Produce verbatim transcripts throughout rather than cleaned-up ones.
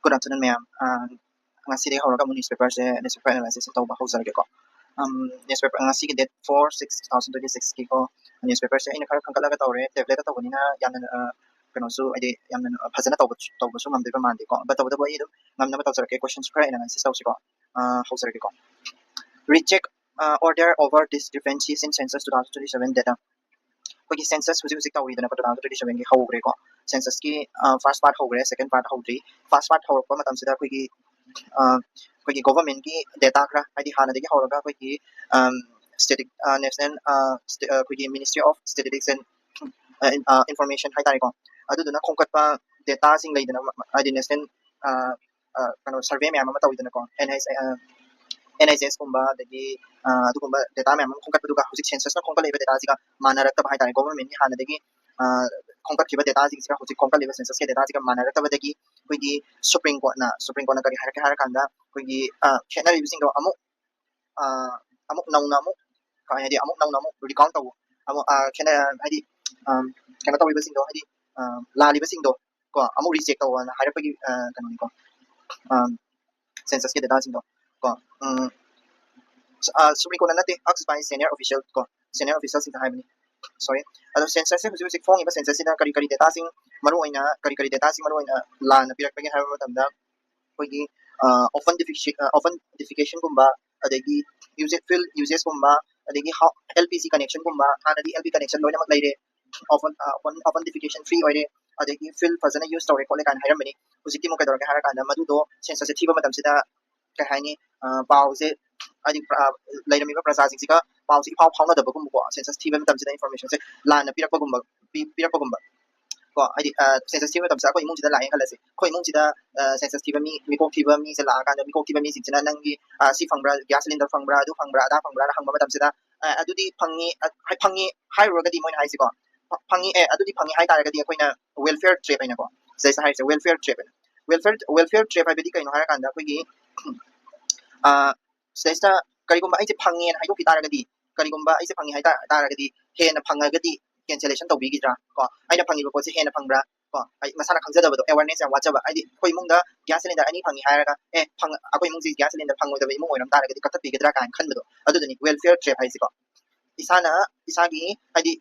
Good afternoon, ꯃꯌꯥꯝ꯫ ꯑ, ꯉꯁꯤꯗꯒꯤ ꯍꯧꯔꯒ ꯑꯃꯨꯛ newspaperꯁꯦ, newspaper analysisꯁꯦ ꯇꯧꯕ ꯍꯧꯖꯔꯒꯦꯀꯣ꯫ ꯑꯝ, newspaper ꯉꯁꯤꯒꯤ date four six two thousand twenty sixꯀꯤꯀꯣ, newspaperꯁꯦ ꯑꯩꯅ ꯈꯔ ꯈꯟꯒꯠꯂꯒ ꯇꯧꯔꯦ꯫ Tabletꯇ ꯇꯧꯕꯅꯤꯅ ꯌꯥꯝꯅ, ꯑ, ꯀꯩꯅꯣꯁꯨ, ꯍꯥꯏꯗꯤ, ꯌꯥꯝꯅ, ꯑ, ꯐꯖꯅ ꯇꯧꯕ, ꯇꯧꯕꯁꯨ ꯉꯝꯗꯣꯏꯕ ꯃꯥꯟꯗꯦꯀꯣ꯫ But ꯇꯧꯕꯇꯕꯨ ꯑꯩ ꯑꯗꯨꯝ ꯉꯝꯅꯕ ꯇꯧꯖꯔꯛꯀꯦ꯫ Questionsꯁꯨ ꯈꯔ analysisꯇꯧꯁꯤꯀꯣ꯫ ꯑ, ꯍꯧꯖꯔꯒꯦꯀꯣ꯫ Recheck, uh, order over discrepancies in census two thousand twenty-seven data. ꯑꯩꯈꯣꯏꯒꯤ census ꯍꯧꯖꯤꯛ ꯍꯧꯖꯤꯛ ꯇꯧꯔꯤꯗꯅꯀꯣ, two thousand twenty-sevenꯒꯤ ꯍꯧꯈ꯭ꯔꯦꯀꯣ꯫ Censusꯀꯤ, ꯑ, first part ꯍꯧꯈ꯭ꯔꯦ, second part ꯍꯧꯗ꯭ꯔꯤ꯫ First part ꯍꯧꯔꯛꯄ ꯃꯇꯝꯁꯤꯗ ꯑꯩꯈꯣꯏꯒꯤ, ꯑ, ꯑꯩꯈꯣꯏꯒꯤ governmentꯀꯤ data ꯈꯔ, ꯍꯥꯏꯗꯤ ꯍꯥꯟꯅꯗꯒꯤ ꯍꯧꯔꯒ ꯑꯩꯈꯣꯏꯒꯤ, ꯑꯝ, static, ꯑ, national, ꯑ, sta-, ꯑ, ꯑꯩꯈꯣꯏꯒꯤ Ministry of Statistics and, ꯑ, in-, ꯑ, Information ꯍꯥꯏꯇꯥꯔꯦꯀꯣ, ꯑꯗꯨꯗꯨꯅ ꯈꯣꯝꯀꯠꯄ dataꯁꯤꯡ ꯂꯩꯗꯅ, ꯍꯥꯏꯗꯤ national, ꯑ, ꯑ, ꯀꯩꯅꯣ, survey ꯃꯌꯥꯝ ꯑꯃ ꯇꯧꯋꯤꯗꯅꯀꯣ, NIS, ꯑ, NISꯀꯨꯝꯕ, ꯑꯗꯒꯤ, ꯑ, ꯑꯗꯨꯒꯨꯝꯕ data ꯃꯌꯥꯝ ꯑꯃ ꯈꯣꯝꯒꯠꯄꯗꯨꯒ ꯍꯧꯖꯤꯛ censusꯅ ꯈꯣꯝꯒꯠꯂꯛꯏꯕ dataꯁꯤꯒ ꯃꯥꯟꯅꯔꯛꯇꯕ ꯍꯥꯏꯇꯥꯔꯦ꯫ Governmentꯀꯤ ꯍꯥꯟꯅꯗꯒꯤ, ꯑ, ꯈꯣꯝꯒꯠꯈꯤꯕ dataꯁꯤꯡꯁꯤꯒ ꯍꯧꯖꯤꯛ ꯈꯣꯝꯒꯠꯂꯤꯕ censusꯀꯤ dataꯁꯤꯒ ꯃꯥꯟꯅꯔꯛꯇꯕꯗꯒꯤ ꯑꯩꯈꯣꯏꯒꯤ Supreme Courtꯅ, Supreme Courtꯅ ꯀꯔꯤ ꯍꯥꯏꯔꯛꯀꯦ ꯍꯥꯏꯔ ꯀꯥꯟꯗ, ꯑꯩꯈꯣꯏꯒꯤ, ꯑ, ꯈꯦꯠꯅꯔꯤꯕꯁꯤꯡꯗꯣ ꯑꯃꯨꯛ, ꯑ, ꯑꯃꯨꯛ ꯅꯧꯅ ꯑꯃꯨꯛ, ꯀꯃꯥꯏ ꯍꯥꯏꯗꯤ, ꯑꯃꯨꯛ ꯅꯧꯅ ꯑꯃꯨꯛ recount ꯇꯧꯕ, ꯑꯃꯨꯛ, ꯑ, ꯈꯦꯠꯅ-, ꯍꯥꯏꯗꯤ, ꯑ, ꯀꯩꯅꯣ ꯇꯧꯔꯤꯕꯁꯤꯡꯗꯣ, ꯍꯥꯏꯗꯤ, ꯑ, ꯂꯥꯜꯂꯤꯕꯁꯤꯡꯗꯣ ꯀꯣ, ꯑꯃꯨꯛ recheck ꯇꯧꯑꯣꯅ ꯍꯥꯏꯔꯛꯄꯒꯤ, ꯑ, ꯀꯩꯅꯣꯅꯤꯀꯣ, ꯑ, censusꯀꯤ dataꯁꯤꯡꯗꯣ ꯀꯣ꯫ ꯎꯝ, ꯑ, Supreme Courtꯅ ꯅꯠꯇꯦ, asked by senior official ꯀꯣ, senior officialꯁꯤꯡꯗ ꯍꯥꯏꯕꯅꯤ, sorry꯫ ꯑꯗꯣ censusꯁꯦ ꯍꯧꯖꯤꯛ ꯍꯧꯖꯤꯛ ꯐꯣꯡꯉꯤꯕ censusꯁꯤꯗ ꯀꯔꯤ ꯀꯔꯤ dataꯁꯤꯡ ꯃꯔꯨ ꯑꯣꯏꯅ, ꯀꯔꯤ ꯀꯔꯤ dataꯁꯤꯡ ꯃꯔꯨ ꯑꯣꯏꯅ ꯂꯥꯟꯅ ꯄꯤꯔꯛꯄꯒꯦ ꯍꯥꯏꯕ ꯃꯇꯝꯗ, ꯑꯩꯈꯣꯏꯒꯤ, ꯑ, open defecation, ꯑ, open defecationꯒꯨꯝꯕ, ꯑꯗꯒꯤ usage, field usageꯀꯨꯝꯕ, ꯑꯗꯒꯤ ꯍꯥꯎ-, LPG connectionꯒꯨꯝꯕ, ꯍꯥꯟꯅꯗꯤ LP connection ꯂꯣꯏꯅꯃꯛ ꯂꯩꯔꯦ, open, ꯑ, open, open defecation free ꯑꯣꯏꯔꯦ, ꯑꯗꯒꯤ field ꯐꯖꯅ use ꯇꯧꯔꯦ ꯈꯣꯠꯂꯦ ꯀꯥꯏꯅ ꯍꯥꯏꯔꯝꯕꯅꯤ꯫ ꯍꯧꯖꯤꯛꯇꯤ ꯑꯃꯨꯛ ꯀꯩꯗꯧꯔꯒꯦ ꯍꯥꯏꯔ ꯀꯥꯟꯗ, ꯃꯗꯨꯗꯣ censusꯁꯦ ꯊꯤꯕ ꯃꯇꯝꯁꯤꯗ, ꯀꯩ ꯍꯥꯏꯅꯤ, ꯑ, ꯄꯥꯎꯁꯦ, ꯍꯥꯏꯗꯤ, ꯑ, ꯂꯩꯔꯝꯃꯤꯕ ꯄ꯭ꯔꯖꯥꯁꯤꯡꯁꯤꯒ ꯄꯥꯎꯁꯦ ꯏꯐꯥꯎ ꯐꯥꯎꯅꯗꯕꯒꯨꯝꯕꯀꯣ, census ꯊꯤꯕ ꯃꯇꯝꯁꯤꯗ informationꯁꯦ ꯂꯥꯟꯅ ꯄꯤꯔꯛꯄꯒꯨꯝꯕ, ꯄꯤ-, ꯄꯤꯔꯛꯄꯒꯨꯝꯕ ꯀꯣ, ꯍꯥꯏꯗꯤ, ꯑ, census ꯊꯤꯕ ꯃꯇꯝꯁꯤꯗ ꯑꯩꯈꯣꯏ ꯏꯃꯨꯡꯁꯤꯗ ꯂꯥꯛꯑꯦ ꯈꯜꯂꯁꯦ, ꯑꯩꯈꯣꯏ ꯏꯃꯨꯡꯁꯤꯗ, ꯑ, census ꯊꯤꯕ ꯃꯤ, ꯃꯤꯀꯣꯛ ꯊꯤꯕ ꯃꯤꯁꯦ ꯂꯥꯛꯑꯀꯥꯟꯗ, ꯃꯤꯀꯣꯛ ꯊꯤꯕ ꯃꯤꯁꯤꯡꯁꯤꯅ ꯅꯪꯒꯤ, ꯑ, ꯁꯤ ꯐꯪꯕ꯭ꯔꯥ, gas cylinder ꯐꯪꯕ꯭ꯔꯥ, ꯑꯗꯨ ꯐꯪꯕ꯭ꯔꯥ, ꯑꯗꯥ ꯐꯪꯕ꯭ꯔꯥꯅ ꯍꯪꯕ ꯃꯇꯝꯁꯤꯗ, ꯑ, ꯑꯗꯨꯗꯤ ꯐꯪꯉꯤ, ꯑ, ꯍꯥꯏ-, ꯐꯪꯉꯤ ꯍꯥꯏꯔꯨꯔꯒꯗꯤ ꯃꯣꯏꯅ ꯍꯥꯏꯁꯤꯀꯣ, ꯐ-, ꯐꯪꯉꯤ, ꯑꯦ, ꯑꯗꯨꯗꯤ ꯐꯪꯉꯤ ꯍꯥꯏ ꯇꯥꯔꯒꯗꯤ ꯑꯩꯈꯣꯏꯅ welfare trap ꯍꯥꯏꯅꯀꯣ, ꯁꯤꯗꯩꯁꯤꯗ ꯍꯥꯏꯔꯤꯁꯦ welfare trap ꯍꯥꯏꯅ꯫ Welfare, welfare trap ꯍꯥꯏꯕꯗꯤ ꯀꯩꯅꯣ ꯍꯥꯏꯔꯀꯥꯟꯗ ꯑꯩꯈꯣꯏꯒꯤ, ꯑ, ꯁꯤꯗꯩꯁꯤꯗ ꯀꯔꯤꯒꯨꯝꯕ ꯑꯩꯁꯦ ꯐꯪꯉꯦꯅ ꯍꯥꯏꯗꯣꯛꯈꯤ ꯇꯥꯔꯒꯗꯤ, ꯀꯔꯤꯒꯨꯝꯕ ꯑꯩꯁꯦ ꯐꯪꯉꯦ ꯍꯥꯏ ꯇꯥ-, ꯇꯥꯔꯒꯗꯤ, ꯍꯦꯟꯅ ꯐꯪꯉꯒꯗꯤ cancellation ꯇꯧꯕꯤꯈꯤꯗ꯭ꯔꯥ ꯀꯣ? ꯑꯩꯅ ꯐꯪꯉꯤꯕ ꯄꯣꯠꯁꯦ ꯍꯦꯟꯅ ꯐꯪꯕ꯭ꯔꯥ, ꯀꯣ, ꯍꯥꯏꯗꯤ ꯃꯁꯥꯅ ꯈꯪꯖꯗꯕꯗꯣ, awareness ꯌꯥꯝ ꯋꯥꯠꯆꯕ꯫ ꯍꯥꯏꯗꯤ ꯑꯩꯈꯣꯏ ꯏꯃꯨꯡꯗ gas cylinder ꯑꯅꯤ ꯐꯪꯉꯤ ꯍꯥꯏꯔꯒ, ꯑꯦ, ꯐꯪ-, ꯑꯩꯈꯣꯏ ꯏꯃꯨꯡꯁꯤ gas cylinder ꯐꯪꯉꯣꯏꯗꯕ ꯏꯃꯨꯡ ꯑꯣꯏꯔꯝ ꯇꯥꯔꯒꯗꯤ ꯀꯛꯊꯠꯄꯤꯒꯗ꯭ꯔꯥ ꯀꯥꯏꯅ ꯈꯟꯕꯗꯣ, ꯑꯗꯨꯗꯨꯅꯤ welfare trap ꯍꯥꯏꯁꯤꯀꯣ꯫ ꯏꯁꯥꯅ ꯏꯁꯥꯒꯤ ꯍꯥꯏꯗꯤ,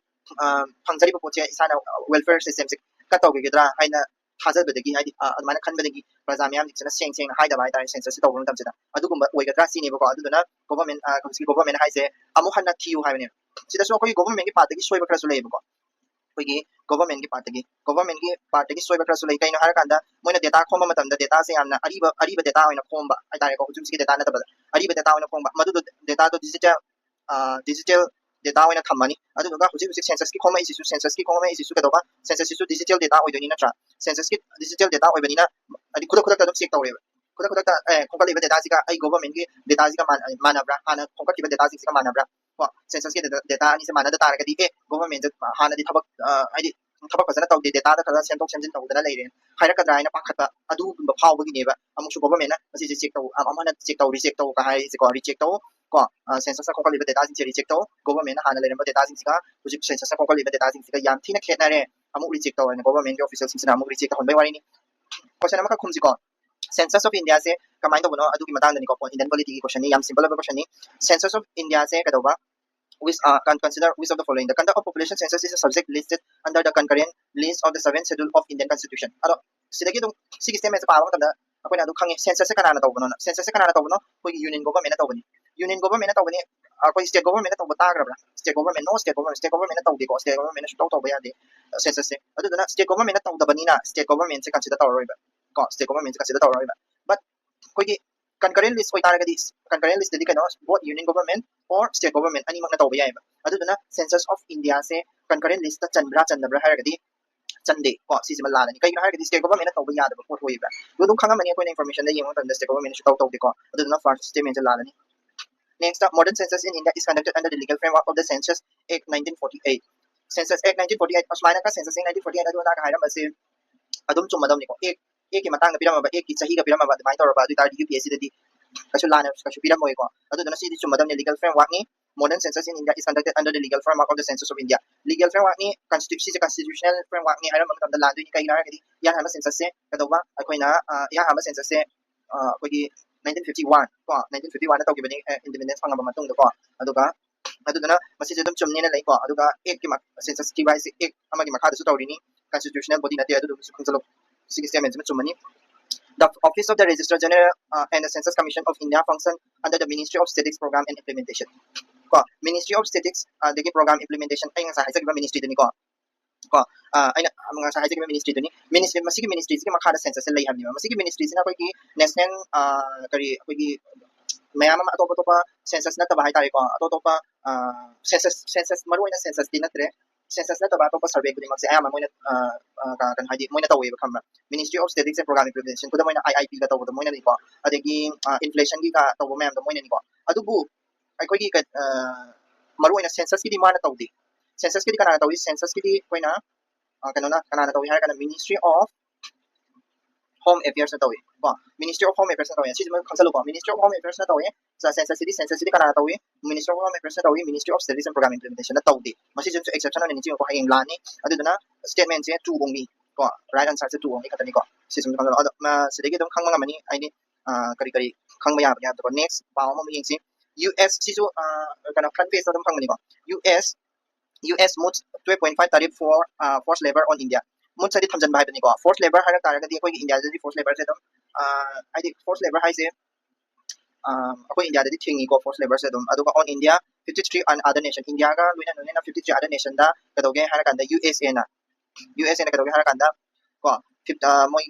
ꯑ, ꯐꯪꯖꯔꯤꯕ ꯄꯣꯠꯁꯦ ꯏꯁꯥꯅ welfare systemꯁꯦ cut ꯇꯧꯈꯤꯒꯗ꯭ꯔꯥ ꯍꯥꯏꯅ ꯊꯥꯖꯕꯗꯒꯤ, ꯍꯥꯏꯗꯤ, ꯑ, ꯑꯗꯨꯃꯥꯏꯅ ꯈꯟꯕꯗꯒꯤ ꯄ꯭ꯔꯖꯥ ꯃꯌꯥꯝꯁꯤꯡꯁꯤꯅ ꯁꯦꯡ ꯁꯦꯡꯅ ꯍꯥꯏꯗꯕ ꯍꯥꯏꯇꯥꯔꯦ, censusꯁꯦ ꯇꯧꯕ ꯃꯇꯝꯁꯤꯗ꯫ ꯑꯗꯨꯒꯨꯝꯕ ꯑꯣꯏꯒꯗ꯭ꯔꯥ ꯁꯤꯅꯦꯕꯀꯣ꯫ ꯑꯗꯨꯗꯨꯅ government, ꯑ, ꯍꯧꯖꯤꯛꯀꯤ government ꯍꯥꯏꯁꯦ ꯑꯃꯨꯛ ꯍꯟꯅ ꯊꯤꯌꯨ ꯍꯥꯏꯕꯅꯦꯕ꯫ ꯁꯤꯗꯁꯨ ꯑꯩꯈꯣꯏꯒꯤ governmentꯀꯤ partꯇꯒꯤ ꯁꯣꯏꯕ ꯈꯔꯁꯨ ꯂꯩꯌꯦꯕꯀꯣ꯫ ꯑꯩꯈꯣꯏꯒꯤ governmentꯀꯤ partꯇꯒꯤ, governmentꯀꯤ partꯇꯒꯤ ꯁꯣꯏꯕ ꯈꯔꯁꯨ ꯂꯩ꯫ ꯀꯩꯅꯣ ꯍꯥꯏꯔꯀꯥꯟꯗ, ꯃꯣꯏꯅ data ꯈꯣꯝꯕ ꯃꯇꯝꯗ dataꯁꯦ ꯌꯥꯝꯅ ꯑꯔꯤꯕ, ꯑꯔꯤꯕ data ꯑꯣꯏꯅ ꯈꯣꯝꯕ ꯍꯥꯏꯇꯥꯔꯦꯀꯣ, ꯍꯧꯖꯤꯛ ꯍꯧꯖꯤꯛꯀꯤ data ꯅꯠꯇꯕꯗ ꯑꯔꯤꯕ data ꯑꯣꯏꯅ ꯈꯣꯝꯕ꯫ ꯃꯗꯨꯗꯣ dataꯗꯣ digital, ꯑ, digital data ꯑꯣꯏꯅ ꯊꯝꯃꯅꯤ꯫ ꯑꯗꯨꯗꯨꯒ ꯍꯧꯖꯤꯛ ꯍꯧꯖꯤꯛ censusꯀꯤ ꯈꯣꯝꯃꯛꯏꯁꯤꯁꯨ, censusꯀꯤ ꯈꯣꯝꯃꯛꯏꯁꯤꯁꯨ ꯀꯩꯗꯧꯕ, censusꯁꯤꯁꯨ digital data ꯑꯣꯏꯗꯣꯏꯅꯤ ꯅꯠꯇ꯭ꯔꯥ? Censusꯀꯤ digital data ꯑꯣꯏꯕꯅꯤꯅ, ꯍꯥꯏꯗꯤ ꯈꯨꯗꯛ ꯈꯨꯗꯛꯇ ꯑꯗꯨꯝ check ꯇꯧꯔꯦꯕ꯫ ꯈꯨꯗꯛ ꯈꯨꯗꯛꯇ, ꯑꯦ, ꯈꯣꯝꯒꯠꯂꯤꯕ dataꯁꯤꯒ ꯑꯩ governmentꯀꯤ dataꯁꯤꯒ ꯃꯥꯟ-, ꯃꯥꯟꯅꯕ꯭ꯔꯥ? ꯍꯥꯟꯅ ꯈꯣꯝꯒꯠꯈꯤꯕ dataꯁꯤꯡꯁꯤꯒ ꯃꯥꯟꯅꯕ꯭ꯔꯥ? ꯀꯣ, censusꯀꯤ data, data ꯑꯅꯤꯁꯦ ꯃꯥꯟꯅꯗ ꯇꯥꯔꯒꯗꯤ, ꯑꯦ, governmentꯁꯦ ꯍꯥꯟꯅꯗꯤ ꯊꯕꯛ, ꯑ, ꯍꯥꯏꯗꯤ ꯊꯕꯛ ꯐꯖꯅ ꯇꯧꯗꯦ, dataꯗ ꯈꯔ ꯁꯦꯝꯗꯣꯛ ꯁꯦꯝꯖꯤꯟ ꯇꯧꯗꯅ ꯂꯩꯔꯦ ꯍꯥꯏꯔꯛꯀꯗ꯭ꯔꯥ ꯍꯥꯏꯅ ꯄꯥꯈꯠꯄ, ꯑꯗꯨꯒꯨꯝꯕ ꯐꯥꯎꯕꯒꯤꯅꯦꯕ꯫ ꯑꯃꯨꯛꯁꯨ governmentꯅ ꯃꯁꯤꯁꯦ check ꯇꯧ, ꯑꯃ-, ꯑꯃꯨꯛ ꯍꯟꯅ check ꯇꯧ, recheck ꯇꯧ ꯀ ꯍꯥꯏꯔꯤꯁꯦꯀꯣ, recheck ꯇꯧ꯫ ꯀꯣ, ꯑ, censusꯅ ꯈꯣꯝꯒꯠꯂꯤꯕ dataꯁꯤꯡꯁꯦ recheck ꯇꯧ, governmentꯅ ꯍꯥꯟꯅ ꯂꯩꯔꯝꯕ dataꯁꯤꯡꯁꯤꯒ ꯍꯧꯖꯤꯛ censusꯅ ꯈꯣꯝꯒꯠꯂꯤꯕ dataꯁꯤꯡꯁꯤꯒ ꯌꯥꯝ ꯊꯤꯅ ꯈꯦꯠꯅꯔꯦ, ꯑꯃꯨꯛ recheck ꯇꯧ ꯍꯥꯏꯅ governmentꯀꯤ officialꯁꯤꯡꯁꯤꯅ ꯑꯃꯨꯛ recheck ꯇꯧꯍꯟꯕꯩ ꯋꯥꯔꯤꯅꯤ꯫ Question ꯑꯃꯈꯛ ꯈꯨꯝꯁꯤꯀꯣ, Census of Indiaꯁꯦ ꯀꯃꯥꯏꯅ ꯇꯧꯕꯅꯣ ꯑꯗꯨꯒꯤ ꯃꯇꯥꯡꯗꯅꯤꯀꯣ, Indian polityꯒꯤ questionꯅꯤ, ꯌꯥꯝ simple ꯑꯣꯏꯕ questionꯅꯤ꯫ Census of Indiaꯁꯦ ꯀꯩꯗꯧꯕ, which, uh, con-, consider which of the following: the conduct of population census is a subject listed under the concurrent list of the seventh schedule of Indian constitution꯫ ꯑꯗꯣ ꯁꯤꯗꯒꯤ ꯑꯗꯨꯝ ꯁꯤꯒꯤ statementꯁꯦ ꯄꯥꯕ ꯃꯇꯝꯗ ꯑꯩꯈꯣꯏꯅ ꯑꯗꯨꯝ ꯈꯪꯉꯦ, censusꯁꯦ ꯀꯅꯥꯅ ꯇꯧꯕꯅꯣꯅ꯫ Censusꯁꯦ ꯀꯅꯥꯅ ꯇꯧꯕꯅꯣ? ꯑꯩꯈꯣꯏꯒꯤ union governmentꯅ ꯇꯧꯕꯅꯤ꯫ Union governmentꯅ ꯇꯧꯕꯅꯤ꯫ ꯑꯩꯈꯣꯏ state governmentꯅ ꯇꯧꯕ ꯇꯥꯈ꯭ꯔꯕ꯭ꯔꯥ? State government, no, state government, state governmentꯅ ꯇꯧꯗꯦꯀꯣ, state governmentꯅ ꯁꯨꯡꯇꯧ ꯇꯧꯕ ꯌꯥꯗꯦ censusꯁꯦ꯫ ꯑꯗꯨꯗꯨꯅ state governmentꯅ ꯇꯧꯗꯕꯅꯤꯅ state governmentꯁꯦ consider ꯇꯧꯔꯔꯣꯏꯕ ꯀꯣ, state governmentꯁꯦ consider ꯇꯧꯔꯔꯣꯏꯕ꯫ But ꯑꯩꯈꯣꯏꯒꯤ concurrent list ꯑꯣꯏꯇꯥꯔꯒꯗꯤ, concurrent listꯇꯗꯤ ꯀꯩꯅꯣ, both union government or state government ꯑꯅꯤꯃꯛꯅ ꯇꯧꯕ ꯌꯥꯏꯑꯕ꯫ ꯑꯗꯨꯗꯨꯅ Census of Indiaꯁꯦ concurrent listꯇ ꯆꯟꯕ꯭ꯔꯥ ꯆꯟꯗꯕ꯭ꯔꯥ ꯍꯥꯏꯔꯒꯗꯤ ꯆꯟꯗꯦ ꯀꯣ, ꯁꯤꯁꯤꯃ ꯂꯥꯜꯂꯅꯤ꯫ ꯀꯩꯒꯤꯅꯣ ꯍꯥꯏꯔꯒꯗꯤ state governmentꯅ ꯇꯧꯕ ꯌꯥꯗꯕ ꯄꯣꯠ ꯑꯣꯏꯌꯦꯕ꯫ ꯑꯗꯨ ꯑꯗꯨꯝ ꯈꯪꯉꯝꯃꯅꯤ, ꯑꯩꯈꯣꯏꯅ informationꯗ ꯌꯦꯡꯕ ꯃꯇꯝꯗ state governmentꯅ ꯁꯨꯡꯇꯧ ꯇꯧꯗꯦꯀꯣ꯫ ꯑꯗꯨꯗꯨꯅ first statementꯁꯦ ꯂꯥꯜꯂꯅꯤ꯫ Next, modern census in India is conducted under the legal framework of the Census Act nineteen forty eight꯫ Census Act nineteen forty eight, ꯑꯁꯨꯃꯥꯏꯅꯒ Census Act nineteen forty eight ꯑꯗꯨ ꯑꯗꯥꯒ ꯍꯥꯏꯔꯝꯕꯁꯦ ꯑꯗꯨꯝ ꯆꯨꯝꯃꯗꯕꯅꯤꯀꯣ꯫ Act, Actꯀꯤ ꯃꯇꯥꯡꯗ ꯄꯤꯔꯝꯃꯕ, Actꯀꯤ ꯆꯍꯤꯒ ꯄꯤꯔꯝꯃꯕ ꯑꯗꯨꯃꯥꯏꯅ ꯇꯧꯔꯕ ꯑꯗꯨ ꯑꯣꯏ ꯇꯥꯔꯗꯤ UPSCꯗꯗꯤ ꯀꯩꯁꯨ ꯂꯥꯟꯅ ꯀꯩꯁꯨ ꯄꯤꯔꯝꯃꯣꯏꯀꯣ꯫ ꯑꯗꯨꯗꯨꯅ ꯁꯤꯗꯤ ꯆꯨꯝꯃꯗꯕꯅꯤ, legal frameworkꯅꯤ꯫ Modern census in India is conducted under the legal framework of the Census of India. Legal framework ꯅꯤ, constitu- ꯁꯤꯁꯦ constitutional framework ꯅꯤ ꯍꯥꯏꯔꯝꯕ ꯃꯇꯝꯗ ꯂꯥꯟꯗꯣꯏꯅꯤ꯫ ꯀꯩꯒꯤꯅꯣ ꯍꯥꯏꯔꯒꯗꯤ ꯏꯍꯥꯟ ꯍꯥꯟꯕ census ꯁꯦ ꯀꯩꯗꯧꯕ ꯑꯩꯈꯣꯏꯅ, ꯑ, ꯏꯍꯥꯟ ꯍꯥꯟꯕ census ꯁꯦ, ꯑ, ꯑꯩꯈꯣꯏꯒꯤ nineteen fifty one ꯀꯣ, nineteen fifty one ꯗ ꯇꯧꯈꯤꯕꯅꯤ, ꯑ, independence ꯐꯪꯉꯕ ꯃꯇꯨꯡꯗ ꯀꯣ꯫ ꯑꯗꯨꯒ ꯑꯗꯨꯗꯨꯅ ꯃꯁꯤꯁꯦ ꯑꯗꯨꯝ ꯆꯨꯝꯅꯤꯅ ꯂꯩꯀꯣ꯫ ꯑꯗꯨꯒ act ꯀꯤ ꯃ-, census ꯊꯤꯕ ꯍꯥꯏꯁꯦ act ꯑꯃꯒꯤ ꯃꯈꯥꯗꯁꯨ ꯇꯧꯔꯤꯅꯤ, constitutional body ꯅꯠꯇꯦ꯫ ꯑꯗꯨꯗꯨꯒꯁꯨ ꯈꯪꯖꯤꯜꯂꯨ, ꯁꯤꯒꯤ statement ꯁꯤꯃ ꯆꯨꯝꯃꯅꯤ꯫ The Office of the Registrar General, uh, and the Census Commission of India function under the Ministry of Statistics Program and Implementation. ꯀꯣ, Ministry of Statistics, ꯑꯗꯒꯤ Program Implementation, ꯑꯩ ꯉꯁꯥꯏ ꯍꯥꯏꯖꯈꯤꯕ ministry ꯗꯨꯅꯤꯀꯣ꯫ ꯀꯣ, ꯑ, ꯑꯩꯅ ꯉꯁꯥꯏ ꯍꯥꯏꯖꯈꯤꯕ ministry ꯗꯨꯅꯤ꯫ Minis-, ꯃꯁꯤꯒꯤ ministry ꯁꯤꯒꯤ ꯃꯈꯥꯗ census ꯁꯦ ꯂꯩ ꯍꯥꯏꯕꯅꯦꯕ꯫ ꯃꯁꯤꯒꯤ ministry ꯁꯤꯅ ꯑꯩꯈꯣꯏꯒꯤ national, ꯑ, ꯀꯔꯤ, ꯑꯩꯈꯣꯏꯒꯤ ꯃꯌꯥꯝ ꯑꯃ ꯑꯇꯣꯞ ꯑꯇꯣꯞꯄ census ꯅꯠꯇꯕ ꯍꯥꯏꯇꯥꯔꯦꯀꯣ, ꯑꯇꯣꯞ ꯑꯇꯣꯞꯄ, ꯑ, census, census, ꯃꯔꯨ ꯑꯣꯏꯅ census ꯇꯤ ꯅꯠꯇ꯭ꯔꯦ, census ꯅꯠꯇꯕ ꯑꯇꯣꯞꯄ survey ꯈꯨꯗꯤꯡꯃꯛꯁꯦ ꯑꯌꯥꯝꯕ ꯃꯣꯏꯅ, ꯑ, ꯑ, ꯀ-, ꯀꯩꯅꯣ ꯍꯥꯏꯗꯤ ꯃꯣꯏꯅ ꯇꯧꯋꯦꯕ, ꯈꯪꯕ꯭ꯔꯥ? Ministry of Statistics and Program Implementation, ꯈꯨꯗꯝ ꯑꯣꯏꯅ I I P ꯒ ꯇꯧꯕꯗꯣ ꯃꯣꯏꯅꯅꯤꯀꯣ, ꯑꯗꯒꯤ, ꯑ, inflation ꯒꯤꯒ ꯇꯧꯕ ꯃꯌꯥꯝꯗꯣ ꯃꯣꯏꯅꯅꯤꯀꯣ꯫ ꯑꯗꯨꯕꯨ ꯑꯩꯈꯣꯏꯒꯤ ꯀ-, ꯑ, ꯃꯔꯨ ꯑꯣꯏꯅ census ꯀꯤꯗꯤ ꯃꯥꯅ ꯇꯧꯗꯦ꯫ Census ꯀꯤꯗꯤ ꯀꯅꯥꯅ ꯇꯧꯏ? Census ꯀꯤꯗꯤ ꯑꯩꯈꯣꯏꯅ, ꯑ, ꯀꯩꯅꯣꯅ, ꯀꯅꯥꯅ ꯇꯧꯏ ꯍꯥꯏꯔꯒꯅ Ministry of Home Affairs ꯅ ꯇꯧꯏ ꯀꯣ꯫ Ministry of Home Affairs ꯅ ꯇꯧꯏ꯫ ꯁꯤꯁꯤꯃ ꯈꯪꯖꯜꯂꯨꯀꯣ꯫ Ministry of Home Affairs ꯅ ꯇꯧꯏ꯫ ꯆ-, census ꯁꯤꯗꯤ, census ꯁꯤꯗꯤ ꯀꯅꯥꯅ ꯇꯧꯏ? Ministry of Home Affairs ꯅ ꯇꯧꯏ꯫ Ministry of Statistics and Program Implementation ꯅ ꯇꯧꯗꯦ꯫ ꯃꯁꯤꯁꯨ exception ꯑꯣꯏꯅ ꯅꯤꯡꯁꯤꯡꯉꯨꯀꯣ, ꯍꯌꯦꯡ ꯂꯥꯛꯑꯅꯤ꯫ ꯑꯗꯨꯗꯨꯅ statement ꯁꯦ true only ꯀꯣ, right answer ꯁꯦ true only ꯈꯛꯇꯅꯤꯀꯣ꯫ ꯁꯤꯁꯤꯃ ꯈꯪꯖꯜꯂꯣ꯫ ꯑꯗꯣ, ꯃ-, ꯁꯤꯗꯒꯤ ꯑꯗꯨꯝ ꯈꯪꯕ ꯉꯝꯃꯅꯤ, ꯍꯥꯏꯗꯤ, ꯑ, ꯀꯔꯤ ꯀꯔꯤ ꯈꯪꯕ ꯌꯥꯕꯒꯦ ꯍꯥꯏꯕꯗꯣꯀꯣ꯫ Next ꯄꯥꯎ ꯑꯃꯃꯨꯛ ꯌꯦꯡꯁꯤ꯫ U S ꯁꯤꯁꯨ, ꯑ, ꯀꯩꯅꯣ, front page ꯇ ꯑꯗꯨꯝ ꯐꯪꯕꯅꯤꯀꯣ꯫ U S, U S moots twelve point five tariff for, ꯑ, forced labor on India꯫ Moots ꯍꯥꯏꯗꯤ ꯊꯝꯖꯤꯟꯕ ꯍꯥꯏꯕꯅꯤꯀꯣ꯫ Forced labor ꯍꯥꯏꯔꯛ ꯇꯥꯔꯒꯗꯤ ꯑꯩꯈꯣꯏꯒꯤ ꯏꯟꯗꯤꯌꯥꯗꯗꯤ forced labour ꯁꯦ ꯑꯗꯨꯝ, ꯑ, ꯍꯥꯏꯗꯤ forced labor ꯍꯥꯏꯁꯦ, ꯑ, ꯑꯩꯈꯣꯏ ꯏꯟꯗꯤꯌꯥꯗꯗꯤ ꯊꯤꯡꯉꯤꯀꯣ forced labour ꯁꯦ ꯑꯗꯨꯝ꯫ ꯑꯗꯨꯒ on India fifty three and other nation, ꯏꯟꯗꯤꯌꯥꯒ ꯂꯣꯏꯅ ꯂꯣꯏꯅꯅ fifty three other nation ꯗ ꯀꯩꯗꯧꯒꯦ ꯍꯥꯏꯔ ꯀꯥꯟꯗ U S A ꯅ, U S A ꯅ ꯀꯩꯗꯧꯒꯦ ꯍꯥꯏꯔ ꯀꯥꯟꯗ ꯀꯣ, fif-, ꯑ, ꯃꯣꯏ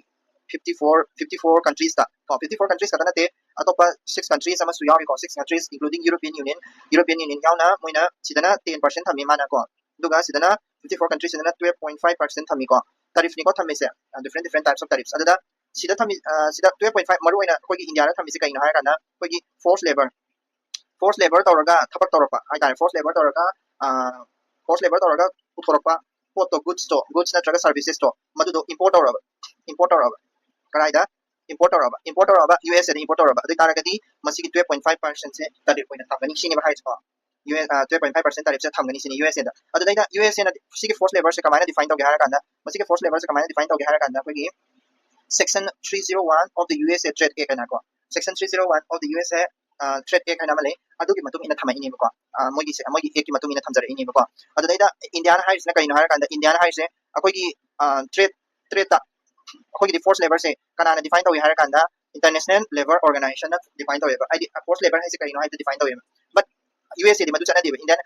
fifty four, fifty four countries ꯇ ꯀꯣ, fifty four countries ꯈꯛꯇ ꯅꯠꯇꯦ, ꯑꯇꯣꯞꯄ six countries ꯑꯃꯁꯨ ꯌꯥꯎꯔꯤꯀꯣ, six countries including European Union, European Union ꯌꯥꯎꯅ ꯃꯣꯏꯅ ꯁꯤꯗꯅ ten percent ꯊꯝꯃꯤ ꯃꯥꯅ ꯀꯣ, ꯑꯗꯨꯒ ꯁꯤꯗꯅ fifty four countries ꯁꯤꯗꯅ twelve point five percent ꯊꯝꯃꯤꯀꯣ꯫ Tariff ꯅꯤꯀꯣ ꯊꯝꯃꯤꯁꯦ, ꯑ, different, different types of tariffs꯫ ꯑꯗꯨꯗ ꯁꯤꯗ ꯊꯝꯃꯤ, ꯑ, ꯁꯤꯗ twelve point five ꯃꯔꯨ ꯑꯣꯏꯅ ꯑꯩꯈꯣꯏꯒꯤ ꯏꯟꯗꯤꯌꯥꯗ ꯊꯝꯃꯤꯁꯦ ꯀꯩꯅꯣ ꯍꯥꯏꯔ ꯀꯥꯟꯗ ꯑꯩꯈꯣꯏꯒꯤ forced labour, forced labour ꯇꯧꯔꯒ ꯊꯕꯛ ꯇꯧꯔꯛꯄ ꯍꯥꯏꯇꯥꯔꯦ, forced labour ꯇꯧꯔꯒ, ꯑ, forced labour ꯇꯧꯔꯒ ꯄꯨꯊꯣꯔꯛꯄ ꯄꯣꯠꯇꯣ, goods ꯇꯣ, goods ꯅꯠꯇ꯭ꯔꯒ services ꯇꯣ, ꯃꯗꯨꯗꯣ import ꯇꯧꯔꯕ, import ꯇꯧꯔꯕ꯫ ꯀꯗꯥꯏꯗ? Import ꯇꯧꯔꯕ, import ꯇꯧꯔꯕ, U S A the import ꯇꯧꯔꯕ꯫ ꯑꯗꯨ ꯑꯣꯏ ꯇꯥꯔꯒꯗꯤ ꯃꯁꯤꯒꯤ twelve point five percent ꯁꯦ tariff ꯑꯣꯏꯅ ꯊꯝꯒꯅꯤ ꯁꯤꯅꯦꯕ ꯍꯥꯏꯔꯤꯁꯦꯀꯣ꯫ US twelve point five percent tariffꯁꯦ ꯊꯝꯒꯅꯤ ꯁꯤꯅꯤ ꯌꯨ ꯑꯦꯁ ꯑꯦꯗ꯫ ꯑꯗꯨꯗꯩꯗ ꯌꯨ ꯑꯦꯁ ꯑꯦꯅ ꯁꯤꯒꯤ forced labourꯁꯦ ꯀꯃꯥꯏꯅ define ꯇꯧꯒꯦ ꯍꯥꯏꯔꯀꯥꯟꯗ, ꯃꯁꯤꯒꯤ forced labourꯁꯦ ꯀꯃꯥꯏꯅ define ꯇꯧꯒꯦ ꯍꯥꯏꯔꯀꯥꯟꯗ, ꯑꯩꯈꯣꯏꯒꯤ section three zero one of the U S A Trade Act ꯍꯥꯏꯅꯀꯣ, section three zero one of the U S A Trade Act ꯍꯥꯏꯅ ꯑꯃ ꯂꯩ, ꯑꯗꯨꯒꯤ ꯃꯇꯨꯡ ꯏꯟꯅ ꯊꯝꯃꯛꯏꯅꯦꯕꯀꯣ꯫ ꯃꯣꯏꯒꯤ ꯃꯣꯏꯒꯤ ꯑꯦꯛꯀꯤ ꯃꯇꯨꯡ ꯏꯟꯅ ꯊꯝꯖꯔꯛꯏꯅꯦꯕꯀꯣ꯫ ꯑꯗꯨꯗꯩꯗ ꯏꯟꯗꯤꯌꯥꯅ ꯍꯥꯏꯔꯤꯁꯤꯅ ꯀꯩꯅꯣ ꯍꯥꯏꯔꯀꯥꯟꯗ, ꯏꯟꯗꯤꯌꯥꯅ ꯍꯥꯏꯔꯤꯁꯦ ꯑꯩꯈꯣꯏꯒꯤ trade tradeꯇ ꯑꯩꯈꯣꯏꯒꯤꯗꯤ forced labourꯁꯦ ꯀꯅꯥꯅ define ꯇꯧꯏ ꯍꯥꯏꯔꯀꯥꯟꯗ, International Labour Organizationꯅ define ꯇꯧꯋꯦꯕ꯫ ꯍꯥꯏꯗꯤ forced labour ꯍꯥꯏꯁꯦ ꯀꯔꯤꯅꯣ ꯍꯥꯏꯕꯗꯨ define ꯇꯧꯋꯦꯕ꯫ But ꯌꯨ ꯑꯦꯁ ꯑꯦꯗꯤ ꯃꯗꯨ ꯆꯠꯅꯗꯦꯕ꯫ ꯏꯟꯗꯤꯌꯥꯟ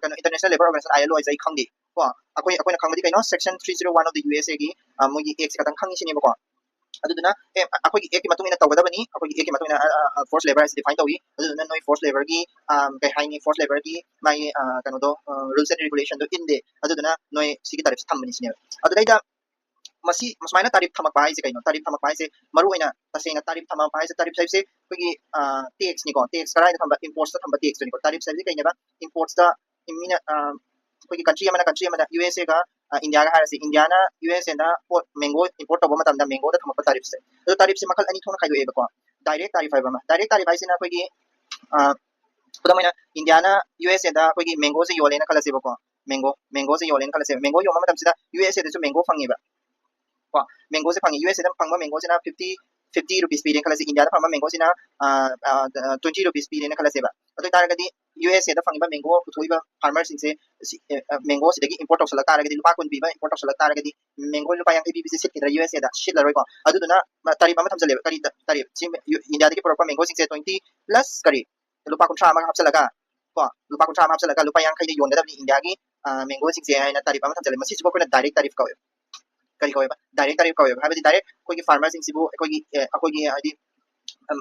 ꯀꯩꯅꯣ International Labour Organization, I L O ꯍꯥꯏꯁꯦ ꯑꯩ ꯈꯪꯗꯦ ꯀꯣ꯫ ꯑꯩꯈꯣꯏ ꯑꯩꯈꯣꯏꯅ ꯈꯪꯕꯗꯤ ꯀꯩꯅꯣ, section three zero one of the U S Aꯒꯤ ꯃꯣꯏꯒꯤ ꯑꯦꯛꯁꯦ ꯈꯛꯇꯪ ꯈꯪꯉꯤ ꯁꯤꯅꯦꯕꯀꯣ꯫ ꯑꯗꯨꯗꯨꯅ ꯑꯦ ꯑꯩꯈꯣꯏꯒꯤ ꯑꯦꯛꯀꯤ ꯃꯇꯨꯡ ꯏꯟꯅ ꯇꯧꯒꯗꯕꯅꯤ, ꯑꯩꯈꯣꯏꯒꯤ ꯑꯦꯛꯀꯤ ꯃꯇꯨꯡ ꯏꯟꯅ forced labour ꯍꯥꯏꯁꯦ define ꯇꯧꯏ꯫ ꯑꯗꯨꯗꯨꯅ ꯅꯣꯏ forced labourꯒꯤ ꯀꯩ ꯍꯥꯏꯅꯤ, forced labourꯒꯤ ꯃꯥꯒꯤ ꯀꯩꯅꯣꯗꯣ, rules and regulationꯗꯣ ꯏꯟꯗꯦ, ꯑꯗꯨꯗꯨꯅ ꯅꯣꯏ ꯁꯤꯒꯤ tariffꯁꯦ ꯊꯝꯕꯅꯤ ꯁꯤꯅꯦꯕ꯫ ꯑꯗꯨꯗꯩꯗ ꯃꯁꯤ ꯁꯨꯃꯥꯏꯅ tariff ꯊꯝꯃꯛꯄ ꯍꯥꯏꯁꯦ ꯀꯩꯅꯣ? Tariff ꯊꯝꯃꯛꯄ ꯍꯥꯏꯁꯦ ꯃꯔꯨ ꯑꯣꯏꯅ ꯇꯁꯦꯡꯅ tariff ꯊꯝꯃꯛꯄ ꯍꯥꯏꯁꯦ, tariff ꯍꯥꯏꯁꯦ ꯑꯩꯈꯣꯏꯒꯤ taxꯅꯤꯀꯣ, tax ꯀꯗꯥꯏꯗ ꯊꯝꯕ? Importsꯇ ꯊꯝꯕ taxꯇꯨꯅꯤꯀꯣ꯫ Tariff ꯍꯥꯏꯕꯁꯤ ꯀꯩꯅꯦꯕ? Importsꯇ ꯃꯤꯅ ꯑꯩꯈꯣꯏꯒꯤ country ꯑꯃꯅ country ꯑꯃꯗ ꯌꯨ ꯑꯦꯁ ꯑꯦꯒ ꯏꯟꯗꯤꯌꯥꯒ ꯍꯥꯏꯔꯁꯤ, ꯏꯟꯗꯤꯌꯥꯅ ꯌꯨ ꯑꯦꯁ ꯑꯦꯗ ꯄꯣꯠ mango import ꯇꯧꯕ ꯃꯇꯝꯗ mangoꯗ ꯊꯝꯃꯛꯄ tariffꯁꯦ꯫ ꯑꯗꯣ tariffꯁꯦ ꯃꯈꯜ ꯑꯅꯤ ꯊꯣꯛꯅ ꯈꯥꯏꯗꯣꯛꯑꯦꯕꯀꯣ꯫ Direct tariff ꯍꯥꯏꯕ ꯑꯃ, direct tariff ꯍꯥꯏꯁꯤꯅ ꯑꯩꯈꯣꯏꯒꯤ ꯈꯨꯗꯝ ꯑꯣꯏꯅ ꯏꯟꯗꯤꯌꯥꯅ ꯌꯨ ꯑꯦꯁ ꯑꯦꯗ ꯑꯩꯈꯣꯏꯒꯤ mangoꯁꯦ ꯌꯣꯜꯂꯦꯅ ꯈꯜꯂꯁꯦꯕꯀꯣ꯫ Mango mangoꯁꯦ ꯌꯣꯜꯂꯦꯅ ꯈꯜꯂꯁꯦꯕ꯫ Mango ꯌꯣꯟꯕ ꯃꯇꯝꯁꯤꯗ ꯌꯨ ꯑꯦꯁ ꯑꯦꯗꯁꯨ mango ꯐꯪꯉꯦꯕ ꯀꯣ꯫ Mangoꯁꯦ ꯐꯪꯉꯦ, ꯌꯨ ꯑꯦꯁ ꯑꯦꯗ ꯐꯪꯕ mangoꯁꯤꯅ fifty fifty rupees ꯄꯤꯔꯦꯅ ꯈꯜꯂꯁꯦ, ꯏꯟꯗꯤꯌꯥꯗ ꯐꯪꯕ mangoꯁꯤꯅ twenty rupees ꯄꯤꯔꯦꯅ ꯈꯜꯂꯁꯦꯕ꯫ ꯑꯗꯨ ꯑꯣꯏꯇꯥꯔꯒꯗꯤ ꯌꯨ ꯑꯦꯁ ꯑꯦꯗ ꯐꯪꯉꯤꯕ mango ꯄꯨꯊꯣꯛꯏꯕ farmerꯁꯤꯡꯁꯦ mangoꯁꯤꯗꯒꯤ import ꯇꯧꯁꯜꯂꯛ ꯇꯥꯔꯒꯗꯤ, ꯂꯨꯄꯥ ꯀꯨꯟ ꯄꯤꯕ import ꯇꯧꯁꯜꯂꯛ ꯇꯥꯔꯒꯗꯤ, mango ꯂꯨꯄꯥ ꯌꯥꯡꯈꯩ ꯄꯤꯕꯁꯦ ꯁꯤꯠꯈꯤꯗ꯭ꯔꯥ? ꯌꯨ ꯑꯦꯁ ꯑꯦꯗ ꯁꯤꯠꯂꯔꯣꯏꯀꯣ꯫ ꯑꯗꯨꯗꯨꯅ tariff ꯑꯃ ꯊꯝꯖꯜꯂꯦꯕ꯫ ꯀꯔꯤ tariff? ꯁꯤ ꯏꯟꯗꯤꯌꯥꯗꯒꯤ ꯄꯨꯔꯛꯄ mangoꯁꯤꯡꯁꯦ twenty plus ꯀꯔꯤ, ꯂꯨꯄꯥ ꯀꯨꯟꯊ꯭ꯔꯥ ꯑꯃꯒ ꯍꯥꯞꯆꯜꯂꯒ ꯀꯣ, ꯂꯨꯄꯥ ꯀꯨꯟꯊ꯭ꯔꯥ ꯑꯃ ꯍꯥꯞꯆꯜꯂꯒ ꯂꯨꯄꯥ ꯌꯥꯡꯈꯩꯗ ꯌꯣꯟꯒꯗꯕꯅꯤ ꯏꯟꯗꯤꯌꯥꯒꯤ mangoꯁꯤꯡꯁꯦ ꯍꯥꯏꯅ tariff ꯑꯃ ꯊꯝꯖꯜꯂꯦ꯫ ꯃꯁꯤꯁꯤꯕꯨ ꯑꯩꯈꯣꯏꯅ direct tariff ꯀꯧꯋꯦꯕ꯫ ꯀꯔꯤ ꯀꯧꯋꯦꯕ? Direct tariff ꯀꯧꯋꯦꯕ꯫ ꯍꯥꯏꯕꯗꯤ direct ꯑꯩꯈꯣꯏꯒꯤ farmerꯁꯤꯡꯁꯤꯕꯨ ꯑꯩꯈꯣꯏꯒꯤ ꯑꯩꯈꯣꯏꯒꯤ ꯍꯥꯏꯗꯤ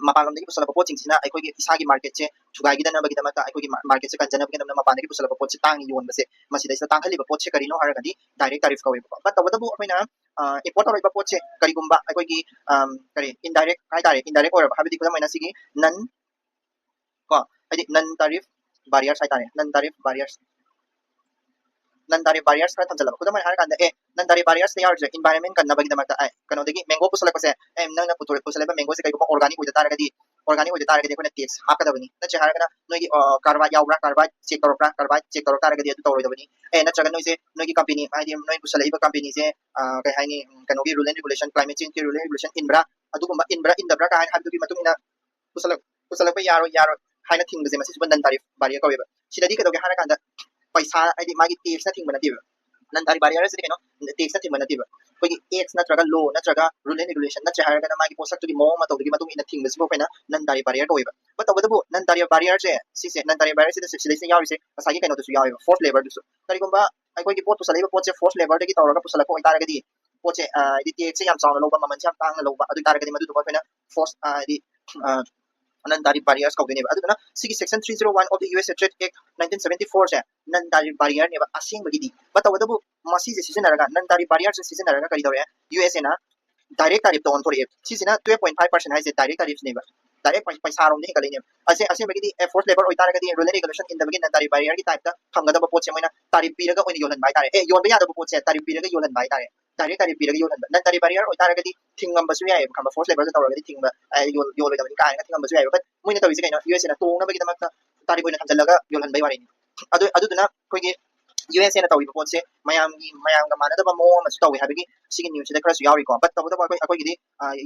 ꯃꯄꯥꯟ ꯂꯝꯗꯒꯤ ꯄꯨꯁꯜꯂꯛꯄ ꯄꯣꯠꯁꯤꯡꯁꯤꯅ ꯑꯩꯈꯣꯏꯒꯤ ꯏꯁꯥꯒꯤ marketꯁꯦ ꯊꯨꯒꯥꯏꯈꯤꯗꯅꯕꯒꯤꯗꯃꯛꯇ, ꯑꯩꯈꯣꯏꯒꯤ marketꯁꯦ ꯀꯟꯖꯅꯕꯒꯤꯗꯃꯛꯇ ꯃꯄꯥꯟꯗꯒꯤ ꯄꯨꯁꯜꯂꯛꯄ ꯄꯣꯠꯁꯦ ꯇꯥꯡꯅ ꯌꯣꯟꯕꯁꯦ, ꯃꯁꯤꯗꯩꯁꯤꯗ ꯇꯥꯡꯍꯜꯂꯤꯕ ꯄꯣꯠꯁꯦ ꯀꯔꯤꯅꯣ ꯍꯥꯏꯔꯒꯗꯤ direct tariff ꯀꯧꯋꯦꯕꯀꯣ꯫ But ꯇꯧꯕꯇꯕꯨ ꯑꯩꯈꯣꯏꯅ import ꯇꯧꯔꯛꯏꯕ ꯄꯣꯠꯁꯦ ꯀꯔꯤꯒꯨꯝꯕ ꯑꯩꯈꯣꯏꯒꯤ ꯀꯔꯤ indirect ꯍꯥꯏꯇꯥꯔꯦ, indirect ꯑꯣꯏꯔꯕ, ꯍꯥꯏꯕꯗꯤ ꯈꯨꯗꯝ ꯑꯣꯏꯅ ꯁꯤꯒꯤ non ꯀꯣ, ꯍꯥꯏꯗꯤ non tariff barriers ꯍꯥꯏꯇꯥꯔꯦ, non tariff barriers, non tariff barriers ꯈꯔ ꯊꯝꯖꯜꯂꯕ꯫ ꯈꯨꯗꯝ ꯑꯣꯏꯅ ꯍꯥꯏꯔꯀꯥꯟꯗ, ꯑꯦ, non tariff barriers ꯌꯥꯎꯔꯤꯁꯦ environment ꯀꯟꯅꯕꯒꯤꯗꯃꯛꯇ, ꯑꯦ, ꯀꯩꯅꯣꯗꯒꯤ mango ꯄꯨꯁꯜꯂꯛꯄꯁꯦ, ꯑꯦ, ꯅꯪꯅ ꯄꯨꯊꯣꯔꯛ ꯄꯨꯁꯜꯂꯛꯄ mangoꯁꯦ ꯀꯩꯒꯨꯝꯕ organic ꯑꯣꯏꯗ ꯇꯥꯔꯒꯗꯤ organic ꯑꯣꯏꯗ ꯇꯥꯔꯒꯗꯤ ꯑꯩꯈꯣꯏꯅ tax ꯍꯥꯞꯀꯗꯕꯅꯤ꯫ ꯅꯠꯇ꯭ꯔꯦ ꯍꯥꯏꯔꯒꯅ ꯅꯣꯏꯒꯤ ꯀꯔꯕꯥꯔ ꯌꯥꯎꯕ꯭ꯔꯥ, ꯀꯔꯕꯥꯔ check ꯇꯧꯔꯛꯄ꯭ꯔꯥ, ꯀꯔꯕꯥꯔ check ꯇꯧꯔꯛ ꯇꯥꯔꯒꯗꯤ ꯑꯗꯨ ꯇꯧꯔꯣꯏꯗꯕꯅꯤ꯫ ꯑꯦ ꯅꯠꯇ꯭ꯔꯒ ꯅꯣꯏꯁꯦ ꯅꯣꯏꯒꯤ company ꯍꯥꯏꯗꯤ ꯅꯣꯏ ꯄꯨꯁꯜꯂꯛꯏꯕ companyꯁꯦ ꯀꯩ ꯍꯥꯏꯅꯤ, ꯀꯩꯅꯣꯒꯤ rule and regulation, climate changeꯀꯤ rule and regulation ꯏꯟꯕ꯭ꯔꯥ, ꯑꯗꯨꯒꯨꯝꯕ ꯏꯟꯕ꯭ꯔꯥ ꯏꯟꯗꯕ꯭ꯔꯥ ꯀꯥꯏꯅ ꯍꯥꯏꯕꯗꯨꯒꯤ ꯃꯇꯨꯡ ꯏꯟꯅ ꯄꯨꯁꯜꯂꯛ ꯄꯨꯁꯜꯂꯛꯄ ꯌꯥꯔꯣꯏ ꯌꯥꯔꯣꯏ ꯍꯥꯏꯅ ꯊꯤꯡꯕꯁꯦ ꯃꯁꯤꯁꯤꯕꯨ non tariff barrier ꯀꯧꯋꯦꯕ꯫ ꯁꯤꯗꯗꯤ ꯀꯩꯗꯧꯒꯦ ꯍꯥꯏꯔꯀꯥꯟꯗ ꯄꯩꯁꯥ ꯍꯥꯏꯗꯤ ꯃꯥꯒꯤ taxꯅ ꯊꯤꯡꯕ ꯅꯠꯇꯦꯕ꯫ Non tariff barrier ꯁꯤꯗꯤ ꯀꯩꯅꯣ? Taxꯅ ꯊꯤꯡꯕ ꯅꯠꯇꯦꯕ꯫ ꯑꯩꯈꯣꯏꯒꯤ act ꯅꯠꯇ꯭ꯔꯒ law ꯅꯠꯇ꯭ꯔꯒ rule and regulation ꯅꯠꯇ꯭ꯔꯦ ꯍꯥꯏꯔꯒꯅ ꯃꯥꯒꯤ ꯄꯣꯠꯁꯛꯇꯨꯒꯤ ꯃꯑꯣꯡ ꯃꯇꯧꯗꯨꯒꯤ ꯃꯇꯨꯡ ꯏꯟꯅ ꯊꯤꯡꯕꯁꯤꯕꯨ ꯑꯩꯈꯣꯏꯅ non tariff barrier ꯀꯧꯋꯦꯕ꯫ But ꯇꯧꯕꯇꯕꯨ non tariff barrierꯁꯦ ꯁꯤꯁꯦ non tariff barrier ꯁꯤꯗ ꯁꯤꯗꯩꯁꯤꯗ ꯌꯥꯎꯔꯤꯁꯦ ꯉꯁꯥꯏꯒꯤ ꯀꯩꯅꯣꯗꯨꯁꯨ ꯌꯥꯎꯋꯦꯕ, forced labourꯗꯨꯁꯨ꯫ ꯀꯔꯤꯒꯨꯝꯕ ꯑꯩꯈꯣꯏꯒꯤ ꯄꯣꯠ ꯄꯨꯁꯜꯂꯛꯏꯕ ꯄꯣꯠꯁꯦ forced labourꯗꯒꯤ ꯇꯧꯔꯒ ꯄꯨꯁꯜꯂꯛꯄ ꯑꯣꯏꯇꯥꯔꯒꯗꯤ ꯄꯣꯠꯁꯦ ꯍꯥꯏꯗꯤ taxꯁꯦ ꯌꯥꯝ ꯆꯥꯎꯅ ꯂꯧꯕ, ꯃꯃꯜꯁꯦ ꯌꯥꯝ ꯇꯥꯡꯅ ꯂꯧꯕ, ꯑꯗꯨ ꯑꯣꯏꯇꯥꯔꯒꯗꯤ ꯃꯗꯨꯗꯨ ꯑꯩꯈꯣꯏꯅ forced ꯍꯥꯏꯗꯤ non tariff barriers ꯀꯧꯗꯣꯏꯅꯦꯕ꯫ ꯑꯗꯨꯗꯨꯅ ꯁꯤꯒꯤ section three zero one of the U S Trade Act nineteen seventy fourꯁꯦ non tariff barrierꯅꯦꯕ ꯑꯁꯦꯡꯕꯒꯤꯗꯤ꯫ But ꯇꯧꯕꯇꯕꯨ ꯃꯁꯤꯁꯦ ꯁꯤꯖꯤꯟꯅꯔꯒ, non tariff barrierꯁꯦ ꯁꯤꯖꯤꯟꯅꯔꯒ ꯀꯔꯤ ꯇꯧꯔꯦ? USAꯅ direct tariffꯇ ꯑꯣꯟꯊꯣꯔꯛꯑꯦ꯫ ꯁꯤꯁꯤꯅ twelve point five percent ꯍꯥꯏꯁꯦ direct tariffꯅꯦꯕ꯫ Direct ꯄꯩꯁꯥꯔꯣꯝꯗ ꯍꯦꯟꯒꯠꯂꯛꯏꯅꯦꯕ꯫ ꯑꯁꯦ ꯑꯁꯦꯡꯕꯒꯤ forced labour ꯑꯣꯏꯇꯥꯔꯒꯗꯤ rule and regulation ꯏꯟꯗꯕꯒꯤ non tariff barrierꯒꯤ typeꯇ ꯐꯪꯒꯗꯕ ꯄꯣꯠꯁꯦ ꯃꯣꯏꯅ tariff ꯄꯤꯔꯒ ꯑꯣꯏꯅ ꯌꯣꯜꯍꯟꯕ ꯍꯥꯏꯇꯥꯔꯦ꯫ ꯑꯦ ꯌꯣꯟꯕ ꯌꯥꯗꯕ ꯄꯣꯠꯁꯦ tariff ꯄꯤꯔꯒ ꯌꯣꯜꯍꯟꯕ ꯍꯥꯏꯇꯥꯔꯦ꯫ Direct tariff ꯄꯤꯔꯒ ꯌꯣꯜꯍꯟꯕ꯫ Non tariff barrier ꯑꯣꯏꯇꯥꯔꯒꯗꯤ ꯊꯤꯡꯉꯝꯕꯁꯨ ꯌꯥꯏꯑꯕ, ꯈꯪꯕ? Forced labourꯗ ꯇꯧꯔꯒꯗꯤ ꯊꯤꯡꯕ, ꯌꯣꯜꯂꯣꯏꯗꯕꯅꯤ ꯀꯥꯏꯅ ꯊꯤꯡꯉꯝꯕꯁꯨ ꯌꯥꯏꯑꯕ꯫ But ꯃꯣꯏꯅ ꯇꯧꯔꯤꯁꯦ ꯀꯩꯅꯣ? USAꯅ ꯇꯣꯡꯅꯕꯒꯤꯗꯃꯛꯇ tariff ꯑꯣꯏꯅ ꯊꯝꯖꯤꯜꯂꯒ ꯌꯣꯜꯍꯟꯕꯩ ꯋꯥꯔꯤꯅꯤ꯫ ꯑꯗꯨ ꯑꯗꯨꯗꯨꯅ ꯑꯩꯈꯣꯏꯒꯤ USAꯅ ꯇꯧꯔꯤꯕ ꯄꯣꯠꯁꯦ ꯃꯌꯥꯝꯒꯤ ꯃꯌꯥꯝꯒ ꯃꯥꯟꯅꯗꯕ ꯃꯑꯣꯡ ꯑꯃꯁꯨ ꯇꯧꯋꯤ ꯍꯥꯏꯕꯒꯤ ꯁꯤꯒꯤ newsꯁꯤꯗ ꯈꯔꯁꯨ ꯌꯥꯎꯔꯤꯀꯣ꯫ But ꯇꯧꯕꯇꯕꯨ ꯑꯩꯈꯣꯏ ꯑꯩꯈꯣꯏꯒꯤꯗꯤ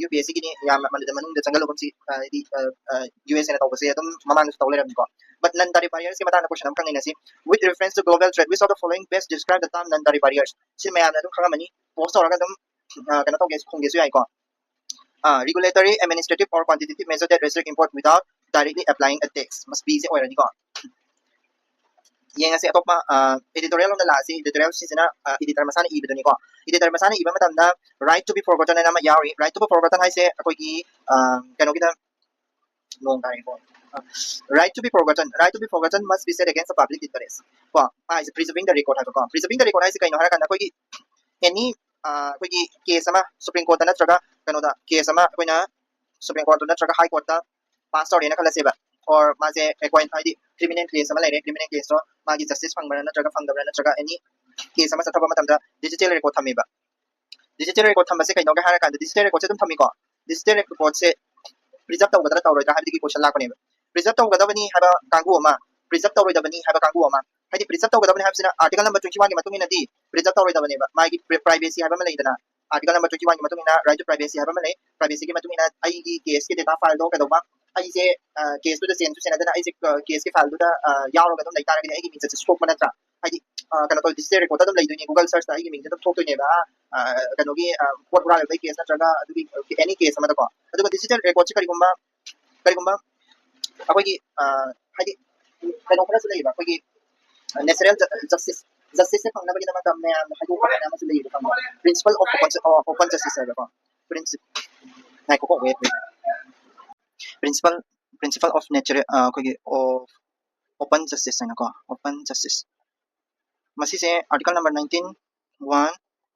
UPSCꯒꯤꯅꯤ, ꯌꯥꯝ ꯃꯗꯨꯗ ꯃꯅꯨꯡꯗ ꯆꯪꯁꯤꯜꯂꯨꯒꯨꯝꯁꯤ꯫ ꯍꯥꯏꯗꯤ USAꯅ ꯇꯧꯕꯁꯦ ꯑꯗꯨꯝ ꯃꯃꯥꯡꯗꯁꯨ ꯇꯧ ꯂꯩꯔꯝꯅꯤꯀꯣ꯫ But non tariff barriersꯀꯤ ꯃꯇꯥꯡꯗ question ꯑꯃꯈꯛ ꯅꯩꯅꯁꯤ꯫ With reference to global trade, which of the following best describe the term non tariff barriers? ꯁꯤ ꯃꯌꯥꯝꯅ ꯑꯗꯨꯝ ꯈꯪꯉꯝꯃꯅꯤ, pause ꯇꯧꯔꯒ ꯑꯗꯨꯝ ꯀꯩꯅꯣ ꯇꯧꯒꯦ, ꯈꯨꯝꯒꯦꯁꯨ ꯌꯥꯏꯀꯣ꯫ Regulatory, administrative or quantitative measure that restrict import without directly applying a tax, must beꯁꯦ ꯑꯣꯏꯔꯅꯤꯀꯣ꯫ ꯌꯦꯡꯉꯁꯤ ꯑꯇꯣꯞꯄ editorial ꯂꯣꯝꯗ ꯂꯥꯛꯑꯁꯤ꯫ Editorial ꯁꯤꯁꯤꯅ editor ꯃꯁꯥꯅ ꯏꯕꯗꯨꯅꯤꯀꯣ꯫ Editor ꯃꯁꯥꯅ ꯏꯕ ꯃꯇꯝꯗ right to be forgotten ꯍꯥꯏꯅ ꯑꯃ ꯌꯥꯎꯔꯤ꯫ Right to be forgotten ꯍꯥꯏꯁꯦ ꯑꯩꯈꯣꯏꯒꯤ ꯀꯩꯅꯣꯒꯤꯗ ꯅꯣꯡ ꯇꯥꯔꯦꯀꯣ꯫ Right to be forgotten, right to be forgotten must be set against the public interest ꯀꯣ꯫ ꯃꯥ ꯍꯥꯏꯁꯦ preserving the record ꯍꯥꯏꯕꯀꯣ꯫ Preserving the record ꯍꯥꯏꯁꯦ ꯀꯩꯅꯣ ꯍꯥꯏꯔꯀꯥꯟꯗ ꯑꯩꯈꯣꯏꯒꯤ any ꯑꯩꯈꯣꯏꯒꯤ case ꯑꯃ Supreme Courtꯇ ꯅꯠꯇ꯭ꯔꯒ ꯀꯩꯅꯣꯗ case ꯑꯃ ꯑꯩꯈꯣꯏꯅ Supreme Courtꯇ ꯅꯠꯇ꯭ꯔꯒ High Courtꯇ pass ꯇꯧꯔꯦꯅ ꯈꯜꯂꯁꯦꯕ, or ꯃꯥꯁꯦ ꯑꯩꯈꯣꯏ ꯍꯥꯏꯗꯤ criminal case ꯑꯃ ꯂꯩꯔꯦ, criminal caseꯇꯣ ꯃꯥꯒꯤ justice ꯐꯪꯕ꯭ꯔꯥ ꯅꯠꯇ꯭ꯔꯒ ꯐꯪꯗꯕ꯭ꯔꯥ ꯅꯠꯇ꯭ꯔꯒ any case ꯑꯃ ꯆꯠꯊꯕ ꯃꯇꯝꯗ digital record ꯊꯝꯃꯦꯕ꯫ Digital record ꯊꯝꯕꯁꯦ ꯀꯩꯅꯣꯒ ꯍꯥꯏꯔꯀꯥꯟꯗ digital recordꯁꯦ ꯑꯗꯨꯝ ꯊꯝꯃꯤꯀꯣ꯫ Digital recordꯁꯦ ꯄ꯭ꯔꯤꯖꯔꯕ ꯇꯧꯒꯗ꯭ꯔꯥ ꯇꯧꯔꯣꯏꯗ꯭ꯔꯥ ꯍꯥꯏꯕꯗꯨꯒꯤ ꯀꯣꯏꯁꯟ ꯂꯥꯛꯄꯅꯦꯕ꯫ ꯄ꯭ꯔꯤꯖꯔꯕ ꯇꯧꯒꯗꯕꯅꯤ ꯍꯥꯏꯕ ꯀꯥꯡꯕꯨ ꯑꯃ, ꯄ꯭ꯔꯤꯖꯔꯕ ꯇꯧꯔꯣꯏꯗꯕꯅꯤ ꯍꯥꯏꯕ ꯀꯥꯡꯕꯨ ꯑꯃ꯫ ꯍꯥꯏꯗꯤ ꯄ꯭ꯔꯤꯖꯔꯕ ꯇꯧꯒꯗꯕꯅꯤ ꯍꯥꯏꯕꯁꯤꯅ ꯑꯥꯔꯇꯤꯀꯜ ꯅꯝꯕꯔ ꯇ꯭ꯋꯦꯟꯇꯤ ꯋꯥꯟꯒꯤ ꯃꯇꯨꯡ ꯏꯟꯅꯗꯤ ꯄ꯭ꯔꯤꯖꯔꯕ ꯇꯧꯔꯣꯏꯗꯕꯅꯦꯕ, ꯃꯥꯒꯤ ꯄ꯭ꯔꯥꯏꯚꯦꯁꯤ ꯍꯥꯏꯕ ꯑꯃ ꯂꯩꯗꯅ꯫ ꯑꯥꯔꯇꯤꯀꯜ ꯅꯝꯕꯔ ꯇ꯭ꯋꯦꯟꯇꯤ ꯋꯥꯟꯒꯤ ꯃꯇꯨꯡ ꯏꯟꯅ ꯔꯥꯏꯠ ꯇꯨ ꯄ꯭ꯔꯥꯏꯚꯦꯁꯤ ꯍꯥꯏꯕ ꯑꯃ ꯂꯩ꯫ ꯄ꯭ꯔꯥꯏꯚꯦꯁꯤꯒꯤ ꯃꯇꯨꯡ ꯏꯟꯅ ꯑꯩꯒꯤ ꯀꯦꯁꯀꯤ ꯗꯦꯇꯥ ꯐꯥꯏꯜꯗꯣ ꯀꯩꯗꯧꯕ, ꯑꯩꯁꯦ ꯀꯦꯁꯇꯨꯗ ꯆꯦꯟꯖꯁꯨ ꯆꯦꯟꯅꯗꯅ ꯑꯩꯁꯦ ꯀꯦꯁꯀꯤ ꯐꯥꯏꯜꯗꯨꯗ ꯌꯥꯎꯔꯒ ꯑꯗꯨꯝ ꯂꯩꯇꯥꯔꯒꯗꯤ ꯑꯩꯒꯤ ꯃꯤꯡꯆꯠꯁꯦ ꯁꯣꯛꯄ ꯅꯠꯇ꯭ꯔꯥ? ꯍꯥꯏꯗꯤ ꯀꯩꯅꯣ ꯇꯧ, ꯗꯤꯖꯤꯇꯦꯜ ꯔꯦꯀꯣꯔꯗꯇ ꯑꯗꯨꯝ ꯂꯩꯗꯣꯏꯅꯤ, ꯒꯨꯒꯜ ꯁꯔꯆꯇ ꯑꯩꯒꯤ ꯃꯤꯡꯁꯦ ꯑꯗꯨꯝ ꯊꯣꯛꯇꯣꯏꯅꯦꯕ꯫ ꯀꯩꯅꯣꯒꯤ ꯄꯣꯠ ꯍꯨꯔꯥꯜꯂꯛꯄꯒꯤ ꯀꯦꯁ ꯅꯠꯇ꯭ꯔꯒ ꯑꯗꯨꯒꯤ ꯑꯦꯅꯤ ꯀꯦꯁ ꯑꯃꯗꯀꯣ꯫ ꯑꯗꯨꯒ ꯗꯤꯖꯤꯇꯦꯜ ꯔꯦꯀꯣꯔꯗꯁꯦ ꯀꯔꯤꯒꯨꯝꯕ ꯀꯔꯤꯒꯨꯝꯕ ꯑꯩꯈꯣꯏꯒꯤ ꯍꯥꯏꯗꯤ ꯀꯩꯅꯣ ꯈꯔꯁꯨ ꯂꯩꯌꯦꯕ, ꯑꯩꯈꯣꯏꯒꯤ ꯅꯦꯆꯔꯦꯜ ꯖꯁꯇꯤꯁ, ꯖꯁꯇꯤꯁꯁꯦ ꯐꯪꯅꯕꯒꯤꯗꯃꯛꯇ ꯃꯌꯥꯝꯅ ꯍꯥꯏꯗꯣꯛꯄ ꯀꯥꯏꯅ ꯑꯃꯁꯨ ꯂꯩꯌꯦꯕ, ꯈꯪꯕ꯭ꯔꯥ? Principle of open justice ꯍꯥꯏꯕꯀꯣ꯫ ꯄ꯭ꯔꯤꯟꯁꯤꯞ ꯉꯥꯏꯈꯣꯀꯣ, what what principle principle of natural ꯑꯩꯈꯣꯏꯒꯤ ꯑꯣꯐ ꯑꯣꯄꯟ ꯖꯁꯇꯤꯁ ꯍꯥꯏꯅꯀꯣ, ꯑꯣꯄꯟ ꯖꯁꯇꯤꯁ꯫ ꯃꯁꯤꯁꯦ article number nineteen one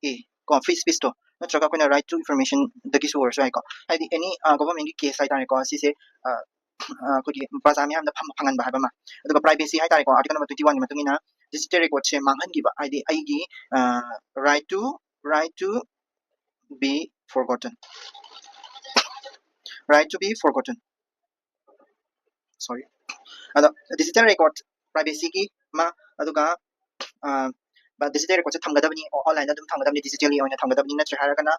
A ꯀꯣ, ꯐ꯭ꯔꯤ ꯁ꯭ꯄꯤꯆꯇꯣ ꯅꯠꯇ꯭ꯔꯒ ꯑꯩꯈꯣꯏꯅ ꯔꯥꯏꯠ ꯇꯨ ꯏꯟꯐꯣꯔꯃꯦꯁꯟꯗꯒꯤꯁꯨ ꯑꯣꯏꯔꯁꯨ ꯌꯥꯏꯀꯣ꯫ ꯍꯥꯏꯗꯤ ꯑꯦꯅꯤ ꯒꯣꯕꯔꯃꯦꯟꯒꯤ ꯀꯦꯁ ꯍꯥꯏꯇꯥꯔꯦꯀꯣ, ꯁꯤꯁꯦ ꯑꯩꯈꯣꯏꯒꯤ ꯄ꯭ꯔꯖꯥ ꯃꯤꯌꯥꯝꯗ ꯐꯪꯍꯟꯕ ꯍꯥꯏꯕ ꯑꯃ꯫ ꯑꯗꯨꯒ ꯄ꯭ꯔꯥꯏꯚꯦꯁꯤ ꯍꯥꯏꯇꯥꯔꯦꯀꯣ, ꯑꯥꯔꯇꯤꯀꯜ ꯅꯝꯕꯔ ꯇ꯭ꯋꯦꯟꯇꯤ ꯋꯥꯟꯒꯤ ꯃꯇꯨꯡ ꯏꯟꯅ ꯗꯤꯖꯤꯇꯦꯜ ꯔꯦꯀꯣꯔꯗꯁꯦ ꯃꯥꯡꯍꯟꯈꯤꯕ, ꯍꯥꯏꯗꯤ ꯑꯩꯒꯤ right to right to be forgotten, right to be forgotten, sorry꯫ ꯑꯗꯣ ꯗꯤꯖꯤꯇꯦꯜ ꯔꯦꯀꯣꯔꯗ ꯄ꯭ꯔꯥꯏꯚꯦꯁꯤꯒꯤ ꯑꯃ, ꯑꯗꯨꯒ ꯗꯤꯖꯤꯇꯦꯜ ꯔꯦꯀꯣꯔꯗꯁꯦ ꯊꯝꯒꯗꯕꯅꯤ, ꯑꯣꯟꯂꯥꯏꯟꯗ ꯑꯗꯨꯝ ꯊꯝꯒꯗꯕꯅꯤ, ꯗꯤꯖꯤꯇꯦꯜꯒꯤ ꯑꯣꯏꯅ ꯊꯝꯒꯗꯕꯅꯤ, ꯅꯠꯇ꯭ꯔꯦ ꯍꯥꯏꯔꯒꯅ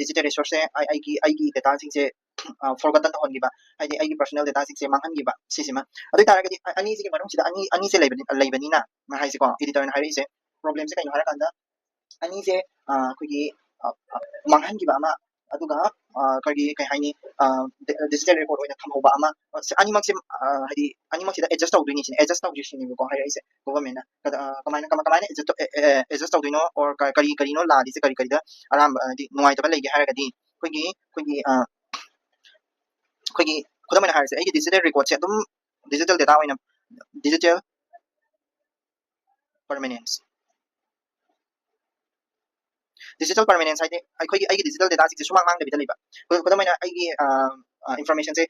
ꯗꯤꯖꯤꯇꯦꯜ ꯔꯤꯁꯣꯔꯁꯁꯦ ꯑꯩꯒꯤ ꯑꯩꯒꯤ ꯗꯦꯇꯥꯁꯤꯡꯁꯦ ꯐꯣꯔꯒꯇꯟ ꯇꯧꯍꯟꯈꯤꯕ, ꯍꯥꯏꯗꯤ ꯑꯩꯒꯤ ꯄꯔꯁꯣꯅꯦꯜ ꯗꯦꯇꯥꯁꯤꯡꯁꯦ ꯃꯥꯡꯍꯟꯈꯤꯕ, ꯁꯤꯁꯤꯃ꯫ ꯑꯗꯨ ꯑꯣꯏ ꯇꯥꯔꯒꯗꯤ ꯑꯅꯤꯁꯤꯒꯤ ꯃꯅꯨꯡꯁꯤꯗ ꯑꯅꯤ ꯑꯅꯤꯁꯦ ꯂꯩꯕꯅꯤ, ꯂꯩꯕꯅꯤꯅ ꯍꯥꯏꯁꯤꯀꯣ, ꯏꯗꯤꯇꯔꯅ ꯍꯥꯏꯔꯛꯏꯁꯦ꯫ ꯄ꯭ꯔꯣꯕ꯭ꯂꯦꯝꯁꯦ ꯀꯩꯅꯣ ꯍꯥꯏꯔꯀꯥꯟꯗ ꯑꯅꯤꯁꯦ ꯑꯩꯈꯣꯏꯒꯤ ꯃꯥꯡꯍꯟꯈꯤꯕ ꯑꯃ, ꯑꯗꯨꯒ ꯑꯩꯈꯣꯏꯒꯤ ꯀꯩ ꯍꯥꯏꯅꯤ, ꯗꯤꯖꯤꯇꯦꯜ ꯔꯦꯀꯣꯔꯗ ꯑꯣꯏꯅ ꯊꯝꯍꯧꯕ ꯑꯃ, ꯑꯅꯤꯃꯛꯁꯦ ꯍꯥꯏꯗꯤ ꯑꯅꯤꯃꯛꯁꯤꯗ ꯑꯦꯗꯖꯁ ꯇꯧꯗꯣꯏꯅꯤ ꯁꯤꯅꯤ, ꯑꯦꯗꯖꯁ ꯇꯧꯗꯣꯏ ꯁꯤꯅꯦꯕꯀꯣ ꯍꯥꯏꯔꯛꯏꯁꯦ ꯒꯣꯕꯔꯃꯦꯟꯅ꯫ ꯀꯃꯥꯏꯅ ꯀꯃꯥꯏꯅ ꯑꯦꯗꯖꯁ ꯇꯧꯗꯣꯏꯅꯣ, ꯑꯣꯔ ꯀꯔꯤ ꯀꯔꯤꯅꯣ ꯂꯥꯜꯂꯤꯁꯦ, ꯀꯔꯤ ꯀꯔꯤꯗ ꯑꯔꯥꯟꯕ ꯍꯥꯏꯗꯤ ꯅꯨꯡꯉꯥꯏꯇꯕ ꯂꯩꯒꯦ ꯍꯥꯏꯔꯒꯗꯤ ꯑꯩꯈꯣꯏꯒꯤ ꯑꯩꯈꯣꯏꯒꯤ ꯑꯩꯈꯣꯏꯒꯤ ꯈꯨꯗꯝ ꯑꯣꯏꯅ ꯍꯥꯏꯔꯁꯦ, ꯑꯩꯒꯤ ꯗꯤꯖꯤꯇꯦꯜ ꯔꯦꯀꯣꯔꯗꯁꯦ ꯑꯗꯨꯝ ꯗꯤꯖꯤꯇꯦꯜ ꯗꯦꯇꯥ ꯑꯣꯏꯅ ꯗꯤꯖꯤꯇꯦꯜ ꯄꯔꯃꯅꯦꯟꯁ ꯗꯤꯖꯤꯇꯦꯜ ꯄꯔꯃꯅꯦꯟꯁ ꯍꯥꯏꯗꯤ ꯑꯩꯈꯣꯏꯒꯤ ꯑꯩꯒꯤ ꯗꯤꯖꯤꯇꯦꯜ ꯗꯦꯇꯥꯁꯤꯡꯁꯦ ꯁꯨꯃꯥꯡ ꯃꯥꯡꯗꯕꯤꯗ ꯂꯩꯕ꯫ ꯈꯨꯗꯝ ꯑꯣꯏꯅ ꯑꯩꯒꯤ ꯏꯟꯐꯣꯔꯃꯦꯁꯟꯁꯦ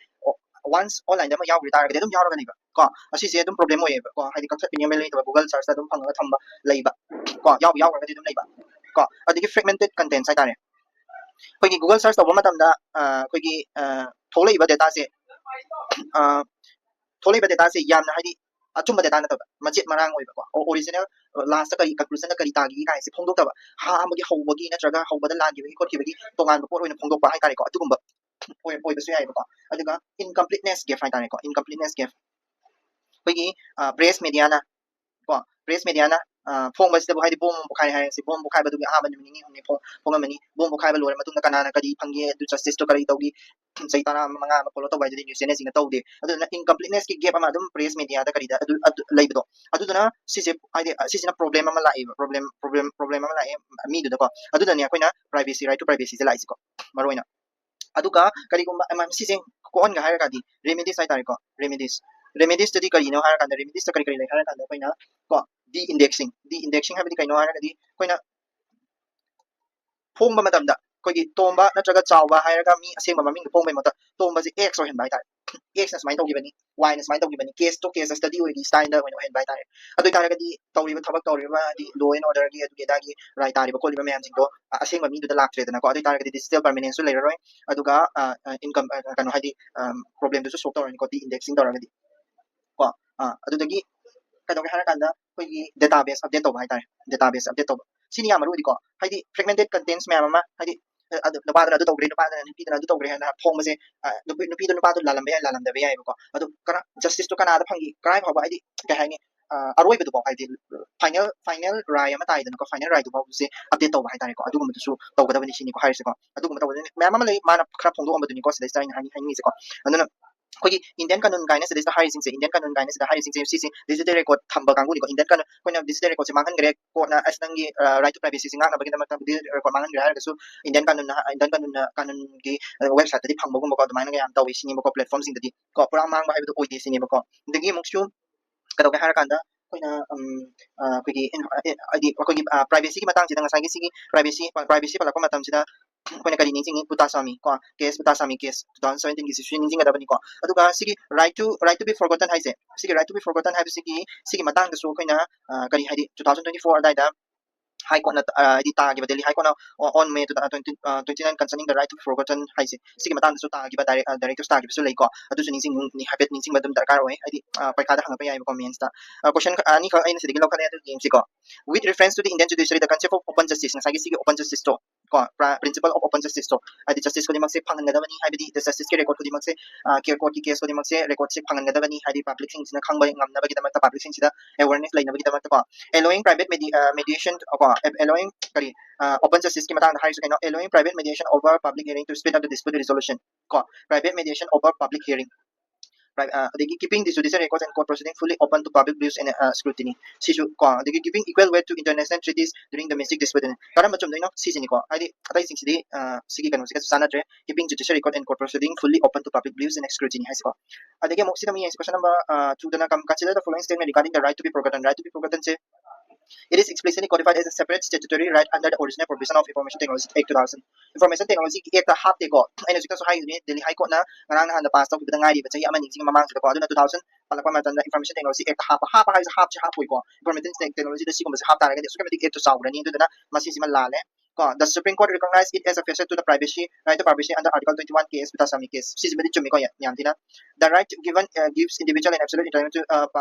ꯋꯥꯟꯁ ꯑꯣꯟꯂꯥꯏꯟꯗ ꯑꯃ ꯌꯥꯎꯈ꯭ꯔ ꯇꯥꯔꯒꯗꯤ ꯑꯗꯨꯝ ꯌꯥꯎꯔꯒ ꯂꯩꯕ ꯀꯣ, ꯑꯁꯤꯁꯦ ꯑꯗꯨꯝ ꯄ꯭ꯔꯣꯕ꯭ꯂꯦꯝ ꯑꯣꯏꯌꯦꯕ ꯀꯣ, ꯍꯥꯏꯗꯤ ꯀꯛꯊꯠꯄꯤꯅꯤꯡꯉꯥꯏ ꯂꯩꯇꯕ, ꯒꯨꯒꯜ ꯁꯔꯆꯇ ꯑꯗꯨꯝ ꯐꯪꯉꯒ ꯊꯝꯕ ꯂꯩꯕ ꯀꯣ, ꯌꯥꯎ ꯌꯥꯎꯈ꯭ꯔꯒꯗꯤ ꯑꯗꯨꯝ ꯂꯩꯕ ꯀꯣ꯫ ꯑꯗꯒꯤ ꯐ꯭ꯔꯦꯒꯃꯦꯟꯇꯦꯠ ꯀꯟꯇꯦꯟꯁ ꯍꯥꯏꯇꯥꯔꯦ, ꯑꯩꯈꯣꯏꯒꯤ Google search ꯇꯧꯕ ꯃꯇꯝꯗ ꯑ, ꯑꯩꯈꯣꯏꯒꯤ ꯑ, ꯊꯣꯛꯂꯛꯏꯕ dataꯁꯦ ꯑ, ꯊꯣꯛꯂꯛꯏꯕ dataꯁꯦ ꯌꯥꯝꯅ ꯍꯥꯏꯗꯤ ꯑꯆꯨꯝꯕ data ꯅꯠꯇꯕ, ꯃꯆꯦꯠ ꯃꯔꯥꯡ ꯑꯣꯏꯕꯀꯣ, original last ꯀꯔꯤ conclusion ꯀꯔꯤ ꯇꯥꯈꯤꯒꯦ ꯀꯥꯏꯁꯦ ꯐꯣꯡꯗꯣꯛꯇꯕ, ꯑꯍꯥꯟꯕꯒꯤ ꯍꯧꯕꯒꯤ ꯅꯠꯇ꯭ꯔꯒ ꯍꯧꯕꯗ ꯂꯥꯟꯈꯤꯕꯒꯤ ꯈꯣꯠꯈꯤꯕꯒꯤ ꯇꯣꯉꯥꯟꯕ ꯄꯣꯠ ꯑꯣꯏꯅ ꯐꯣꯡꯗꯣꯛꯄ ꯍꯥꯏꯇꯥꯔꯦꯀꯣ, ꯑꯗꯨꯒꯨꯝꯕ ꯑꯣꯏ- ꯑꯣꯏꯕꯁꯨ ꯌꯥꯏꯕꯀꯣ꯫ ꯑꯗꯨꯒ incompleteness gap ꯍꯥꯏꯇꯥꯔꯦꯀꯣ, incompleteness gap꯫ ꯑꯩꯈꯣꯏꯒꯤ press mediaꯅ ꯀꯣ press mediaꯅ ꯐꯣꯡꯕꯁꯤꯗꯕꯨ ꯍꯥꯏꯗꯤ ꯕꯣꯝ ꯄꯣꯈꯥꯏꯔꯦ ꯍꯥꯏꯔꯁꯤ, ꯕꯣꯝ ꯄꯣꯈꯥꯏꯕꯗꯨꯒꯤ ꯑꯍꯥꯟꯕ ꯅꯨꯃꯤꯠ ꯅꯤꯅꯤ ꯍꯨꯝꯅꯤ ꯐꯣꯡ- ꯐꯣꯡꯉꯝꯃꯅꯤ꯫ ꯕꯣꯝ ꯄꯣꯈꯥꯏꯕ ꯂꯣꯏꯔ ꯃꯇꯨꯡꯗ ꯀꯅꯥꯅ ꯀꯔꯤ ꯐꯪꯒꯦ, ꯑꯗꯨ justiceꯇꯣ ꯀꯔꯤ ꯇꯧꯈꯤ, ꯆꯍꯤ ꯇꯔꯥ ꯃꯉꯥ ꯑꯃ follow ꯇꯧꯕ ꯍꯥꯏꯗꯨꯗꯤ news channelꯁꯤꯡꯅ ꯇꯧꯗꯦ꯫ ꯑꯗꯨꯗꯨꯅ incompletenessꯀꯤ gap ꯑꯃ ꯑꯗꯨꯝ press mediaꯗ ꯀꯔꯤꯗ ꯑꯗꯨ ꯑꯗꯨ ꯂꯩꯕꯗꯣ, ꯑꯗꯨꯗꯨꯅ ꯁꯤꯁꯦ ꯍꯥꯏꯗꯤ ꯑ, ꯁꯤꯁꯤꯅ problem ꯑꯃ ꯂꯥꯛꯑꯦꯕ, problem problem problem ꯑꯃ ꯂꯥꯛꯑꯦ ꯃꯤꯗꯨꯗꯀꯣ꯫ ꯑꯗꯨꯗꯅꯦ ꯑꯩꯈꯣꯏꯅ privacy, right to privacyꯁꯦ ꯂꯥꯛꯏꯁꯦꯀꯣ, ꯃꯔꯨ ꯑꯣꯏꯅ꯫ ꯑꯗꯨꯒ ꯀꯔꯤꯒꯨꯝꯕ ꯑꯃ ꯁꯤꯁꯦ ꯀꯣꯛꯍꯟꯒꯦ ꯍꯥꯏꯔꯒꯗꯤ remedies ꯍꯥꯏꯇꯥꯔꯦꯀꯣ, remedies꯫ Remediesꯇꯗꯤ ꯀꯔꯤꯅꯣ ꯍꯥꯏꯔꯀꯥꯟꯗ, remediesꯇ ꯀꯔꯤ ꯀꯔꯤ ꯂꯩ ꯍꯥꯏꯔꯀꯥꯟꯗ ꯑꯩꯈꯣꯏꯅ ꯀꯣ de-indexing, de-indexing ꯍꯥꯏꯕꯗꯤ ꯀꯩꯅꯣ ꯍꯥꯏꯔꯒꯗꯤ ꯑꯩꯈꯣꯏꯅ ꯐꯣꯡꯕ ꯃꯇꯝꯗ ꯑꯩꯈꯣꯏꯒꯤ ꯇꯣꯝꯕ ꯅꯠꯇ꯭ꯔꯒ ꯆꯥꯎꯕ ꯍꯥꯏꯔꯒ ꯃꯤ ꯑꯁꯦꯡꯕ ꯃꯃꯤꯡꯗꯣ ꯐꯣꯡꯕꯒꯤ ꯃꯍꯨꯠꯇ ꯇꯣꯝꯕꯁꯦ X ꯑꯣꯏꯍꯟꯕ ꯍꯥꯏꯇꯥꯔꯦ꯫ Xꯅ ꯁꯨꯃꯥꯏꯅ ꯇꯧꯈꯤꯕꯅꯤ, Yꯅ ꯁꯨꯃꯥꯏꯅ ꯇꯧꯈꯤꯕꯅꯤ, caseꯇꯣ case study ꯑꯣꯏꯔꯗꯤ styleꯗ ꯑꯣꯏꯅ ꯑꯣꯏꯍꯟꯕ ꯍꯥꯏꯇꯥꯔꯦ꯫ ꯑꯗꯨ ꯑꯣꯏꯇꯥꯔꯒꯗꯤ ꯇꯧꯔꯤꯕ ꯊꯕꯛ ꯇꯧꯔꯤꯕ ꯍꯥꯏꯗꯤ law and orderꯒꯤ ꯑꯗꯨꯒꯤ ꯑꯗꯥꯒꯤ right ꯇꯥꯔꯤꯕ ꯈꯣꯠꯂꯤꯕ ꯃꯌꯥꯝꯁꯤꯡꯗꯣ ꯑ, ꯑꯁꯦꯡꯕ ꯃꯤꯗꯨꯗ ꯂꯥꯛꯇ꯭ꯔꯦꯗꯅꯀꯣ꯫ ꯑꯗꯨ ꯑꯣꯏꯇꯥꯔꯒꯗꯤ digital permanenceꯁꯨ ꯂꯩꯔꯔꯣꯏ, ꯑꯗꯨꯒ income ꯀꯩꯅꯣ ꯍꯥꯏꯗꯤ problemꯗꯨꯁꯨ solve ꯇꯧꯔꯅꯤꯀꯣ de-indexing ꯇꯧꯔꯒꯗꯤ ꯀꯣ꯫ ꯑ, ꯑꯗꯨꯗꯒꯤ ꯀꯩꯗꯧꯒꯦ ꯍꯥꯏꯔꯀꯥꯟꯗ ꯑꯩꯈꯣꯏꯒꯤ database update ꯇꯧꯕ ꯍꯥꯏꯇꯥꯔꯦ, database update ꯇꯧꯕ꯫ ꯁꯤꯅꯤ ꯌꯥꯝ ꯃꯔꯨ ꯑꯣꯏꯗꯤꯀꯣ, ꯍꯥꯏꯗꯤ fragmented contents ꯃꯌꯥꯝ ꯑꯃ ꯍꯥꯏꯗꯤ ꯑ, ꯑꯗꯨ ꯅꯨꯄꯥꯗꯨꯅ ꯑꯗꯨ ꯇꯧꯈ꯭ꯔꯦ, ꯅꯨꯄꯥꯗꯨꯅ ꯅꯨꯄꯤꯗꯨꯅ ꯑꯗꯨ ꯇꯧꯈ꯭ꯔꯦ ꯍꯥꯏꯅ ꯐꯣꯡꯕꯁꯦ ꯑ, ꯅꯨꯄꯤ ꯅꯨꯄꯤꯗꯣ ꯅꯨꯄꯥꯗꯣ ꯂꯥꯜꯂꯝꯕ ꯌꯥꯏ, ꯂꯥꯜꯂꯝꯗꯕ ꯌꯥꯏꯕꯀꯣ꯫ ꯑꯗꯨ ꯀꯔ justiceꯇꯣ ꯀꯅꯥꯗ ꯐꯪꯈꯤ, ꯀꯔꯥꯏ ꯐꯥꯎꯕ ꯍꯥꯏꯗꯤ ꯀꯩ ꯍꯥꯏꯅꯤ ꯑ, ꯑꯔꯣꯏꯕꯗꯨꯐꯥꯎ ꯍꯥꯏꯗꯤ final final ꯔꯥꯏ ꯑꯃ ꯇꯥꯏꯗꯅꯀꯣ, final ꯔꯥꯏꯗꯨꯐꯥꯎꯁꯦ update ꯇꯧꯕ ꯍꯥꯏꯇꯥꯔꯦꯀꯣ꯫ ꯑꯗꯨꯒꯨꯝꯕꯗꯨꯁꯨ ꯇꯧꯒꯗꯕꯅꯤ ꯁꯤꯅꯤꯀꯣ ꯍꯥꯏꯔꯤꯁꯦꯀꯣ꯫ ꯑꯗꯨꯒꯨꯝꯕ ꯇꯧꯕꯗꯨꯅꯤ ꯃꯌꯥꯝ ꯑꯃ ꯂꯩ, ꯃꯥꯅ ꯈꯔ ꯐꯣꯡꯗꯣꯛꯑꯝꯕꯗꯨꯅꯤꯀꯣ ꯁꯤꯗꯩꯁꯤꯗ ꯑꯩꯅ ꯍꯥꯏꯅꯤꯡ- ꯍꯥꯏꯅꯤꯡꯉꯤꯁꯦꯀꯣ꯫ ꯑꯗꯨꯅ ꯑꯩꯈꯣꯏꯒꯤ Indian ꯀꯥꯅꯨꯟ ꯀꯥꯏꯅ ꯁꯤꯗꯩꯁꯤꯗ ꯍꯥꯏꯔꯤꯁꯤꯡꯁꯦ, Indian ꯀꯥꯅꯨꯟ ꯀꯥꯏꯅ ꯁꯤꯗ ꯍꯥꯏꯔꯤꯁꯤꯡꯁꯦ ꯁꯤꯁꯦ digital record ꯊꯝꯕ ꯀꯥꯡꯕꯨꯅꯤꯀꯣ꯫ Indian ꯀꯥꯅꯨꯟ ꯑꯩꯈꯣꯏꯅ digital recordꯁꯦ ꯃꯥꯡꯍꯟꯈ꯭ꯔꯦ, courtꯅ ꯑꯁ ꯅꯪꯒꯤ right to privacyꯁꯦ ꯉꯥꯛꯅꯕꯒꯤꯗꯃꯛꯇ digital record ꯃꯥꯡꯍꯟꯈ꯭ꯔꯦ ꯍꯥꯏꯔꯒꯁꯨ Indian ꯀꯥꯅꯨꯟꯅ Indian ꯀꯥꯅꯨꯟꯅ ꯀꯥꯅꯨꯟꯒꯤ websiteꯇꯗꯤ ꯐꯪꯕꯒꯨꯝꯕꯀꯣ, ꯑꯗꯨꯃꯥꯏꯅꯒ ꯌꯥꯝ ꯇꯧꯋꯤ ꯁꯤꯅꯦꯕꯀꯣ, platformꯁꯤꯡꯗꯗꯤ ꯀꯣ꯫ ꯄꯨꯔꯥ ꯃꯥꯡꯕ ꯍꯥꯏꯕꯗꯣ ꯑꯣꯏꯗꯦ ꯁꯤꯅꯦꯕꯀꯣ꯫ ꯑꯗꯒꯤ ꯑꯃꯨꯛꯁꯨ ꯀꯩꯗꯧꯒꯦ ꯍꯥꯏꯔꯀꯥꯟꯗ ꯑꯩꯈꯣꯏꯅ ꯎꯝ, ꯑ, ꯑꯩꯈꯣꯏꯒꯤ in- ꯑ, ꯍꯥꯏꯗꯤ ꯑꯩꯈꯣꯏꯒꯤ privacyꯒꯤ ꯃꯇꯥꯡꯁꯤꯗ ꯉꯁꯥꯏꯒꯤ ꯁꯤꯒꯤ privacy privacy ꯄꯜꯂꯛꯄ ꯃꯇꯝꯁꯤꯗ ꯑꯩꯈꯣꯏꯅ ꯀꯔꯤ ꯅꯤꯡꯁꯤꯡꯉꯤ? ꯄꯨꯇꯥꯁꯥꯃꯤ ꯀꯣ, case ꯄꯨꯇꯥꯁꯥꯃꯤ case two thousand seventeenꯒꯤꯁꯤꯁꯨ ꯅꯤꯡꯁꯤꯡꯒꯗꯕꯅꯤꯀꯣ꯫ ꯑꯗꯨꯒ ꯁꯤꯒꯤ right to right to be forgotten ꯍꯥꯏꯁꯦ, ꯁꯤꯒꯤ right to be forgotten ꯍꯥꯏꯕꯁꯤꯒꯤ ꯁꯤꯒꯤ ꯃꯇꯥꯡꯗꯁꯨ ꯑꯩꯈꯣꯏꯅ ꯑ, ꯀꯔꯤ ꯍꯥꯏꯗꯤ two thousand twenty four ꯑꯗꯥꯏꯗ High Courtꯅ ꯍꯥꯏꯗꯤ ꯇꯥꯈꯤꯕ, Delhi High Courtꯅ on May twenty twenty-nine concerning the right to be forgotten ꯍꯥꯏꯁꯦ, ꯁꯤꯒꯤ ꯃꯇꯥꯡꯗꯁꯨ ꯇꯥꯈꯤꯕ ꯗꯥꯏꯔꯦꯛ ꯗꯥꯏꯔꯦꯛꯇꯁꯨ ꯇꯥꯈꯤꯕꯁꯨ ꯂꯩꯀꯣ꯫ ꯑꯗꯨꯁꯨ ꯅꯤꯡꯁꯤꯡ ꯍꯥꯏꯐꯦꯠ ꯅꯤꯡꯁꯤꯡꯕ ꯑꯗꯨꯝ ꯗꯔꯀꯥꯔ ꯑꯣꯏ꯫ ꯍꯥꯏꯗꯤ ꯄꯩꯈꯥꯗ ꯍꯪꯉꯛꯄ ꯌꯥꯏꯕꯀꯣ, ꯃꯦꯟꯁꯇ꯫ ꯀꯣꯏꯁꯟ ꯑꯅꯤꯈꯛ ꯑꯩꯅ ꯁꯤꯗꯒꯤ ꯂꯧꯈꯠꯂꯦ, ꯑꯗꯨ ꯌꯦꯡꯁꯤꯀꯣ꯫ With reference to the Indian judiciary, the concept of open justice, ꯉꯁꯥꯏꯒꯤ ꯁꯤꯒꯤ open justiceꯇꯣ ꯀꯣ, principle of open justiceꯇꯣ, ꯍꯥꯏꯗꯤ justice ꯈꯨꯗꯤꯡꯃꯛꯁꯦ ꯐꯪꯍꯟꯒꯗꯕꯅꯤ, ꯍꯥꯏꯕꯗꯤ justiceꯀꯤ record ꯈꯨꯗꯤꯡꯃꯛꯁꯦ, courtꯀꯤ case ꯈꯨꯗꯤꯡꯃꯛꯁꯦ recordꯁꯦ ꯐꯪꯍꯟꯒꯗꯕꯅꯤ, ꯍꯥꯏꯗꯤ publicꯁꯤꯡꯁꯤꯅ ꯈꯪꯕ ꯉꯝꯅꯕꯒꯤꯗꯃꯛꯇ, publicꯁꯤꯡꯁꯤꯗ awareness ꯂꯩꯅꯕꯒꯤꯗꯃꯛꯇ ꯀꯣ꯫ Allowing private medi- mediation ꯀꯣ, allowing ꯀꯔꯤ, open justiceꯀꯤ ꯃꯇꯥꯡꯗ ꯍꯥꯏꯔꯤꯁꯦ ꯀꯩꯅꯣ? Allowing private mediation over public hearing to speed up the dispute resolution ꯀꯣ, private mediation over public hearing꯫ ꯑꯗꯒꯤ keeping the judicial records and court proceeding fully open to public views and scrutiny, ꯁꯤꯁꯨ ꯀꯣ꯫ ꯑꯗꯒꯤ giving equal weight to international treaties during domestic dispute, ꯀꯔꯝꯕ ꯆꯨꯝꯗꯣꯏꯅꯣ ꯁꯤꯁꯤꯅꯤꯀꯣ꯫ ꯍꯥꯏꯗꯤ ꯑꯇꯩꯁꯤꯡꯁꯤꯗꯤ ꯁꯤꯒꯤ ꯀꯩꯅꯣꯁꯤꯒꯁꯨ ꯆꯥꯟꯅꯗ꯭ꯔꯦ꯫ Keeping judicial record and court proceeding fully open to public views and scrutiny ꯍꯥꯏꯁꯤꯀꯣ꯫ ꯑꯗꯒꯤ ꯑꯃꯨꯛ ꯁꯤꯗ ꯑꯃꯨꯛ ꯌꯦꯡꯁꯤ, question number twoꯗꯅ come, consider the following statement regarding the right to be forgotten. Right to be forgotten say, it is explicitly codified as a separate statutory right under the original provision of Information Technology Act two thousand. Information Technology Actꯇ ꯍꯥꯞꯇꯦꯀꯣ꯫ ꯑꯩꯅ ꯍꯧꯖꯤꯛꯇꯁꯨ ꯍꯥꯏꯈꯤꯕꯅꯤ, Delhi High Courtꯅ ꯉꯔꯥꯡ ꯅꯍꯥꯟꯗ pass ꯇꯧꯈꯤꯕꯗ ꯉꯥꯏꯔꯤꯕ, ꯆꯍꯤ ꯑꯃ ꯑꯅꯤꯁꯤꯒꯤ ꯃꯃꯥꯡꯁꯤꯗꯀꯣ꯫ ꯑꯗꯨꯅ two thousand ꯄꯜꯂꯛꯄ ꯃꯇꯝꯗ Information Technology Actꯇ ꯍꯥꯞꯄ, ꯍꯥꯞꯄ ꯍꯥꯏꯁꯦ ꯍꯥꯞꯁꯦ ꯍꯥꯞꯄꯣꯏꯀꯣ꯫ Information Technologyꯗ ꯁꯤꯒꯨꯝꯕꯁꯦ ꯍꯥꯞ ꯇꯥꯔꯒꯗꯤ ꯑꯁꯨꯛꯀꯤ ꯃꯇꯤꯛ Actꯇꯨ ꯆꯥꯎꯈ꯭ꯔꯅꯤ꯫ ꯑꯗꯨꯗꯨꯅ ꯃꯁꯤꯁꯤꯃ ꯂꯥꯜꯂꯦ ꯀꯣ꯫ The Supreme Court recognize it as a facet to the privacy, right to privacy under Article twenty-one K S Puttaswamy case, ꯁꯤꯁꯤꯃꯗꯤ ꯆꯨꯝꯃꯤꯀꯣ ꯌꯥꯝ ꯊꯤꯅ꯫ The right given gives individual an absolute entitlement to,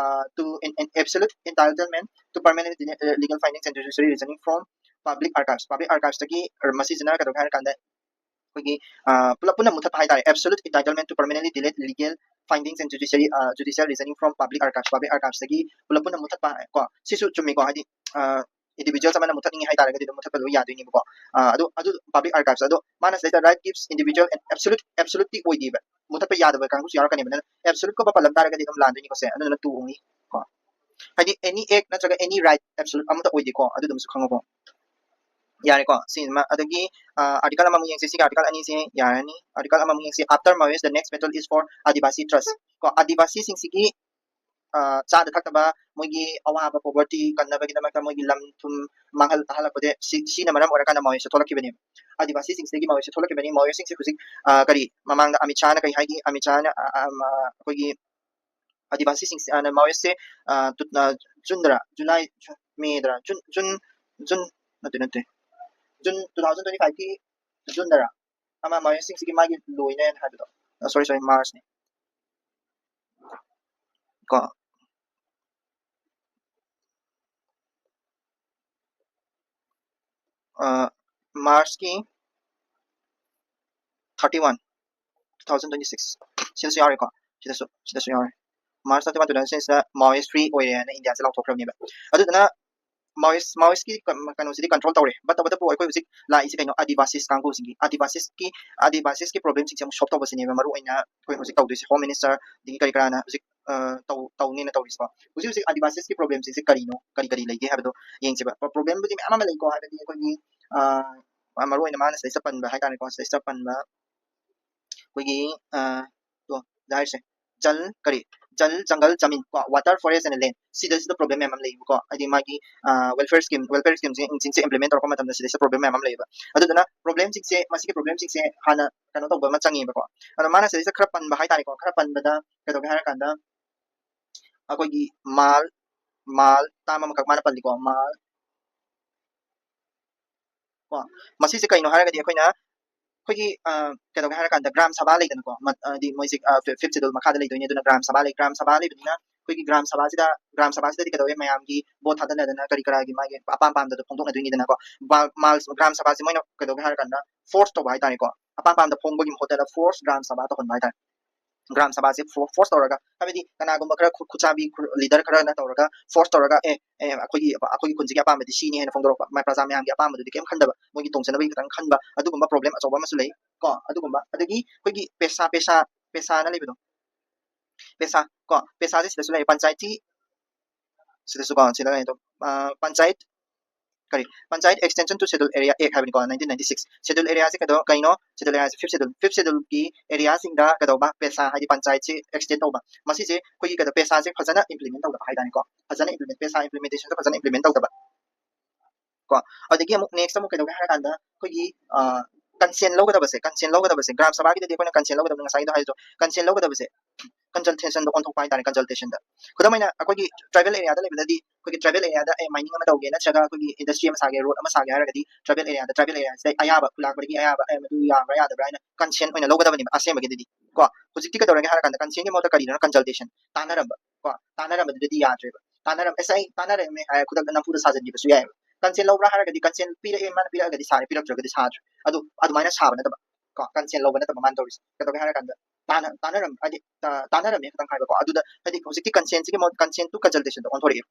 to an absolute entitlement to permanent legal findings and judicial reasoning from public archives. Public archivesꯇꯒꯤ ꯃꯁꯤꯁꯤꯅ ꯀꯩꯗꯧꯒꯦ ꯍꯥꯏꯔ ꯀꯥꯟꯗ ꯑꯩꯈꯣꯏꯒꯤ ꯄꯨꯂꯞ ꯄꯨꯟꯅ ꯃꯨꯊꯠꯄ ꯍꯥꯏꯇꯥꯔꯦ, absolute entitlement to permanently delete legal findings and judiciary judicial reasoning from public archives, public archivesꯇꯒꯤ ꯄꯨꯂꯞ ꯄꯨꯟꯅ ꯃꯨꯊꯠꯄ ꯀꯣ꯫ ꯁꯤꯁꯨ ꯆꯨꯝꯃꯤꯀꯣ, ꯍꯥꯏꯗꯤ individuals ꯑꯃꯅ ꯃꯨꯊꯠꯅꯤꯡꯉꯦ ꯍꯥꯏꯇꯥꯔꯒꯗꯤ ꯑꯗꯨꯝ ꯃꯨꯊꯠꯄ ꯂꯣꯏ ꯌꯥꯗꯣꯏꯅꯦꯕꯀꯣ꯫ ꯑꯗꯨ ꯑꯗꯨ public archives ꯑꯗꯣ ꯃꯥꯅ ꯁꯤꯗꯩꯗ right gives individual an absolute, absoluteꯇꯤ ꯑꯣꯏꯗꯦꯕ, ꯃꯨꯊꯠꯄ ꯌꯥꯗꯕ ꯀꯥꯡꯕꯨꯁꯨ ꯌꯥꯎꯔꯛꯀꯅꯦꯕ꯫ ꯅꯪ absoluteꯀꯨꯝꯕ ꯄꯜꯂꯝ ꯇꯥꯔꯒꯗꯤ ꯑꯗꯨꯝ ꯂꯥꯟꯗꯣꯏꯅꯤꯀꯣ ꯁꯦ꯫ ꯑꯗꯨꯗꯨꯅ two only ꯀꯣ꯫ ꯍꯥꯏꯗꯤ any act ꯅꯠꯇ꯭ꯔꯒ any right absolute ꯑꯃꯠꯇ ꯑꯣꯏꯗꯦꯀꯣ, ꯑꯗꯨꯗꯨꯃꯁꯨ ꯈꯪꯉꯣꯀꯣ꯫ ꯌꯥꯔꯦꯀꯣ ꯁꯤꯃ꯫ ꯑꯗꯒꯤ article ꯑꯃꯃꯨꯛ ꯌꯦꯡꯁꯤ, ꯁꯤꯒꯤ article ꯑꯅꯤꯁꯦ ꯌꯥꯔꯅꯤ꯫ Article ꯑꯃꯃꯨꯛ ꯌꯦꯡꯁꯤ, after Maoist the next battle is for Adivasi trust ꯀꯣ꯫ ꯑꯥꯗꯤꯕꯥꯁꯤꯁꯤꯡꯁꯤꯒꯤ ꯆꯥꯗ ꯊꯛꯇꯕ, ꯃꯣꯏꯒꯤ ꯑꯋꯥꯕ poverty ꯀꯟꯅꯕꯒꯤꯗꯃꯛꯇ ꯃꯣꯏꯒꯤ ꯂꯝ ꯊꯨꯝ ꯃꯥꯡꯍꯜ ꯇꯥꯍꯜꯂꯛꯄꯗ ꯁꯤ ꯁꯤꯅ ꯃꯔꯝ ꯑꯣꯏꯔꯀꯥꯟꯗ Maoistꯁꯦ ꯊꯣꯛꯂꯛꯈꯤꯕꯅꯦꯕ꯫ ꯑꯥꯗꯤꯕꯥꯁꯤꯁꯤꯡꯁꯤꯗꯒꯤ Maoistꯁꯦ ꯊꯣꯛꯂꯛꯈꯤꯕꯅꯤ꯫ Maoistꯁꯤꯡꯁꯦ ꯍꯧꯖꯤꯛ ꯀꯔꯤ ꯃꯃꯥꯡꯗ ꯑꯃꯤꯠ ꯁꯥꯍꯅ ꯀꯔꯤ ꯍꯥꯏꯒꯤ? ꯑꯃꯤꯠ ꯁꯥꯍꯅ ꯑꯩꯈꯣꯏꯒꯤ ꯑꯥꯗꯤꯕꯥꯁꯤꯁꯤꯡꯁꯦ Maoistꯁꯦ ꯖꯨꯟꯗꯔ, ꯖꯨꯂꯥꯏ, ꯃꯦꯗꯔ, ꯖꯨꯟ ꯖꯨꯟ June ꯅꯠꯇꯦ ꯅꯠꯇꯦ June two thousand twenty five ꯀꯤ June ꯗꯔ ꯑꯃ ꯃꯥꯑꯣꯏꯁꯤꯡꯁꯤꯒꯤ ꯃꯥꯒꯤ ꯂꯣꯏꯅꯦꯅ ꯍꯥꯏꯕꯗꯣ, sorry sorry March ꯅꯤ ꯀꯣ, March ꯀꯤ thirty one two thousand twenty six ꯁꯤꯗꯁꯨ ꯌꯥꯎꯔꯦꯀꯣ, ꯁꯤꯗꯁꯨ ꯁꯤꯗꯁꯨ ꯌꯥꯎꯔꯦ꯫ March thirty one two thousand twenty six ꯁꯤꯗ Maoist free ꯑꯣꯏꯔꯦꯅ ꯏꯟꯗꯤꯌꯥꯁꯦ ꯂꯥꯎꯊꯣꯛꯈ꯭ꯔꯕꯅꯦꯕ꯫ ꯑꯗꯨꯗꯨꯅ Maoist Maoist ꯀꯤ ꯀꯩꯅꯣꯁꯤꯗꯤ control ꯇꯧꯔꯦ꯫ But ꯇꯧꯕꯇꯕꯨ ꯑꯩꯈꯣꯏ ꯍꯧꯖꯤꯛ ꯂꯥꯛꯏꯁꯦ ꯀꯩꯅꯣ, Adivasis ꯀꯥꯡꯕꯨꯁꯤꯡꯒꯤ Adivasis ꯀꯤ Adivasis ꯀꯤ problem ꯁꯤꯡꯁꯦ ꯑꯃꯨꯛ solve ꯇꯧꯕꯁꯤꯅꯦꯕ ꯃꯔꯨ ꯑꯣꯏꯅ ꯑꯩꯈꯣꯏ ꯍꯧꯖꯤꯛ ꯇꯧꯗꯣꯏꯁꯦ꯫ Home Minister ꯑꯗꯒꯤ ꯀꯔꯤ ꯀꯔꯥꯅ ꯍꯧꯖꯤꯛ ꯇꯧ ꯇꯧꯅꯦꯅ ꯇꯧꯔꯤꯁꯤꯀꯣ꯫ ꯍꯧꯖꯤꯛ ꯍꯧꯖꯤꯛ Adivasis ꯀꯤ problem ꯁꯤꯡꯁꯦ ꯀꯔꯤꯅꯣ, ꯀꯔꯤ ꯀꯔꯤ ꯂꯩꯒꯦ ꯍꯥꯏꯕꯗꯣ ꯌꯦꯡꯁꯦꯕ꯫ Problem ꯕꯨꯗꯤ ꯃꯌꯥꯝ ꯑꯃ ꯂꯩꯀꯣ, ꯍꯥꯏꯕꯗꯤ ꯑꯩꯈꯣꯏꯒꯤ ꯃꯔꯨ ꯑꯣꯏꯅ ꯃꯥꯅ ꯁꯤꯗꯩꯁꯤꯗ ꯄꯟꯕ ꯍꯥꯏꯇꯥꯔꯦꯀꯣ, ꯁꯤꯗꯩꯁꯤꯗ ꯄꯟꯕ ꯑꯩꯈꯣꯏꯒꯤ ꯇꯣ ꯍꯥꯏꯔꯤꯁꯦ, ꯖꯜ ꯀꯔꯤ ꯖꯜ ꯖꯪꯒꯜ ꯖꯃꯤꯟ ꯀꯣ, water, forest and land, ꯁꯤꯗꯩꯁꯤꯗ problem ꯃꯌꯥꯝ ꯑꯃ ꯂꯩꯌꯦꯕꯀꯣ꯫ ꯍꯥꯏꯗꯤ ꯃꯥꯒꯤ welfare scheme, welfare scheme ꯁꯤꯡꯁꯦ implement ꯇꯧꯔꯛꯄ ꯃꯇꯝꯗ ꯁꯤꯗꯩꯁꯤꯗ problem ꯃꯌꯥꯝ ꯑꯃ ꯂꯩꯌꯦꯕ꯫ ꯑꯗꯨꯗꯨꯅ problem ꯁꯤꯡꯁꯦ, ꯃꯁꯤꯒꯤ problem ꯁꯤꯡꯁꯦ ꯍꯥꯟꯅ ꯀꯩꯅꯣ ꯇꯧꯕ ꯑꯃ ꯆꯪꯉꯦꯕꯀꯣ꯫ ꯑꯗꯣ ꯃꯥꯅ ꯁꯤꯗꯩꯁꯤꯗ ꯈꯔ ꯄꯟꯕ ꯍꯥꯏꯇꯥꯔꯦꯀꯣ, ꯈꯔ ꯄꯟꯕꯗ ꯀꯩꯗꯧꯒꯦ ꯍꯥꯏꯔꯀꯥꯟꯗ ꯑꯩꯈꯣꯏꯒꯤ ꯃꯥꯜ ꯃꯥꯜ term ꯑꯃꯈꯛ ꯃꯥꯅ ꯄꯜꯂꯤꯀꯣ, ꯃꯥꯜ ꯀꯣ꯫ ꯃꯁꯤꯁꯦ ꯀꯩꯅꯣ ꯍꯥꯏꯔꯒꯗꯤ ꯑꯩꯈꯣꯏꯅ ꯑꯩꯈꯣꯏꯒꯤ ꯀꯩꯗꯧꯒꯦ ꯍꯥꯏꯔꯀꯥꯟꯗ ꯒ꯭ꯔꯥꯝ ꯁꯚꯥ ꯂꯩꯗꯅꯀꯣ, ꯍꯥꯏꯗꯤ ꯃꯣꯏꯁꯦ fifth schedule ꯃꯈꯥꯗ ꯂꯩꯗꯣꯏꯅꯦ꯫ ꯑꯗꯨꯅ ꯒ꯭ꯔꯥꯝ ꯁꯚꯥ ꯂꯩ, ꯒ꯭ꯔꯥꯝ ꯁꯚꯥ ꯂꯩꯕꯅꯤꯅ ꯑꯩꯈꯣꯏꯒꯤ ꯒ꯭ꯔꯥꯝ ꯁꯚꯥꯁꯤꯗ ꯒ꯭ꯔꯥꯝ ꯁꯚꯥꯁꯤꯗꯗꯤ ꯀꯩꯗꯧꯋꯦ, ꯃꯌꯥꯝꯒꯤ vote ꯊꯥꯗꯅꯗꯅ ꯀꯔꯤ ꯀꯔꯥꯒꯤ ꯃꯥꯒꯤ ꯑꯄꯥꯝ ꯄꯥꯝꯗꯗꯣ ꯐꯣꯡꯗꯣꯛꯅꯗꯣꯏꯅꯤꯗꯅꯀꯣ꯫ ꯒ꯭ꯔꯥꯝ ꯁꯚꯥꯁꯤ ꯃꯣꯏꯅ ꯀꯩꯗꯧꯒꯦ ꯍꯥꯏꯔꯀꯥꯟꯗ force ꯇꯧꯕ ꯍꯥꯏꯇꯥꯔꯦꯀꯣ, ꯑꯄꯥꯝ ꯄꯥꯝꯗ ꯐꯣꯡꯕꯒꯤ ꯃꯍꯨꯠꯇ force ꯒ꯭ꯔꯥꯝ ꯁꯚꯥ ꯇꯧꯍꯟꯕ ꯍꯥꯏꯇꯥꯔꯦ꯫ ꯒ꯭ꯔꯥꯝ ꯁꯚꯥꯁꯦ force ꯇꯧꯔꯒ, ꯍꯥꯏꯕꯗꯤ ꯀꯅꯥꯒꯨꯝꯕ ꯈꯔ ꯈꯨꯠꯆꯥꯕꯤ leader ꯈꯔꯅ ꯇꯧꯔꯒ force ꯇꯧꯔꯒ ꯑꯦ ꯑꯦ ꯑꯩꯈꯣꯏꯒꯤ ꯑꯩꯈꯣꯏꯒꯤ ꯈꯨꯟꯁꯤꯒꯤ ꯑꯄꯥꯝꯕꯗꯤ ꯁꯤꯅꯤ ꯍꯥꯏꯅ ꯐꯣꯡꯗꯣꯔꯛꯄ, ꯃꯥꯏ ꯄ꯭ꯔꯖꯥ ꯃꯌꯥꯝꯒꯤ ꯑꯄꯥꯝꯕꯗꯨꯗꯤ ꯀꯩꯝ ꯈꯟꯗꯕ, ꯃꯣꯏꯒꯤ ꯇꯣꯡꯖꯅꯕꯒꯤ ꯈꯛꯇꯪ ꯈꯟꯕ, ꯑꯗꯨꯒꯨꯝꯕ problem ꯑꯆꯧꯕ ꯑꯃꯁꯨ ꯂꯩ ꯀꯣ꯫ ꯑꯗꯨꯒꯨꯝꯕ ꯑꯗꯒꯤ ꯑꯩꯈꯣꯏꯒꯤ ꯄꯦꯁꯥ ꯄꯦꯁꯥ ꯄꯦꯁꯥꯅ ꯂꯩꯕꯗꯣ, ꯄꯦꯁꯥ ꯀꯣ, ꯄꯦꯁꯥꯁꯦ ꯁꯤꯗꯁꯨ ꯂꯩ, ꯄꯟꯆꯥꯌꯠꯀꯤ ꯁꯤꯗꯁꯨ ꯀꯣ, ꯁꯤꯗ ꯂꯩ ꯑꯗꯣ, ꯄꯟꯆꯥꯌꯠ ꯀꯔꯤ Panchayat Extension to Schedule Area Act ꯍꯥꯏꯕꯅꯤꯀꯣ, nineteen ninety six꯫ Schedule Area ꯁꯦ ꯀꯩꯗꯧ ꯀꯩꯅꯣ? Schedule Area ꯁꯦ fifth schedule, fifth schedule ꯒꯤ area ꯁꯤꯡꯗ ꯀꯩꯗꯧꯕ, ꯄꯦꯁꯥ ꯍꯥꯏꯗꯤ ꯄꯟꯆꯥꯌꯠꯁꯤ extend ꯇꯧꯕ꯫ ꯃꯁꯤꯁꯦ ꯑꯩꯈꯣꯏꯒꯤ ꯀꯩꯗꯧ ꯄꯦꯁꯥꯁꯦ ꯐꯖꯅ implement ꯇꯧꯗꯕ ꯍꯥꯏꯇꯥꯔꯦꯀꯣ, ꯐꯖꯅ implement ꯄꯦꯁꯥ implementation ꯁꯦ ꯐꯖꯅ implement ꯇꯧꯗꯕ ꯀꯣ꯫ ꯑꯗꯒꯤ ꯑꯃꯨꯛ next ꯑꯃꯨꯛ ꯀꯩꯗꯧꯒꯦ ꯍꯥꯏꯔꯀꯥꯟꯗ ꯑꯩꯈꯣꯏꯒꯤ consent ꯂꯧꯒꯗꯕꯁꯦ, consent ꯂꯧꯒꯗꯕꯁꯦ ꯒ꯭ꯔꯥꯝ ꯁꯚꯥꯒꯤꯗꯗꯤ ꯑꯩꯈꯣꯏꯅ consent ꯂꯧꯒꯗꯕꯅꯤ, ꯉꯁꯥꯏꯒꯤꯗꯣ ꯍꯥꯏꯗꯣ, consent ꯂꯧꯒꯗꯕꯁꯦ ꯀꯟꯁꯜꯇꯦꯁꯟꯗ ꯑꯣꯟꯊꯣꯛꯄ ꯍꯥꯏꯇꯥꯔꯦ, ꯀꯟꯁꯜꯇꯦꯁꯟꯗ꯫ ꯈꯨꯗꯝ ꯑꯣꯏꯅ ꯑꯩꯈꯣꯏꯒꯤ ꯇ꯭ꯔꯥꯏꯕꯦꯜ ꯑꯦꯔꯤꯌꯥꯗ ꯂꯩꯕꯗꯗꯤ ꯑꯩꯈꯣꯏꯒꯤ ꯇ꯭ꯔꯥꯏꯕꯦꯜ ꯑꯦꯔꯤꯌꯥꯗ ꯑꯦ ꯃꯥꯏꯅꯤꯡ ꯑꯃ ꯇꯧꯒꯦ ꯅꯠꯇ꯭ꯔꯒ ꯑꯩꯈꯣꯏꯒꯤ ꯏꯟꯗꯁꯇ꯭ꯔꯤ ꯑꯃ ꯁꯥꯒꯦ, ꯔꯣꯗ ꯑꯃ ꯁꯥꯒꯦ ꯍꯥꯏꯔꯒꯗꯤ ꯇ꯭ꯔꯥꯏꯕꯦꯜ ꯑꯦꯔꯤꯌꯥꯗ, ꯇ꯭ꯔꯥꯏꯕꯦꯜ ꯑꯦꯔꯤꯌꯥꯁꯤꯗ ꯑꯌꯥꯕ, ꯈꯨꯂꯥꯛꯄꯗꯒꯤ ꯑꯌꯥꯕ ꯑꯦ ꯃꯗꯨ ꯌꯥꯕ꯭ꯔꯥ ꯌꯥꯗꯕ꯭ꯔꯥ ꯍꯥꯏꯅ ꯀꯟꯁꯦꯟ ꯑꯣꯏꯅ ꯂꯧꯒꯗꯕꯅꯦꯕ ꯑꯁꯦꯡꯕꯒꯤꯗꯗꯤ꯫ ꯀꯣ, ꯍꯧꯖꯤꯛꯇꯤ ꯀꯩꯗꯧꯔꯒꯦ ꯍꯥꯏꯔꯀꯥꯟꯗ ꯀꯟꯁꯦꯟꯒꯤ ꯃꯍꯨꯠꯇ ꯀꯔꯤꯅꯣ? ꯀꯟꯁꯜꯇꯦꯁꯟ, ꯇꯥꯟꯅꯔꯝꯕ꯫ ꯀꯣ, ꯇꯥꯟꯅꯔꯝꯕꯗꯨꯗꯗꯤ ꯌꯥꯗ꯭ꯔꯦꯕ꯫ ꯇꯥꯟꯅꯔꯝ ꯑꯁ ꯑꯩ ꯇꯥꯟꯅꯔꯝꯃꯦ ꯍꯥꯏꯔ ꯈꯨꯗꯛꯇ ꯅꯝꯐꯨꯗ ꯁꯥꯖꯟꯈꯤꯕꯁꯨ ꯌꯥꯏꯑꯕ꯫ ꯀꯟꯁꯦꯟ ꯂꯧꯕ꯭ꯔꯥ ꯍꯥꯏꯔꯒꯗꯤ ꯀꯟꯁꯦꯟ ꯄꯤꯔꯛꯑꯦ, ꯃꯥꯅ ꯄꯤꯔꯛꯑꯒꯗꯤ ꯁꯥꯔꯦ, ꯄꯤꯔꯛꯇ꯭ꯔꯒꯗꯤ ꯁꯥꯗ꯭ꯔꯦ꯫ ꯑꯗꯨ ꯑꯗꯨꯃꯥꯏꯅ ꯁꯥꯕ ꯅꯠꯇꯕ꯫ ꯀꯣ, ꯀꯟꯁꯦꯟ ꯂꯧꯕ ꯅꯠꯇꯕ ꯃꯥꯅ ꯇꯧꯔꯤꯁꯦ꯫ ꯀꯩꯗꯧꯒꯦ ꯍꯥꯏꯔꯀꯥꯟꯗ ꯇꯥꯟꯅ ꯇꯥꯟꯅꯔꯝ ꯍꯥꯏꯗꯤ ꯇꯥꯟꯅꯔꯝꯃꯦ ꯈꯛꯇꯪ ꯍꯥꯏꯕꯀꯣ꯫ ꯑꯗꯨꯗ ꯍꯥꯏꯗꯤ ꯍꯧꯖꯤꯛꯇꯤ ꯀꯟꯁꯦꯟꯁꯤꯒꯤ ꯃꯍꯨꯠ ꯀꯟꯁꯦꯟ ꯇꯨ ꯀꯟꯁꯜꯇꯦꯁꯟꯗ ꯑꯣꯟꯊꯣꯔꯛꯑꯦ꯫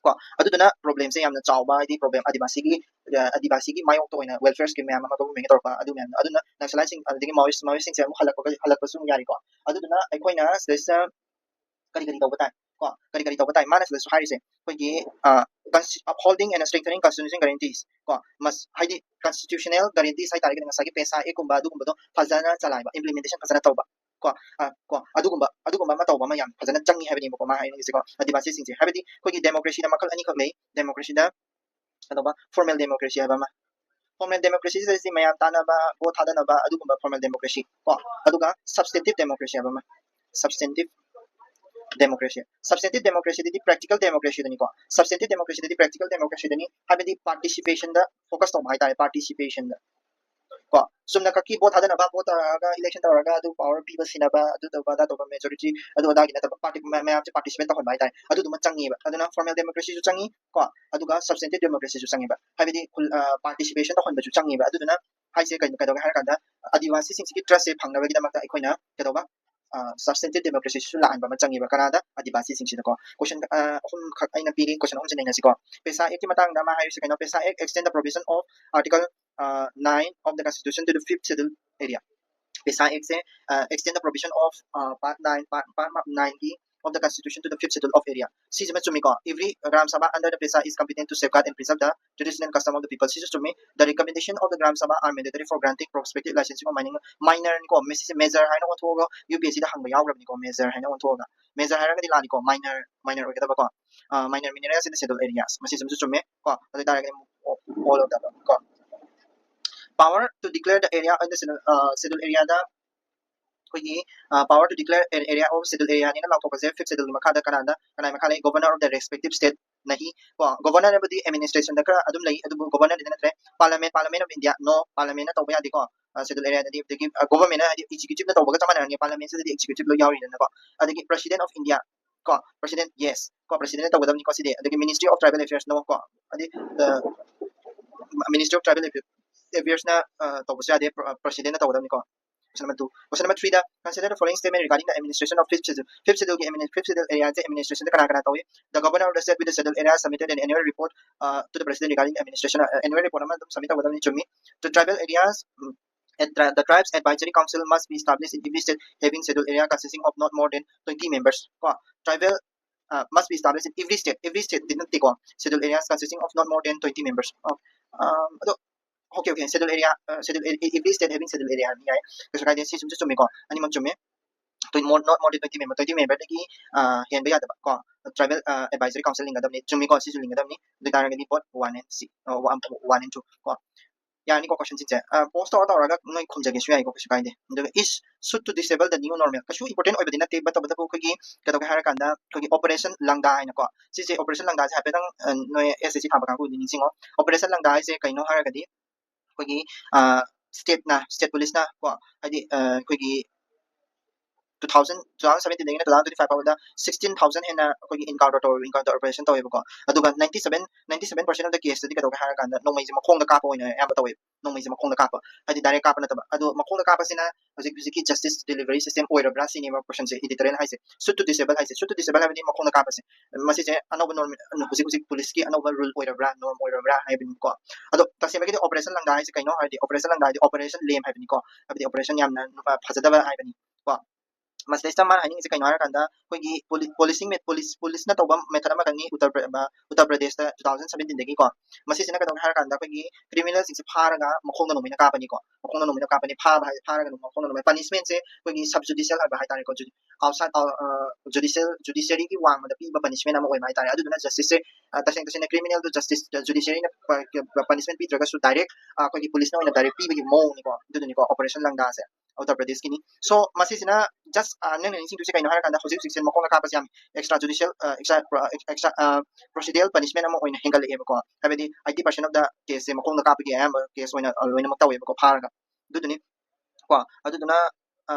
ꯀꯣ, ꯑꯗꯨꯗꯨꯅ ꯄ꯭ꯔꯣꯕ꯭ꯂꯦꯝꯁꯦ ꯌꯥꯝꯅ ꯆꯥꯎꯕ, ꯍꯥꯏꯗꯤ ꯄ꯭ꯔꯣꯕ꯭ꯂꯦꯝ ꯑꯥꯗꯤꯕꯥꯁꯤꯒꯤ ꯑꯥꯗꯤꯕꯥꯁꯤꯒꯤ ꯃꯥꯌꯣꯛꯇ ꯑꯣꯏꯅ ꯋꯦꯜꯐꯤꯌꯔ ꯁ꯭ꯀꯤꯝ ꯃꯌꯥꯝ ꯑꯃ ꯒꯣꯚꯔꯟꯃꯦꯟꯠꯀꯤ ꯇꯧꯔꯛꯄ, ꯑꯗꯨ ꯃꯌꯥꯝꯗꯣ꯫ ꯑꯗꯨꯅ ꯅꯛꯁꯂꯥꯏꯠꯁꯤꯡ ꯑꯗꯒꯤ ꯃꯥꯑꯣꯏꯁ ꯃꯥꯑꯣꯏꯁꯤꯡꯁꯦ ꯑꯃꯨꯛ ꯍꯜꯂꯛꯄꯒ ꯍꯜꯂꯛꯄꯁꯨ ꯑꯃꯨꯛ ꯌꯥꯔꯤꯀꯣ꯫ ꯑꯗꯨꯗꯨꯅ ꯑꯩꯈꯣꯏꯅ ꯁꯤꯗꯩꯁꯤꯗ ꯀꯔꯤ ꯀꯔꯤ ꯇꯧꯕ ꯇꯥꯏ? ꯀꯣ, ꯀꯔꯤ ꯀꯔꯤ ꯇꯧꯕ ꯇꯥꯏ? ꯃꯥꯅ ꯁꯤꯗꯁꯨ ꯍꯥꯏꯔꯤꯁꯦ ꯑꯩꯈꯣꯏꯒꯤ upholding and strengthening constitutional guarantees ꯀꯣ, ꯃꯁ ꯍꯥꯏꯗꯤ ꯀꯟꯁꯇꯤꯇ꯭ꯌꯨꯁꯅꯦꯜ ꯒꯥꯔꯦꯟꯇꯤꯁ ꯍꯥꯏꯇꯥꯔꯒꯗꯤ ꯉꯁꯥꯏꯒꯤ ꯄꯦꯁꯥ ꯑꯦꯛꯀꯨꯝꯕ ꯑꯗꯨꯒꯨꯝꯕꯗꯣ ꯐꯖꯅ ꯆꯂꯥꯏꯕ, ꯏꯝꯄ꯭ꯂꯤꯃꯦꯟꯇꯦꯁꯟ ꯐꯖꯅ ꯇꯧꯕ꯫ ꯀꯣ, ꯑ, ꯀꯣ, ꯑꯗꯨꯒꯨꯝꯕ ꯑꯗꯨꯒꯨꯝꯕ ꯑꯃ ꯇꯧꯕ ꯑꯃ ꯌꯥꯝ ꯐꯖꯅ ꯆꯪꯉꯤ ꯍꯥꯏꯕꯅꯦꯕꯀꯣ ꯃꯥ ꯍꯥꯏꯅꯤꯡꯉꯤꯁꯦꯀꯣ꯫ ꯑꯥꯗꯤꯕꯥꯁꯤꯁꯤꯡꯁꯦ ꯍꯥꯏꯕꯗꯤ ꯑꯩꯈꯣꯏꯒꯤ ꯗꯦꯃꯣꯀ꯭ꯔꯦꯁꯤꯗ ꯃꯈꯜ ꯑꯅꯤꯈꯛ ꯂꯩ꯫ ꯗꯦꯃꯣꯀ꯭ꯔꯦꯁꯤꯗ ꯀꯩꯗꯧꯕ? ꯐꯣꯔꯃꯦꯜ ꯗꯦꯃꯣꯀ꯭ꯔꯦꯁꯤ ꯍꯥꯏꯕ ꯑꯃ꯫ ꯐꯣꯔꯃꯦꯜ ꯗꯦꯃꯣꯀ꯭ꯔꯦꯁꯤꯁꯤꯗꯗꯤ ꯃꯌꯥꯝ ꯇꯥꯟꯅꯕ, ꯚꯣꯠ ꯊꯥꯗꯅꯕ, ꯑꯗꯨꯒꯨꯝꯕ ꯐꯣꯔꯃꯦꯜ ꯗꯦꯃꯣꯀ꯭ꯔꯦꯁꯤ ꯀꯣ꯫ ꯑꯗꯨꯒ ꯁꯕꯁꯇꯦꯟꯇꯤꯞ ꯗꯦꯃꯣꯀ꯭ꯔꯦꯁꯤ ꯍꯥꯏꯕ ꯑꯃ꯫ ꯁꯕꯁꯇꯦꯟꯇꯤꯞ ꯗꯦꯃꯣꯀ꯭ꯔꯦꯁꯤ꯫ ꯁꯕꯁꯇꯦꯟꯇꯤꯞ ꯗꯦꯃꯣꯀ꯭ꯔꯦꯁꯤꯗꯗꯤ ꯄ꯭ꯔꯦꯛꯇꯤꯀꯦꯜ ꯗꯦꯃꯣꯀ꯭ꯔꯦꯁꯤꯗꯅꯤꯀꯣ꯫ ꯁꯕꯁꯇꯦꯟꯇꯤꯞ ꯗꯦꯃꯣꯀ꯭ꯔꯦꯁꯤꯗꯗꯤ ꯄ꯭ꯔꯦꯛꯇꯤꯀꯦꯜ ꯗꯦꯃꯣꯀ꯭ꯔꯦꯁꯤꯗꯅꯤ, ꯍꯥꯏꯕꯗꯤ ꯄꯥꯔꯇꯤꯁꯤꯄꯦꯁꯟꯗ ꯐꯣꯀꯁ ꯇꯧꯕ ꯍꯥꯏꯇꯥꯔꯦ, ꯄꯥꯔꯇꯤꯁꯤꯄꯦꯁꯟꯗ꯫ ꯀꯣ, ꯆꯨꯝꯅ ꯈꯛꯀꯤ ꯚꯣꯠ ꯊꯥꯗꯅꯕ, ꯚꯣꯠ ꯊꯥꯔꯒ ꯏꯂꯦꯛꯁꯟ ꯇꯧꯔꯒ ꯑꯗꯨ ꯄꯥꯋꯔ ꯄꯤꯕ ꯁꯤꯟꯅꯕ, ꯑꯗꯨ ꯇꯧꯕ ꯑꯗꯥ ꯇꯧꯕ, ꯃꯦꯖꯣꯔꯤꯇꯤ ꯑꯗꯨ ꯑꯗꯥꯒꯤ ꯅꯠꯇꯕ, ꯄꯥꯔꯇꯤ ꯃꯌꯥꯝꯁꯦ ꯄꯥꯔꯇꯤꯁꯤꯄꯦꯠ ꯇꯧꯍꯟꯕ ꯍꯥꯏꯇꯥꯔꯦ, ꯑꯗꯨꯗꯨꯃ ꯆꯪꯉꯦꯕ꯫ ꯑꯗꯨꯅ ꯐꯣꯔꯃꯦꯜ ꯗꯦꯃꯣꯀ꯭ꯔꯦꯁꯤꯁꯨ ꯆꯪꯉꯤ ꯀꯣ, ꯑꯗꯨꯒ ꯁꯕꯁꯇꯦꯟꯇꯤꯞ ꯗꯦꯃꯣꯀ꯭ꯔꯦꯁꯤꯁꯨ ꯆꯪꯉꯦꯕ, ꯍꯥꯏꯕꯗꯤ ꯄꯥꯔꯇꯤꯁꯤꯄꯦꯁꯟ ꯇꯧꯍꯟꯕꯁꯨ ꯆꯪꯉꯦꯕ꯫ ꯑꯗꯨꯗꯨꯅ ꯍꯥꯏꯁꯦ ꯀꯩꯅꯣ, ꯀꯩꯗꯧꯒꯦ ꯍꯥꯏꯔꯀꯥꯟꯗ ꯑꯥꯗꯤꯕꯥꯁꯤꯁꯤꯡꯁꯤꯒꯤ ꯇ꯭ꯔꯁꯁꯦ ꯐꯪꯅꯕꯒꯤꯗꯃꯛꯇ ꯑꯩꯈꯣꯏꯅ ꯀꯩꯗꯧꯕ? ꯁꯕꯁꯇꯦꯟꯇꯤꯞ ꯗꯦꯃꯣꯀ꯭ꯔꯦꯁꯤꯁꯨ ꯂꯥꯛꯍꯟꯕ ꯑꯃ ꯆꯪꯉꯦꯕ꯫ ꯀꯅꯥꯗ? ꯑꯥꯗꯤꯕꯥꯁꯤꯁꯤꯡꯁꯤꯗꯀꯣ꯫ ꯀꯣꯏꯁꯟ ꯑꯍꯨꯝꯈꯛ ꯑꯩꯅ ꯄꯤꯔꯤ, ꯀꯣꯏꯁꯟ ꯑꯍꯨꯝꯁꯦ ꯅꯩꯅꯁꯤꯀꯣ꯫ ꯄꯦꯁꯥ ꯑꯦꯛꯀꯤ ꯃꯇꯥꯡꯗ ꯑꯃ ꯍꯥꯏꯔꯤꯁꯦ ꯀꯩꯅꯣ? ꯄꯦꯁꯥ ꯑꯦꯛ extend the provision of article nine of the constitution to the fifth schedule area. ꯄꯦꯁꯥ ꯑꯦꯛꯁꯦ extend the provision of part nine, part part nineꯒꯤ of the constitution to the fifth schedule of area. ꯁꯤꯁꯤꯃ ꯆꯨꯝꯃꯤꯀꯣ? Every Gram Sabha under the PESA is competent to safeguard and preserve the tradition and custom of the people. ꯁꯤꯁꯨ ꯆꯨꯝꯃꯤ꯫ The recommendation of the Gram Sabha are mandatory for granting prospective licensing of mining. Minorꯅꯤꯀꯣ, ꯃꯁꯤꯁꯦ major ꯍꯥꯏꯅ ꯑꯣꯟꯊꯣꯛꯑꯒ UPSCꯗ ꯍꯪꯕ ꯌꯥꯎꯈ꯭ꯔꯕꯅꯤꯀꯣ, major ꯍꯥꯏꯅ ꯑꯣꯟꯊꯣꯛꯑꯒ꯫ Major ꯍꯥꯏꯔꯒꯗꯤ ꯂꯥꯜꯂꯤꯀꯣ, minor, minor ꯑꯣꯏꯒꯗꯕꯀꯣ꯫ Minor minerals in the schedule areas, ꯃꯁꯤꯁꯤꯃꯁꯨ ꯆꯨꯝꯃꯦ ꯀꯣ꯫ ꯑꯗꯨ ꯑꯣꯏꯇꯥꯔꯒꯗꯤ ꯑꯃꯨꯛ all of the above ꯀꯣ꯫ Power to declare the area in the schedule, schedule areaꯗ ꯑꯩꯈꯣꯏꯒꯤ power to declare an area of schedule area ꯅꯤꯅ ꯂꯥꯎꯊꯣꯛꯄꯁꯦ fifth schedule ꯒꯤ ꯃꯈꯥꯗ ꯀꯅꯥꯗ ꯀꯅꯥꯏ ꯃꯈꯥ ꯂꯩ? Governor of the respective state ꯅꯍꯤ ꯀꯣ꯫ Governor ꯅꯕꯨꯗꯤ administration ꯗ ꯈꯔ ꯑꯗꯨꯝ ꯂꯩ, ꯑꯗꯨꯕꯨ governor ꯗꯤ ꯅꯠꯇ꯭ꯔꯦ꯫ Parliament, Parliament of India, no, Parliament ꯅ ꯇꯧꯕ ꯌꯥꯗꯦꯀꯣ꯫ Schedule area ꯗꯗꯤ ꯑꯗꯒꯤ government ꯍꯥꯏꯗꯤ executive ꯅ ꯇꯧꯕꯒ ꯆꯞ ꯃꯥꯟꯅꯔꯅꯤ꯫ Parliament ꯁꯤꯗꯗꯤ executive ꯂꯣꯏ ꯌꯥꯎꯔꯤꯗꯅꯀꯣ꯫ ꯑꯗꯒꯤ President of India ꯀꯣ, President, yes ꯀꯣ, President ꯅ ꯇꯧꯒꯗꯕꯅꯤꯀꯣ ꯁꯤꯗꯤ꯫ ꯑꯗꯒꯤ Ministry of Tribal Affairs, no ꯀꯣ, ꯍꯥꯏꯗꯤ Ministry of Tribal Affairs ꯅ ꯇꯧꯕꯁꯨ ꯌꯥꯗꯦ, President ꯅ ꯇꯧꯒꯗꯕꯅꯤꯀꯣ꯫ Question number two. Question number three the consider the following statement regarding the administration of fifth schedule. Fifth schedule ꯒꯤ fifth schedule area ꯁꯦ administration ꯗ ꯀꯅꯥ ꯀꯅꯥ ꯇꯧꯏ? The governor of the state with the schedule area submitted an annual report uh, to the president regarding administration. Uh, annual report ꯑꯃ ꯑꯗꯨꯝ submit ꯇꯧꯒꯗꯕꯅꯤ, ꯆꯨꯝꯃꯤ꯫ The tribal areas, mm, and tri- the tribes advisory council must be established in every state having schedule area consisting of not more than twenty members. ꯀꯣ, tribal uh, must be established in every state. Every state ꯗꯤ ꯅꯠꯇꯦꯀꯣ, schedule areas consisting of not more than twenty members. ꯑꯣ, ꯑꯗꯣ okay, okay, schedule area, schedule, every state having schedule area ꯍꯥꯏꯕ ꯌꯥꯏ, ꯀꯩꯁꯨ ꯀꯥꯏꯗꯦ꯫ ꯁꯤ ꯆꯨꯝꯁꯨ ꯆꯨꯝꯃꯤꯀꯣ, ꯑꯅꯤꯃꯛ ꯆꯨꯝꯃꯦ꯫ Not more than twenty member, twenty member ꯗꯒꯤ ꯍꯦꯟꯕ ꯌꯥꯗꯕ ꯀꯣ꯫ Tribal advisory council ꯂꯤꯡꯒꯗꯕꯅꯤ, ꯆꯨꯝꯃꯤꯀꯣ, ꯁꯤꯁꯨ ꯂꯤꯡꯒꯗꯕꯅꯤ꯫ ꯑꯗꯨ ꯑꯣꯏꯇꯥꯔꯒꯗꯤ both one and C, one and two ꯀꯣ꯫ ꯌꯥꯔꯅꯤꯀꯣ question ꯁꯤꯡꯁꯦ? Pause ꯇꯧꯔ ꯇꯧꯔꯒ ꯅꯣꯏ ꯈꯨꯝꯖꯒꯦꯁꯨ ꯌꯥꯏꯀꯣ, ꯀꯩꯁꯨ ꯀꯥꯏꯗꯦ꯫ ꯑꯗꯨꯒ is suit to disable the new normal, ꯀꯩꯁꯨ important ꯑꯣꯏꯕꯗꯤ ꯅꯠꯇꯦ, but ꯇꯧꯕꯇꯕꯨ ꯑꯩꯈꯣꯏꯒꯤ ꯀꯩꯗꯧꯒꯦ ꯍꯥꯏꯔꯀꯥꯟꯗ ꯑꯩꯈꯣꯏꯒꯤ Operation ꯂꯪꯗꯥ ꯍꯥꯏꯅꯀꯣ, ꯁꯤꯁꯦ Operation ꯂꯪꯗꯥꯁꯦ ꯍꯥꯏꯐꯦꯠꯇꯪ ꯅꯣꯏ S S C ꯊꯥꯕ ꯀꯥꯡꯕꯨꯗꯤ ꯅꯤꯡꯁꯤꯡꯉꯣ꯫ Operation ꯂꯪꯗꯥ ꯍꯥꯏꯁꯦ ꯀꯩꯅꯣ ꯍꯥꯏꯔꯒꯗꯤ ꯑꯩꯈꯣꯏꯒꯤ state ꯅ, state police ꯅ ꯀꯣ, ꯍꯥꯏꯗꯤ ꯑꯩꯈꯣꯏꯒꯤ two thousand, two thousand seventeen ꯗꯒꯤꯅ two thousand twenty five ꯐꯥꯎꯕꯗ sixteen thousand ꯍꯦꯟꯅ ꯑꯩꯈꯣꯏꯒꯤ encounter ꯇꯧꯋꯦꯕ, encounter operation ꯇꯧꯋꯦꯕꯀꯣ꯫ ꯑꯗꯨꯒ ninety seven, ninety seven percent of the case ꯇꯗꯤ ꯀꯩꯗꯧꯒꯦ ꯍꯥꯏꯔꯀꯥꯟꯗ ꯅꯣꯡꯃꯩꯁꯦ ꯃꯈꯣꯡꯗ ꯀꯥꯞꯄ ꯑꯣꯏꯅ ꯑꯌꯥꯝꯕ ꯇꯧꯋꯦꯕ꯫ ꯅꯣꯡꯃꯩꯁꯦ ꯃꯈꯣꯡꯗ ꯀꯥꯞꯄ, ꯍꯥꯏꯗꯤ direct ꯀꯥꯞꯄ ꯅꯠꯇꯕ꯫ ꯑꯗꯣ ꯃꯈꯣꯡꯗ ꯀꯥꯞꯄꯁꯤꯅ ꯍꯧꯖꯤꯛ ꯍꯧꯖꯤꯛꯀꯤ justice delivery system ꯑꯣꯏꯔꯕ꯭ꯔꯥ ꯁꯤꯅꯦꯕ question ꯁꯦ editorial ꯍꯥꯏꯁꯦ꯫ Suit to disable ꯍꯥꯏꯁꯦ, suit to disable ꯍꯥꯏꯕꯗꯤ ꯃꯈꯣꯡꯗ ꯀꯥꯞꯄꯁꯦ꯫ ꯃꯁꯤꯁꯦ ꯑꯅꯧꯕ norm, ꯍꯧꯖꯤꯛ ꯍꯧꯖꯤꯛ police ꯀꯤ ꯑꯅꯧꯕ rule ꯑꯣꯏꯔꯕ꯭ꯔꯥ, norm ꯑꯣꯏꯔꯕ꯭ꯔꯥ ꯍꯥꯏꯕꯅꯤꯀꯣ꯫ ꯑꯗꯣ ꯇꯁꯦꯡꯕꯒꯤꯗꯤ Operation ꯂꯪꯗꯥ ꯍꯥꯏꯁꯦ ꯀꯩꯅꯣ ꯍꯥꯏꯔꯗꯤ, Operation ꯂꯪꯗꯥ ꯍꯥꯏꯗꯤ operation ꯂꯦꯝ ꯍꯥꯏꯕꯅꯤꯀꯣ, ꯍꯥꯏꯕꯗꯤ operation ꯌꯥꯝꯅ ꯐꯖꯗꯕ ꯍꯥꯏꯕꯅꯤ ꯀꯣ꯫ ꯃꯁꯤꯗꯩꯁꯤꯗ ꯃꯥꯅ ꯍꯥꯏꯅꯤꯡꯉꯤꯁꯦ ꯀꯩꯅꯣ ꯍꯥꯏꯔꯀꯥꯟꯗ, ꯑꯩꯈꯣꯏꯒꯤ ꯄꯨꯂꯤꯁ ꯄꯨꯂꯤꯁꯤꯡ ꯄꯨꯂꯤꯁ ꯄꯨꯂꯤꯁꯅ ꯇꯧꯕ ꯃꯦꯊꯠ ꯑꯃꯈꯛꯅꯤ ꯎꯠꯇꯔ ꯄ꯭ꯔ- ꯑ, ꯎꯠꯇꯔ ꯄ꯭ꯔꯗꯦꯁꯇ ꯇꯨ ꯊꯥꯎꯖꯟ ꯁꯕꯦꯟꯇꯤꯟꯗꯒꯤꯀꯣ꯫ ꯃꯁꯤꯁꯤꯅ ꯀꯩꯗꯧꯒꯦ ꯍꯥꯏꯔꯀꯥꯟꯗ ꯑꯩꯈꯣꯏꯒꯤ ꯀ꯭ꯔꯤꯃꯤꯅꯦꯜꯁꯤꯡꯁꯦ ꯐꯥꯔꯒ ꯃꯈꯣꯡꯗ ꯅꯣꯡꯃꯩꯅ ꯀꯥꯞꯄꯅꯤꯀꯣ꯫ ꯃꯈꯣꯡꯗ ꯅꯣꯡꯃꯩꯅ ꯀꯥꯞꯄꯅꯤ, ꯐꯥꯕ ꯍꯥꯏ ꯐꯥꯔꯒ ꯅꯣꯡꯃꯩ ꯃꯈꯣꯡꯗ ꯅꯣꯡꯃꯩ ꯄꯅꯤꯁꯃꯦꯟꯁꯦ ꯑꯩꯈꯣꯏꯒꯤ ꯁꯕ ꯖꯨꯗꯤꯁꯤꯌꯦꯜ ꯍꯥꯏꯕ ꯍꯥꯏꯇꯥꯔꯦꯀꯣ, ꯖꯨ- ꯑꯥꯎꯠꯁꯥꯏꯠ ꯑꯥꯎ- ꯑ, ꯖꯨꯗꯤꯁꯤꯌꯦꯜ ꯖꯨꯗꯤꯁꯤꯌꯔꯤꯒꯤ ꯋꯥꯡꯃꯗ ꯄꯤꯕ ꯄꯅꯤꯁꯃꯦꯟ ꯑꯃ ꯑꯣꯏꯕ ꯍꯥꯏꯇꯥꯔꯦ꯫ ꯑꯗꯨꯗꯨꯅ ꯖꯁꯇꯤꯁꯁꯦ ꯇꯁꯦꯡ ꯇꯁꯦꯡꯅ ꯀ꯭ꯔꯤꯃꯤꯅꯦꯜꯗꯨ ꯖꯁꯇꯤꯁ ꯖꯨꯗꯤꯁꯤꯌꯔꯤꯅ ꯄꯅꯤꯁꯃꯦꯟ ꯄꯤꯗ꯭ꯔꯒꯁꯨ ꯗꯥꯏꯔꯦꯛ ꯑꯩꯈꯣꯏꯒꯤ ꯄꯨꯂꯤꯁꯅ ꯑꯣꯏꯅ ꯗꯥꯏꯔꯦꯛ ꯄꯤꯕꯒꯤ ꯃꯑꯣꯡꯅꯤꯀꯣ꯫ ꯑꯗꯨꯗꯨꯅꯤꯀꯣ ꯑꯣꯄꯔꯦꯁꯟ ꯂꯪꯗꯥꯁꯦ ꯎꯠꯇꯔ ꯄ꯭ꯔꯗꯦꯁꯀꯤꯅꯤ꯫ ꯁꯣ ꯃꯁꯤꯁꯤꯅ ꯖꯁ ꯅꯪꯅ ꯅꯤꯡꯁꯤꯡꯗꯣꯏꯁꯦ ꯀꯩꯅꯣ ꯍꯥꯏꯔꯀꯥꯟꯗ ꯍꯧꯖꯤꯛ ꯍꯧꯖꯤꯛꯁꯦ ꯃꯈꯣꯡꯗ ꯀꯥꯞꯄꯁꯦ ꯌꯥꯝ ꯑꯦꯛꯁꯇ꯭ꯔꯥ ꯖꯨꯗꯤꯁꯤꯌꯦꯜ ꯑꯦꯛꯁꯇ꯭ꯔꯥ ꯑꯦꯛꯁꯇ꯭ꯔꯥ ꯄ꯭ꯔꯣꯁꯤꯗꯤꯌꯦꯜ ꯄꯅꯤꯁꯃꯦꯟ ꯑꯃ ꯑꯣꯏꯅ ꯍꯦꯟꯒꯠꯂꯛꯑꯦꯕꯀꯣ꯫ ꯍꯥꯏꯕꯗꯤ ꯑꯥꯏꯇꯤ ꯄꯥꯔꯁꯦꯟ ꯑꯣꯐ ꯗ ꯀꯦꯁꯁꯦ ꯃꯈꯣꯡꯗ ꯀꯥꯞꯄꯒꯤ ꯑꯌꯥꯝꯕ ꯀꯦꯁ ꯑꯣꯏꯅ ꯂꯣꯏꯅꯃꯛ ꯇꯧꯋꯦꯕꯀꯣ ꯐꯥꯔꯒ꯫ ꯑꯗꯨꯗꯨꯅꯤ ꯀꯣ꯫ ꯑꯗꯨꯗꯨꯅ ꯑ,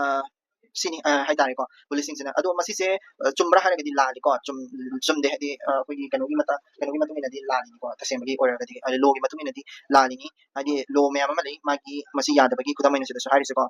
ꯁꯤꯅꯤ ꯑ, ꯍꯥꯏꯇꯥꯔꯦꯀꯣ ꯄꯨꯂꯤꯁꯁꯤꯡꯁꯤꯅ꯫ ꯑꯗꯣ ꯃꯁꯤꯁꯦ ꯑ, ꯆꯨꯝꯕ꯭ꯔꯥ ꯍꯥꯏꯔꯒꯗꯤ ꯂꯥꯜꯂꯤꯀꯣ꯫ ꯆꯨꯝ ꯆꯨꯝꯗꯦ ꯍꯥꯏꯗꯤ ꯑ, ꯑꯩꯈꯣꯏꯒꯤ ꯀꯩꯅꯣꯒꯤ ꯃꯇꯥꯡ ꯀꯩꯅꯣꯒꯤ ꯃꯇꯨꯡ ꯏꯟꯅꯗꯤ ꯂꯥꯜꯂꯤꯅꯤꯀꯣ꯫ ꯇꯁꯦꯡꯕꯒꯤ ꯑꯣꯏꯔꯒꯗꯤ ꯍꯥꯏꯗꯤ ꯂꯣꯒꯤ ꯃꯇꯨꯡ ꯏꯟꯅꯗꯤ ꯂꯥꯜꯂꯤꯅꯤ꯫ ꯍꯥꯏꯗꯤ ꯂꯣ ꯃꯌꯥꯝ ꯑꯃ ꯂꯩ ꯃꯥꯒꯤ ꯃꯁꯤ ꯌꯥꯗꯕꯒꯤ꯫ ꯈꯨꯗꯝ ꯑꯣꯏꯅ ꯁꯤꯗꯁꯨ ꯍꯥꯏꯔꯤꯁꯦꯀꯣ,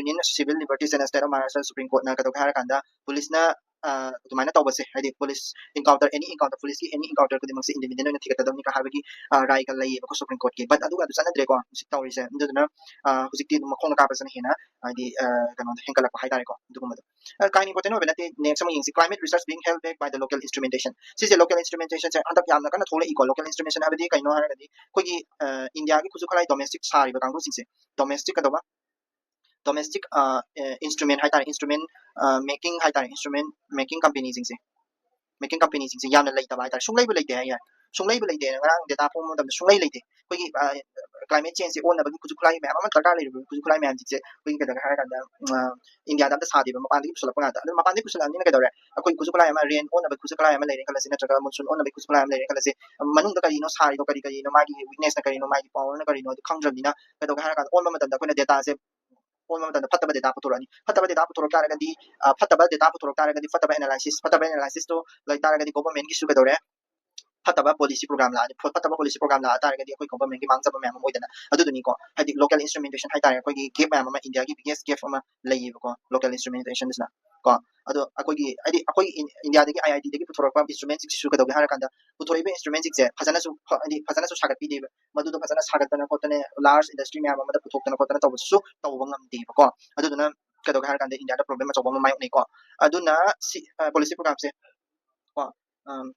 Union of Civil Liberties and State of Maharashtra Supreme Courtꯅ ꯀꯩꯗꯧꯒꯦ ꯍꯥꯏꯔꯀꯥꯟꯗ ꯄꯨꯂꯤꯁꯅ ꯑ, ꯑꯗꯨꯃꯥꯏꯅ ꯇꯧꯕꯁꯦ ꯍꯥꯏꯗꯤ ꯄꯨꯂꯤꯁ ꯏꯟꯀꯥꯎꯟꯇꯔ ꯑꯦꯅꯤ ꯏꯟꯀꯥꯎꯟꯇꯔ ꯄꯨꯂꯤꯁꯀꯤ ꯑꯦꯅꯤ ꯏꯟꯀꯥꯎꯟꯇꯔ ꯈꯨꯗꯤꯡꯃꯛꯁꯦ ꯏꯟꯗꯤꯄꯦꯟꯗꯦꯟ ꯑꯣꯏꯅ ꯊꯤꯒꯠꯀꯗꯕꯅꯤꯒ ꯍꯥꯏꯕꯒꯤ ꯑ, ꯔꯥꯏꯒ ꯂꯩꯌꯦꯕꯀꯣ ꯁꯨꯄ꯭ꯔꯤꯝ ꯀꯣꯔꯠꯀꯤ꯫ ꯕꯠ ꯑꯗꯨꯒ ꯑꯗꯨ ꯆꯠꯅꯗ꯭ꯔꯦꯀꯣ ꯍꯧꯖꯤꯛ ꯇꯧꯔꯤꯁꯦ꯫ ꯑꯗꯨꯗꯨꯅ ꯑ, ꯍꯧꯖꯤꯛꯇꯤ ꯑꯗꯨꯝ ꯃꯈꯣꯡꯗ ꯀꯥꯞꯄꯁꯤꯅ ꯍꯦꯟꯅ ꯍꯥꯏꯗꯤ ꯑ, ꯀꯩꯅꯣꯗ ꯍꯦꯟꯒꯠꯂꯛꯄ ꯍꯥꯏꯇꯥꯔꯦꯀꯣ꯫ ꯑꯗꯨꯒꯨꯝꯕꯗꯣ ꯑ, ꯀꯥ ꯍꯦꯟꯅ ꯏꯝꯄꯣꯔꯇꯦꯟ ꯑꯣꯏꯕ ꯅꯠꯇꯦ꯫ ꯅꯦꯛꯁ ꯑꯃ ꯌꯦꯡꯁꯤ, climate research being held back by the local instrumentation꯫ ꯁꯤꯁꯦ ꯂꯣꯀꯦꯜ ꯏꯟꯁꯇ꯭ꯔꯨꯃꯦꯟꯇꯦꯁꯟꯁꯦ ꯍꯟꯗꯛ ꯌꯥꯝꯅ ꯀꯟꯅ ꯊꯣꯛꯂꯛꯏꯀꯣ꯫ ꯂꯣꯀꯦꯜ ꯏꯟꯁꯇ꯭ꯔꯨꯃꯦꯟꯇꯦꯁꯟ ꯍꯥꯏꯕꯗꯤ ꯀꯩꯅꯣ ꯍꯥꯏꯔꯒꯗꯤ ꯑꯩꯈꯣꯏꯒꯤ ꯑ, ꯏꯟꯗꯤꯌꯥꯒꯤ ꯈꯨꯠꯁꯨ ꯈꯨꯠꯂꯥꯏ ꯗꯣꯃꯦꯁꯇꯤꯛ ꯁꯥꯔꯤꯕ ꯀꯥꯡꯕꯨꯁꯤꯡꯁꯦ ꯗꯣꯃꯦꯁꯇꯤꯛ ꯀꯩꯗꯧꯕ ꯗꯣꯃꯦꯁꯇꯤꯛ ꯏꯟꯁꯇ꯭ꯔꯨꯃꯦꯟ ꯍꯥꯏꯇꯥꯔꯦ, ꯏꯟꯁꯇ꯭ꯔꯨꯃꯦꯟ ꯃꯦꯀꯤꯡ ꯍꯥꯏꯇꯥꯔꯦ, ꯏꯟꯁꯇ꯭ꯔꯨꯃꯦꯟ ꯃꯦꯀꯤꯡ ꯀꯝꯄꯦꯅꯤꯁꯤꯡꯁꯦ ꯃꯦꯀꯤꯡ ꯀꯝꯄꯦꯅꯤꯁꯤꯡꯁꯦ ꯌꯥꯝꯅ ꯂꯩꯇꯕ ꯍꯥꯏꯇꯥꯔꯦ꯫ ꯁꯨꯡꯂꯩꯕꯨ ꯂꯩꯇꯦ ꯍꯥꯏꯌꯦ꯫ ꯁꯨꯡꯂꯩꯕꯨ ꯂꯩꯇꯦ꯫ ꯉꯔꯥꯡ ꯗꯦꯇꯥ ꯐꯣꯡꯕ ꯃꯇꯝꯗ ꯁꯨꯡꯂꯩ ꯂꯩꯇꯦ꯫ ꯑꯩꯈꯣꯏꯒꯤ ꯀ꯭ꯂꯥꯏꯃꯦꯠ ꯆꯦꯟꯖꯁꯦ ꯑꯣꯟꯅꯕꯒꯤ ꯈꯨꯠꯁꯨ ꯈꯨꯠꯂꯥꯏ ꯃꯌꯥꯝ ꯑꯃ ꯗꯔꯀꯥꯔ ꯂꯩꯔꯤꯕ ꯈꯨꯠꯁꯨ ꯈꯨꯠꯂꯥꯏ ꯃꯌꯥꯝꯁꯤꯡꯁꯦ ꯑꯩꯈꯣꯏꯒꯤ ꯀꯩꯗꯧꯔꯦ ꯍꯥꯏꯔꯀꯥꯟꯗ ꯏꯟꯗꯤꯌꯥꯗ ꯑꯝꯇ ꯁꯥꯗꯦꯕ, ꯃꯄꯥꯟꯗꯒꯤ ꯄꯨꯁꯜꯂꯛꯄ ꯉꯥꯛꯇ꯫ ꯑꯗꯨ ꯃꯄꯥꯟꯗꯒꯤ ꯄꯨꯁꯜꯂꯛꯑꯕꯅꯤꯅ ꯀꯩꯗꯧꯔꯦ? ꯑꯩꯈꯣꯏ ꯈꯨꯠꯁꯨ ꯈꯨꯠꯂꯥꯏ ꯑꯃ, ꯔꯦꯟ ꯑꯣꯟꯅꯕ ꯈꯨꯠꯁꯨ ꯈꯨꯠꯂꯥꯏ ꯑꯃ ꯂꯩꯔꯦ ꯈꯜꯂꯁꯤ, ꯅꯠꯇ꯭ꯔꯒ ꯃꯨꯟꯁꯨꯟ ꯑꯣꯟꯅꯕꯒꯤ ꯈꯨꯠꯁꯨ ꯈꯨꯠꯂꯥꯏ ꯑꯃ ꯂꯩꯔꯦ ꯈꯜꯂꯁꯤ, ꯃꯅꯨꯡꯗ ꯀꯔꯤꯅꯣ ꯁꯥꯔꯤꯗꯣ, ꯀꯔꯤ ꯀꯔꯤꯅꯣ, ꯃꯥꯒꯤ ꯋꯤꯛꯅꯦꯁꯅ ꯀꯔꯤꯅꯣ, ꯃꯥꯒꯤ ꯄꯋꯔꯅ ꯀꯔꯤꯅꯣ, ꯑꯗꯨ ꯈꯪꯗ꯭ꯔꯕꯅꯤꯅ ꯀꯩꯗꯧꯒꯦ ꯍꯥꯏꯔꯀꯥꯟꯗ ꯑꯣꯟꯕ ꯃꯇꯝꯗ ꯑꯩꯈꯣꯏꯅ ꯗꯦꯇꯥꯁꯦ ꯑꯣꯟꯕ ꯃꯇꯝꯗ ꯐꯠꯇꯕ ꯗꯦꯇꯥ ꯄꯨꯊꯣꯔꯛꯑꯅꯤ꯫ ꯐꯠꯇꯕ ꯗꯦꯇꯥ ꯄꯨꯊꯣꯔꯛ ꯇꯥꯔꯒꯗꯤ, ꯑ, ꯐꯠꯇꯕ ꯗꯦꯇꯥ ꯄꯨꯊꯣꯔꯛ ꯇꯥꯔꯒꯗꯤ, ꯐꯠꯇꯕ ꯑꯦꯅꯥꯂꯥꯏꯁꯤꯁ, ꯐꯠꯇꯕ ꯑꯦꯅꯥꯂꯥꯏꯁꯤꯁꯇꯣ ꯂꯩ ꯇꯥꯔꯒꯗꯤ ꯒꯣꯕꯔꯃꯦꯟꯒꯤꯁꯨ ꯀꯩꯗꯧꯔꯦ? ꯐꯠꯇꯕ ꯄꯣꯂꯤꯁꯤ ꯄ꯭ꯔꯣꯒ꯭ꯔꯥꯝ ꯂꯥꯛꯑꯅꯤ꯫ ꯐ-, ꯐꯠꯇꯕ ꯄꯣꯂꯤꯁꯤ ꯄ꯭ꯔꯣꯒ꯭ꯔꯥꯝ ꯂꯥꯛꯑ ꯇꯥꯔꯒꯗꯤ ꯑꯩꯈꯣꯏ ꯒꯣꯕꯔꯃꯦꯟꯒꯤ ꯃꯥꯡꯖꯕ ꯃꯌꯥꯝ ꯑꯃ ꯑꯣꯏꯗꯅ꯫ ꯑꯗꯨꯗꯨꯅꯤꯀꯣ, ꯍꯥꯏꯗꯤ ꯂꯣꯀꯦꯜ ꯏꯟꯁꯇ꯭ꯔꯨꯃꯦꯟꯇꯦꯁꯟ ꯍꯥꯏꯇꯥꯔꯦ, ꯑꯩꯈꯣꯏꯒꯤ ꯒꯦꯞ ꯃꯌꯥꯝ ꯑꯃ, ꯏꯟꯗꯤꯌꯥꯒꯤ ꯕꯤꯒꯦꯁ ꯒꯦꯞ ꯑꯃ ꯂꯩꯌꯦꯕꯀꯣ, ꯂꯣꯀꯦꯜ ꯏꯟꯁꯇ꯭ꯔꯨꯃꯦꯟꯇꯦꯁꯟꯁꯤꯅ ꯀꯣ꯫ ꯑꯗꯣ ꯑꯩꯈꯣꯏꯒꯤ, ꯍꯥꯏꯗꯤ ꯑꯩꯈꯣꯏ ꯏꯟ-, ꯏꯟꯗꯤꯌꯥꯗꯒꯤ, ꯑꯥꯏ ꯑꯥꯏ ꯇꯤꯗꯒꯤ ꯄꯨꯊꯣꯔꯛꯄ ꯏꯟꯁꯇ꯭ꯔꯨꯃꯦꯟꯁꯤꯡꯁꯤꯁꯨ ꯀꯩꯗꯧꯒꯦ ꯍꯥꯏꯔꯀꯥꯟꯗ, ꯄꯨꯊꯣꯔꯛꯏꯕ ꯏꯟꯁꯇ꯭ꯔꯨꯃꯦꯟꯁꯤꯡꯁꯦ ꯐꯖꯅꯁꯨ ꯐ-, ꯍꯥꯏꯗꯤ ꯐꯖꯅꯁꯨ ꯁꯥꯒꯠꯄꯤꯗꯦꯕ꯫ ꯃꯗꯨꯗꯣ ꯐꯖꯅ ꯁꯥꯒꯠꯇꯅ ꯈꯣꯠꯇꯅ, ꯂꯥꯔꯖ ꯏꯟꯗꯁꯇ꯭ꯔꯤ ꯃꯌꯥꯝ ꯑꯃꯗ ꯄꯨꯊꯣꯛꯇꯅ ꯈꯣꯠꯇꯅ ꯇꯧꯕꯁꯤꯁꯨ ꯇꯧꯕ ꯉꯝꯗꯦꯕꯀꯣ꯫ ꯑꯗꯨꯗꯨꯅ ꯀꯩꯗꯧꯒꯦ ꯍꯥꯏꯔ ꯀꯥꯟꯗ ꯏꯟꯗꯤꯌꯥꯗ ꯄ꯭ꯔꯣꯕ꯭ꯂꯦꯝ ꯑꯆꯧꯕ ꯑꯃ ꯃꯥꯌꯣꯛꯅꯩꯀꯣ꯫ ꯑꯗꯨꯅ ꯁꯤ ꯄꯣꯂꯤꯁꯤ ꯄ꯭ꯔꯣꯒ꯭ꯔꯥꯝꯁꯦ ꯀꯣ, ꯎꯝ,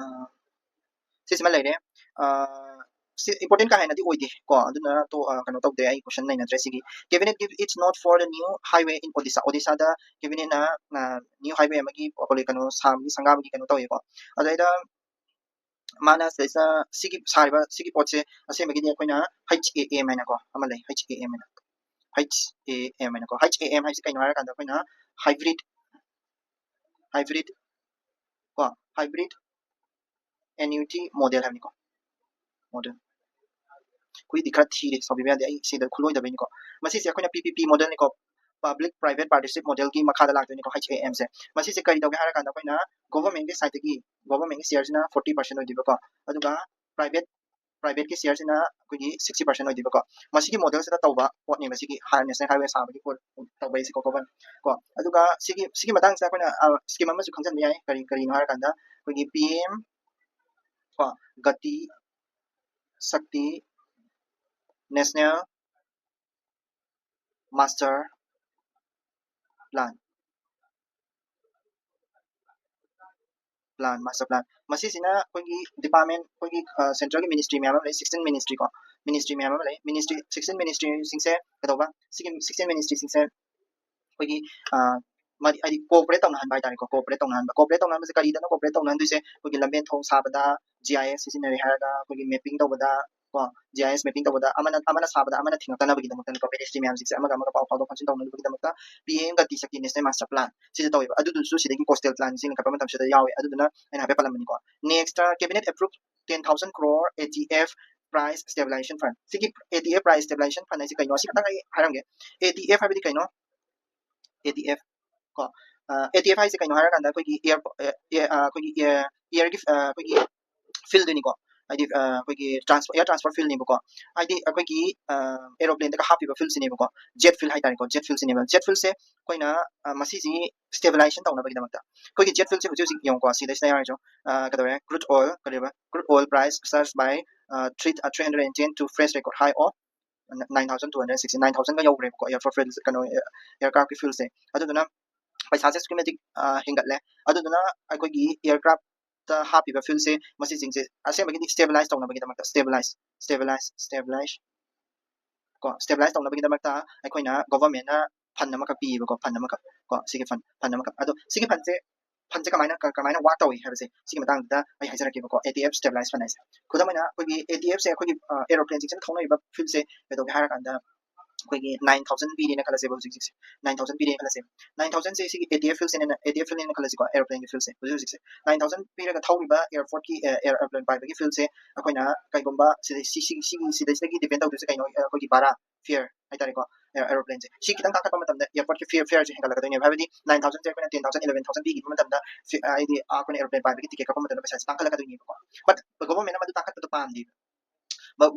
ꯑ, ꯁꯤꯁꯤꯃ ꯂꯩꯔꯦ꯫ ꯑ, ꯁꯤ ꯏꯝꯄꯣꯔꯇꯦꯟ ꯀꯥ ꯍꯦꯟꯅꯗꯤ ꯑꯣꯏꯗꯦ ꯀꯣ, ꯑꯗꯨꯅ ꯇꯣ-, ꯑ, ꯀꯩꯅꯣ ꯇꯧꯗꯦ, ꯑꯩ ꯀꯣꯏꯁꯟ ꯅꯩꯅꯗ꯭ꯔꯦ ꯁꯤꯒꯤ꯫ Cabinet give its note for the new highway in Odisha. ꯑꯣꯗꯤꯁꯥꯗ ꯀꯦꯕꯤꯅꯦꯠꯅ ꯅ꯭ꯌꯨ ꯍꯥꯏꯋꯦ ꯑꯃꯒꯤ ꯀꯩꯅꯣ ꯁꯥꯕꯒꯤ, ꯁꯪꯒꯥꯕꯒꯤ ꯀꯩꯅꯣ ꯇꯧꯋꯦꯀꯣ꯫ ꯑꯗꯩꯗ ꯃꯥꯅ ꯁꯤꯗꯩꯁꯤꯗ ꯁꯤꯒꯤ ꯁꯥꯔꯤꯕ ꯁꯤꯒꯤ ꯄꯣꯠꯁꯦ ꯑꯁꯦꯡꯕꯒꯤꯗꯤ ꯑꯩꯈꯣꯏꯅ H A M ꯍꯥꯏꯅꯀꯣ ꯑꯃ ꯂꯩ, H A M ꯍꯥꯏꯅ, H A M ꯍꯥꯏꯅꯀꯣ꯫ H A M ꯍꯥꯏꯁꯦ ꯀꯩꯅꯣ ꯍꯥꯏꯔꯀꯥꯟꯗ ꯑꯩꯈꯣꯏꯅ ꯍꯥꯏꯕ꯭ꯔꯤꯠ, ꯍꯥꯏꯕ꯭ꯔꯤꯠ ꯀꯣ, ꯍꯥꯏꯕ꯭ꯔꯤꯠ ꯑꯦꯟꯌꯨꯇꯤ ꯃꯣꯗꯦꯜ ꯍꯥꯏꯕꯅꯤꯀꯣ꯫ ꯃꯣꯗꯦꯜ ꯑꯩꯈꯣꯏꯗꯤ ꯈꯔ ꯊꯤꯔꯦ, ꯁꯥꯎꯕꯤꯕ ꯌꯥꯗꯦ, ꯑꯩ ꯁꯤꯗ ꯈꯨꯠꯂꯣꯏꯗꯕꯩꯅꯤꯀꯣ꯫ ꯃꯁꯤꯁꯦ ꯑꯩꯈꯣꯏꯅ P P P ꯃꯣꯗꯦꯜꯅꯤꯀꯣ, ꯄꯕ꯭ꯂꯤꯛ ꯄ꯭ꯔꯥꯏꯚꯦꯠ ꯄꯥꯔꯇꯅꯔꯁꯤꯞ ꯃꯣꯗꯦꯜꯒꯤ ꯃꯈꯥꯗ ꯂꯥꯛꯇꯣꯏꯅꯤꯀꯣ, H A M ꯁꯦ꯫ ꯃꯁꯤꯁꯦ ꯀꯔꯤ ꯇꯧꯒꯦ ꯍꯥꯏꯔꯀꯥꯟꯗ ꯑꯩꯈꯣꯏꯅ ꯒꯣꯚꯔꯟꯃꯦꯟꯠꯀꯤ ꯁꯥꯏꯠꯇꯒꯤ ꯒꯣꯚꯔꯟꯃꯦꯟꯠꯀꯤ ꯁꯤꯌꯔꯁꯤꯅ ꯐꯣꯔꯇꯤ ꯄꯥꯔꯁꯦꯟ ꯑꯣꯏꯗꯣꯏꯕꯀꯣ, ꯑꯗꯨꯒ ꯄ꯭ꯔꯥꯏꯚꯦꯠ, ꯄ꯭ꯔꯥꯏꯚꯦꯠꯀꯤ ꯁꯤꯌꯔꯁꯤꯅ ꯑꯩꯈꯣꯏꯒꯤ ꯁꯤꯛꯁꯇꯤ ꯄꯥꯔꯁꯦꯟ ꯑꯣꯏꯗꯣꯏꯕꯀꯣ꯫ ꯃꯁꯤꯒꯤ ꯃꯣꯗꯦꯜꯁꯤꯗ ꯇꯧꯕ ꯄꯣꯠꯅꯦꯕ ꯁꯤꯒꯤ ꯅꯦꯁꯅꯦꯜ ꯍꯥꯏꯋꯦ ꯁꯥꯕꯒꯤ ꯄꯣꯠ ꯇꯧꯕꯩꯁꯤꯀꯣ ꯒꯣꯚꯔꯟ ꯀꯣ꯫ ꯑꯗꯨꯒ ꯁꯤꯒꯤ, ꯁꯤꯒꯤ ꯃꯇꯥꯡꯁꯤꯗ ꯑꯩꯈꯣꯏꯅ ꯁ꯭ꯀꯤꯝ ꯑꯃꯁꯨ ꯈꯪꯖꯤꯟꯕ ꯌꯥꯏ, ꯀꯔꯤ, ꯀꯔꯤꯅꯣ ꯍꯥꯏꯔꯀꯥꯟꯗ ꯑꯩꯈꯣꯏꯒꯤ P M ꯀꯣ, Gati Shakti national master plan, plan, master plan. ꯃꯁꯤꯁꯤꯅ ꯑꯩꯈꯣꯏꯒꯤ ꯗꯤꯄꯥꯔꯠꯃꯦꯟ, ꯑꯩꯈꯣꯏꯒꯤ, ꯑ, ꯁꯦꯟꯇ꯭ꯔꯦꯜꯒꯤ ꯃꯤꯅꯤꯁꯇ꯭ꯔꯤ ꯃꯌꯥꯝ ꯑꯃ ꯂꯩ, ꯁꯤꯛꯁꯇꯤꯟ ꯃꯤꯅꯤꯁꯇ꯭ꯔꯤ ꯀꯣ, ꯃꯤꯅꯤꯁꯇ꯭ꯔꯤ ꯃꯌꯥꯝ ꯑꯃ ꯂꯩ꯫ ꯃꯤꯅꯤꯁꯇ꯭ꯔꯤ, ꯁꯤꯛꯁꯇꯤꯟ ꯃꯤꯅꯤꯁꯇ꯭ꯔꯤꯁꯤꯡꯁꯦ ꯀꯩꯗꯧꯕ? ꯁꯤꯒꯤ ꯁꯤꯛꯁꯇꯤꯟ ꯃꯤꯅꯤꯁꯇ꯭ꯔꯤꯁꯤꯡꯁꯦ ꯑꯩꯈꯣꯏꯒꯤ, ꯑ, ꯃꯥꯗꯤ, ꯍꯥꯏꯗꯤ, ꯀꯣꯑꯣꯄꯔꯦꯠ ꯇꯧꯅꯍꯟꯕ ꯍꯥꯏꯇꯥꯔꯦꯀꯣ, ꯀꯣꯑꯣꯄꯔꯦꯠ ꯇꯧꯅꯍꯟꯕ꯫ ꯀꯣꯑꯣꯄꯔꯦꯠ ꯇꯧꯅꯍꯟꯕꯁꯦ ꯀꯔꯤꯗꯅꯣ ꯀꯣꯑꯣꯄꯔꯦꯠ ꯇꯧꯅꯍꯟꯗꯣꯏꯁꯦ? ꯑꯩꯈꯣꯏꯒꯤ ꯂꯝꯕꯦꯟ ꯊꯣꯡ ꯁꯥꯕꯗ, G I S ꯁꯤꯖꯤꯟꯅꯔꯦ ꯍꯥꯏꯔꯒ ꯑꯩꯈꯣꯏꯒꯤ ꯃꯦꯄꯤꯡ ꯇꯧꯕꯗ ꯀꯣ, G I S ꯃꯦꯄꯤꯡ ꯇꯧꯕꯗ ꯑꯃꯅ, ꯑꯃꯅ ꯁꯥꯕꯗ ꯑꯃꯅ ꯊꯤꯡꯉꯛꯇꯅꯕꯒꯤꯗꯃꯛꯇꯅꯤꯀꯣ, ꯃꯤꯅꯤꯁꯇ꯭ꯔꯤ ꯃꯌꯥꯝꯁꯤꯡꯁꯦ ꯑꯃꯒ ꯑꯃꯒ ꯄꯥꯎ ꯐꯥꯎꯗꯣꯛ ꯐꯥꯎꯖꯤꯟ ꯇꯧꯅꯅꯕꯒꯤꯗꯃꯛꯇ P M ꯒꯇꯤ Shakti national master plan ꯁꯤꯁꯦ ꯇꯧꯋꯦꯕ꯫ ꯑꯗꯨꯗꯨꯁꯨ ꯁꯤꯗꯒꯤ ꯀꯣꯁꯇꯦꯜ ꯄ꯭ꯂꯥꯟꯁꯦ ꯂꯤꯡꯈꯠꯄ ꯃꯇꯝꯁꯤꯗ ꯌꯥꯎꯋꯦ꯫ ꯑꯗꯨꯗꯨꯅ ꯑꯩꯅ ꯍꯥꯏꯐꯦꯠ ꯄꯜꯂꯝꯕꯅꯤꯀꯣ꯫ Next, cabinet approve ten thousand crore A T F price stabilization fund꯫ ꯁꯤꯒꯤ A T F price stabilization fund ꯍꯥꯏꯁꯦ ꯀꯩꯅꯣ? ꯑꯁꯤ ꯈꯛꯇꯪ ꯑꯩ ꯍꯥꯏꯔꯝꯒꯦ꯫ A T F ꯍꯥꯏꯕꯗꯤ ꯀꯩꯅꯣ? A T F ꯀꯣ, ꯑ, A T F ꯍꯥꯏꯁꯦ ꯀꯩꯅꯣ ꯍꯥꯏꯔꯀꯥꯟꯗ ꯑꯩꯈꯣꯏꯒꯤ air, ꯑ, air, ꯑ, ꯑꯩꯈꯣꯏꯒꯤ air, airꯒꯤ, ꯑ, ꯑꯩꯈꯣꯏꯒꯤ fieldꯅꯤꯀꯣ꯫ ꯍꯥꯏꯗꯤ, ꯑ, ꯑꯩꯈꯣꯏꯒꯤ transport, air transport fieldꯅꯦꯕꯀꯣ꯫ ꯍꯥꯏꯗꯤ ꯑꯩꯈꯣꯏꯒꯤ, ꯑ, aeroplaneꯗꯒ ꯍꯥꯞꯄꯤꯕ fieldꯁꯤꯅꯦꯕꯀꯣ, jet field ꯍꯥꯏꯇꯥꯔꯦꯀꯣ, jet fieldꯁꯤꯅꯦꯕ꯫ Jet fieldꯁꯦ ꯑꯩꯈꯣꯏꯅ, ꯑ, ꯃꯁꯤꯁꯤ stabilization ꯇꯧꯅꯕꯒꯤꯗꯃꯛꯇ ꯑꯩꯈꯣꯏꯒꯤ jet fieldꯁꯦ ꯍꯧꯖꯤꯛ ꯍꯧꯖꯤꯛ ꯌꯦꯡꯉꯨꯀꯣ, ꯁꯤꯗꯩꯁꯤꯗ ꯌꯥꯎꯔꯤꯁꯦ, ꯑ, ꯀꯩꯗꯧꯔꯦ? Crude oil, ꯀꯔꯤꯕ? Crude oil price surged by, ꯑ, three, ꯑ, three hundred and ten to fresh record high of nine thousand two hundred sixty, nine thousand ꯒ ꯌꯧꯈ꯭ꯔꯦꯕꯀꯣ, air for fuel, ꯀꯩꯅꯣ, aircraft ꯀꯤ fuel ꯁꯦ꯫ ꯑꯗꯨꯗꯨꯅ ꯄꯩꯁꯥꯁꯦ ꯑꯁꯨꯛꯀꯤ ꯃꯇꯤꯛ ꯍꯦꯟꯒꯠꯂꯦ꯫ ꯑꯗꯨꯗꯨꯅ ꯑꯩꯈꯣꯏꯒꯤ aircraft ꯇ ꯍꯥꯞꯄꯤꯕ fuel ꯁꯦ, ꯃꯁꯤꯁꯤꯡꯁꯦ ꯑꯁꯦꯡꯕꯒꯤꯗꯤ stabilize ꯇꯧꯅꯕꯒꯤꯗꯃꯛꯇ, stabilize stabilize stabilize ꯀꯣ, stabilize ꯇꯧꯅꯕꯒꯤꯗꯃꯛꯇ ꯑꯩꯈꯣꯏꯅ government ꯅ fund ꯑꯃꯈꯛ ꯄꯤꯌꯦꯕꯀꯣ, fund ꯑꯃꯈꯛ ꯀꯣ, ꯁꯤꯒꯤ fund fund ꯑꯃꯈꯛ꯫ ꯑꯗꯣ ꯁꯤꯒꯤ fund ꯁꯦ, fund ꯁꯦ ꯀꯃꯥꯏꯅ ꯀ- ꯀꯃꯥꯏꯅ work ꯇꯧꯏ ꯍꯥꯏꯕꯁꯦ ꯁꯤꯒꯤ ꯃꯇꯥꯡꯗ ꯑꯩ ꯍꯥꯏꯖꯔꯛꯀꯦꯕꯀꯣ꯫ ATF stabilize fund ꯍꯥꯏꯁꯦ, ꯈꯨꯗꯝ ꯑꯣꯏꯅ ꯑꯩꯈꯣꯏꯒꯤ ATF ꯁꯦ ꯑꯩꯈꯣꯏꯒꯤ aeroplane ꯁꯤꯡꯁꯤꯅ ꯊꯧꯅꯔꯤꯕ fuel ꯁꯦ ꯀꯩꯗꯧꯒꯦ ꯍꯥꯏꯔꯀꯥꯟꯗ ꯑꯩꯈꯣꯏꯒꯤ nine thousand ꯄꯤꯔꯦꯅ ꯈꯜꯂꯁꯦꯕ ꯍꯧꯖꯤꯛ ꯍꯧꯖꯤꯛꯁꯦ, nine thousand ꯄꯤꯔꯦꯅ ꯈꯜꯂꯁꯦꯕ꯫ Nine thousand ꯁꯦ ꯁꯤꯒꯤ ATF fuel ꯁꯤꯅꯦꯅ, ATF fuel ꯅꯦꯅ ꯈꯜꯂꯁꯤꯀꯣ, aeroplane ꯒꯤ fuel ꯁꯦ ꯍꯧꯖꯤꯛ ꯍꯧꯖꯤꯛꯁꯦ nine thousand ꯄꯤꯔꯒ ꯊꯧꯔꯤꯕ airport ꯀꯤ, air aeroplane ꯄꯥꯏꯕꯒꯤ fuel ꯁꯦ ꯑꯩꯈꯣꯏꯅ ꯀꯩꯒꯨꯝꯕ ꯁꯤꯗꯩ ꯁꯤ ꯁꯤ ꯁꯤꯒꯤ ꯁꯤꯗꯩꯁꯤꯗꯒꯤ depend ꯇꯧꯗꯣꯏꯁꯦ ꯀꯩꯅꯣ, ꯑꯩꯈꯣꯏꯒꯤ ꯚꯔꯥ, fare ꯍꯥꯏꯇꯥꯔꯦꯀꯣ꯫ Aeroplane ꯁꯦ ꯁꯤ ꯈꯤꯇꯪ ꯀꯥꯈꯠꯄ ꯃꯇꯝꯗ airport ꯀꯤ fare, fare ꯁꯦ ꯍꯦꯟꯒꯠꯂꯛꯀꯗꯣꯏꯅꯦꯕ꯫ ꯍꯥꯏꯕꯗꯤ nine thousand ꯁꯦ ꯑꯩꯈꯣꯏꯅ ten thousand, eleven thousand ꯄꯤꯈꯤꯕ ꯃꯇꯝꯗ ꯍꯥꯏꯗꯤ ꯑꯩꯈꯣꯏꯅ aeroplane ꯄꯥꯏꯕꯒꯤ ticket ꯀꯛꯄ ꯃꯇꯝꯗ ꯄꯩꯁꯥꯁꯦ ꯇꯥꯡꯈꯠꯂꯛꯀꯗꯣꯏꯅꯦꯕꯀꯣ꯫ But government ꯅ ꯃꯗꯨ ꯇꯥꯡꯈꯠꯄꯗꯣ ꯄꯥꯝꯗꯦꯕ꯫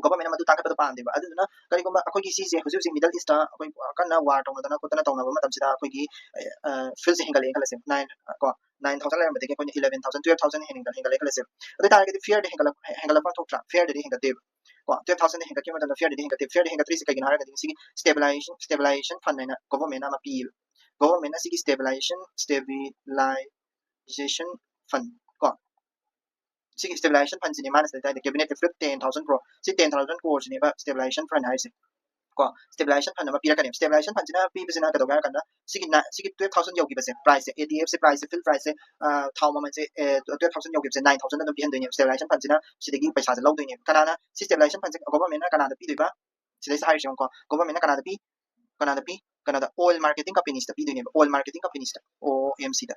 Government ꯅ ꯃꯗꯨ ꯇꯥꯡꯈꯠꯄꯗꯣ ꯄꯥꯝꯗꯦꯕ꯫ ꯑꯗꯨꯗꯨꯅ ꯀꯔꯤꯒꯨꯝꯕ ꯑꯩꯈꯣꯏꯒꯤ ꯁꯤꯁꯦ ꯍꯧꯖꯤꯛ ꯍꯧꯖꯤꯛ Middle East ꯇ ꯑꯩꯈꯣꯏ ꯀꯟꯅ war ꯇꯧꯅꯗꯅ ꯈꯣꯠꯇꯅ ꯇꯧꯅꯕ ꯃꯇꯝꯁꯤꯗ ꯑꯩꯈꯣꯏꯒꯤ fuel ꯁꯦ ꯍꯦꯟꯒꯠꯂꯛꯑꯦ ꯈꯜꯂꯁꯦ, nine ꯀꯣ, nine thousand ꯂꯩꯔꯝꯕꯗꯒꯤ ꯑꯩꯈꯣꯏꯅ eleven thousand, twelve thousand ꯍꯦꯟꯒꯠ- ꯍꯦꯟꯒꯠꯂꯦ ꯈꯜꯂꯁꯦ꯫ ꯑꯗꯨ ꯑꯣꯏ ꯇꯥꯔꯒꯗꯤ fare ꯗꯤ ꯍꯦꯟꯒꯠꯂꯛ ꯍꯦꯟꯒꯠꯂꯛꯄ ꯊꯣꯛꯇ꯭ꯔꯥ? Fare ꯗꯗꯤ ꯍꯦꯟꯒꯠꯇꯦꯕ ꯀꯣ꯫ Twelve thousand ꯍꯦꯟꯒꯠꯈꯤꯕ ꯃꯇꯝꯗ fare ꯗꯗꯤ ꯍꯦꯟꯒꯠꯇꯦ꯫ Fare ꯗꯤ ꯍꯦꯟꯒꯠꯇ꯭ꯔꯤꯁꯦ ꯀꯩꯒꯤꯅꯣ ꯍꯥꯏꯔꯒꯗꯤ ꯉꯁꯤꯒꯤ stabilization stabilization fund ꯍꯥꯏꯅ government ꯅ ꯑꯃ ꯄꯤꯌꯦꯕ꯫ Government ꯅ ꯁꯤꯒꯤ stabilization stabilization fund ꯀꯣ, ꯁꯤꯒꯤ stabilization fund ꯁꯤꯅꯦ ꯃꯥꯅ ꯁꯤꯗ ꯍꯥꯏꯗꯤ cabinet approved ten thousand crore꯫ ꯁꯤ ten thousand crore ꯁꯤꯅꯦꯕ stabilization fund ꯍꯥꯏꯔꯤꯁꯦ ꯀꯣ꯫ Stabilization fund ꯑꯃ ꯄꯤꯔꯛꯀꯅꯦꯕ꯫ Stabilization fund ꯁꯤꯅ ꯄꯤꯕꯁꯤꯅ ꯀꯩꯗꯧꯒꯦ ꯍꯥꯏꯔ ꯀꯥꯟꯗ ꯁꯤꯒꯤ ꯅ- ꯁꯤꯒꯤ twelve thousand ꯌꯧꯈꯤꯕꯁꯦ, price ꯁꯦ, ATF ꯁꯦ price ꯁꯦ, fuel price ꯁꯦ, ꯑ, ꯊꯥꯎ ꯃꯃꯜꯁꯦ, ꯑ, twelve thousand ꯌꯧꯈꯤꯕꯁꯦ nine thousand ꯑꯗꯨꯝ ꯄꯤꯍꯟꯗꯣꯏꯅꯦꯕ꯫ Stabilization fund ꯁꯤꯅ ꯁꯤꯗꯒꯤ ꯄꯩꯁꯥꯁꯦ ꯂꯧꯗꯣꯏꯅꯦꯕ꯫ ꯀꯅꯥꯅ ꯁꯤ stabilization fund ꯁꯦ government ꯅ ꯀꯅꯥꯗ ꯄꯤꯗꯣꯏꯕ? ꯁꯤꯗꯩꯁꯤꯗ ꯍꯥꯏꯔꯤꯁꯦ ꯌꯦꯡꯉꯨꯀꯣ, government ꯅ ꯀꯅꯥꯗ ꯄꯤ? ꯀꯅꯥꯗ ꯄꯤ? ꯀꯅꯥꯗ? Oil marketing companies ꯇ ꯄꯤꯗꯣꯏꯅꯦꯕ, oil marketing companies ꯇ, OMC ꯗ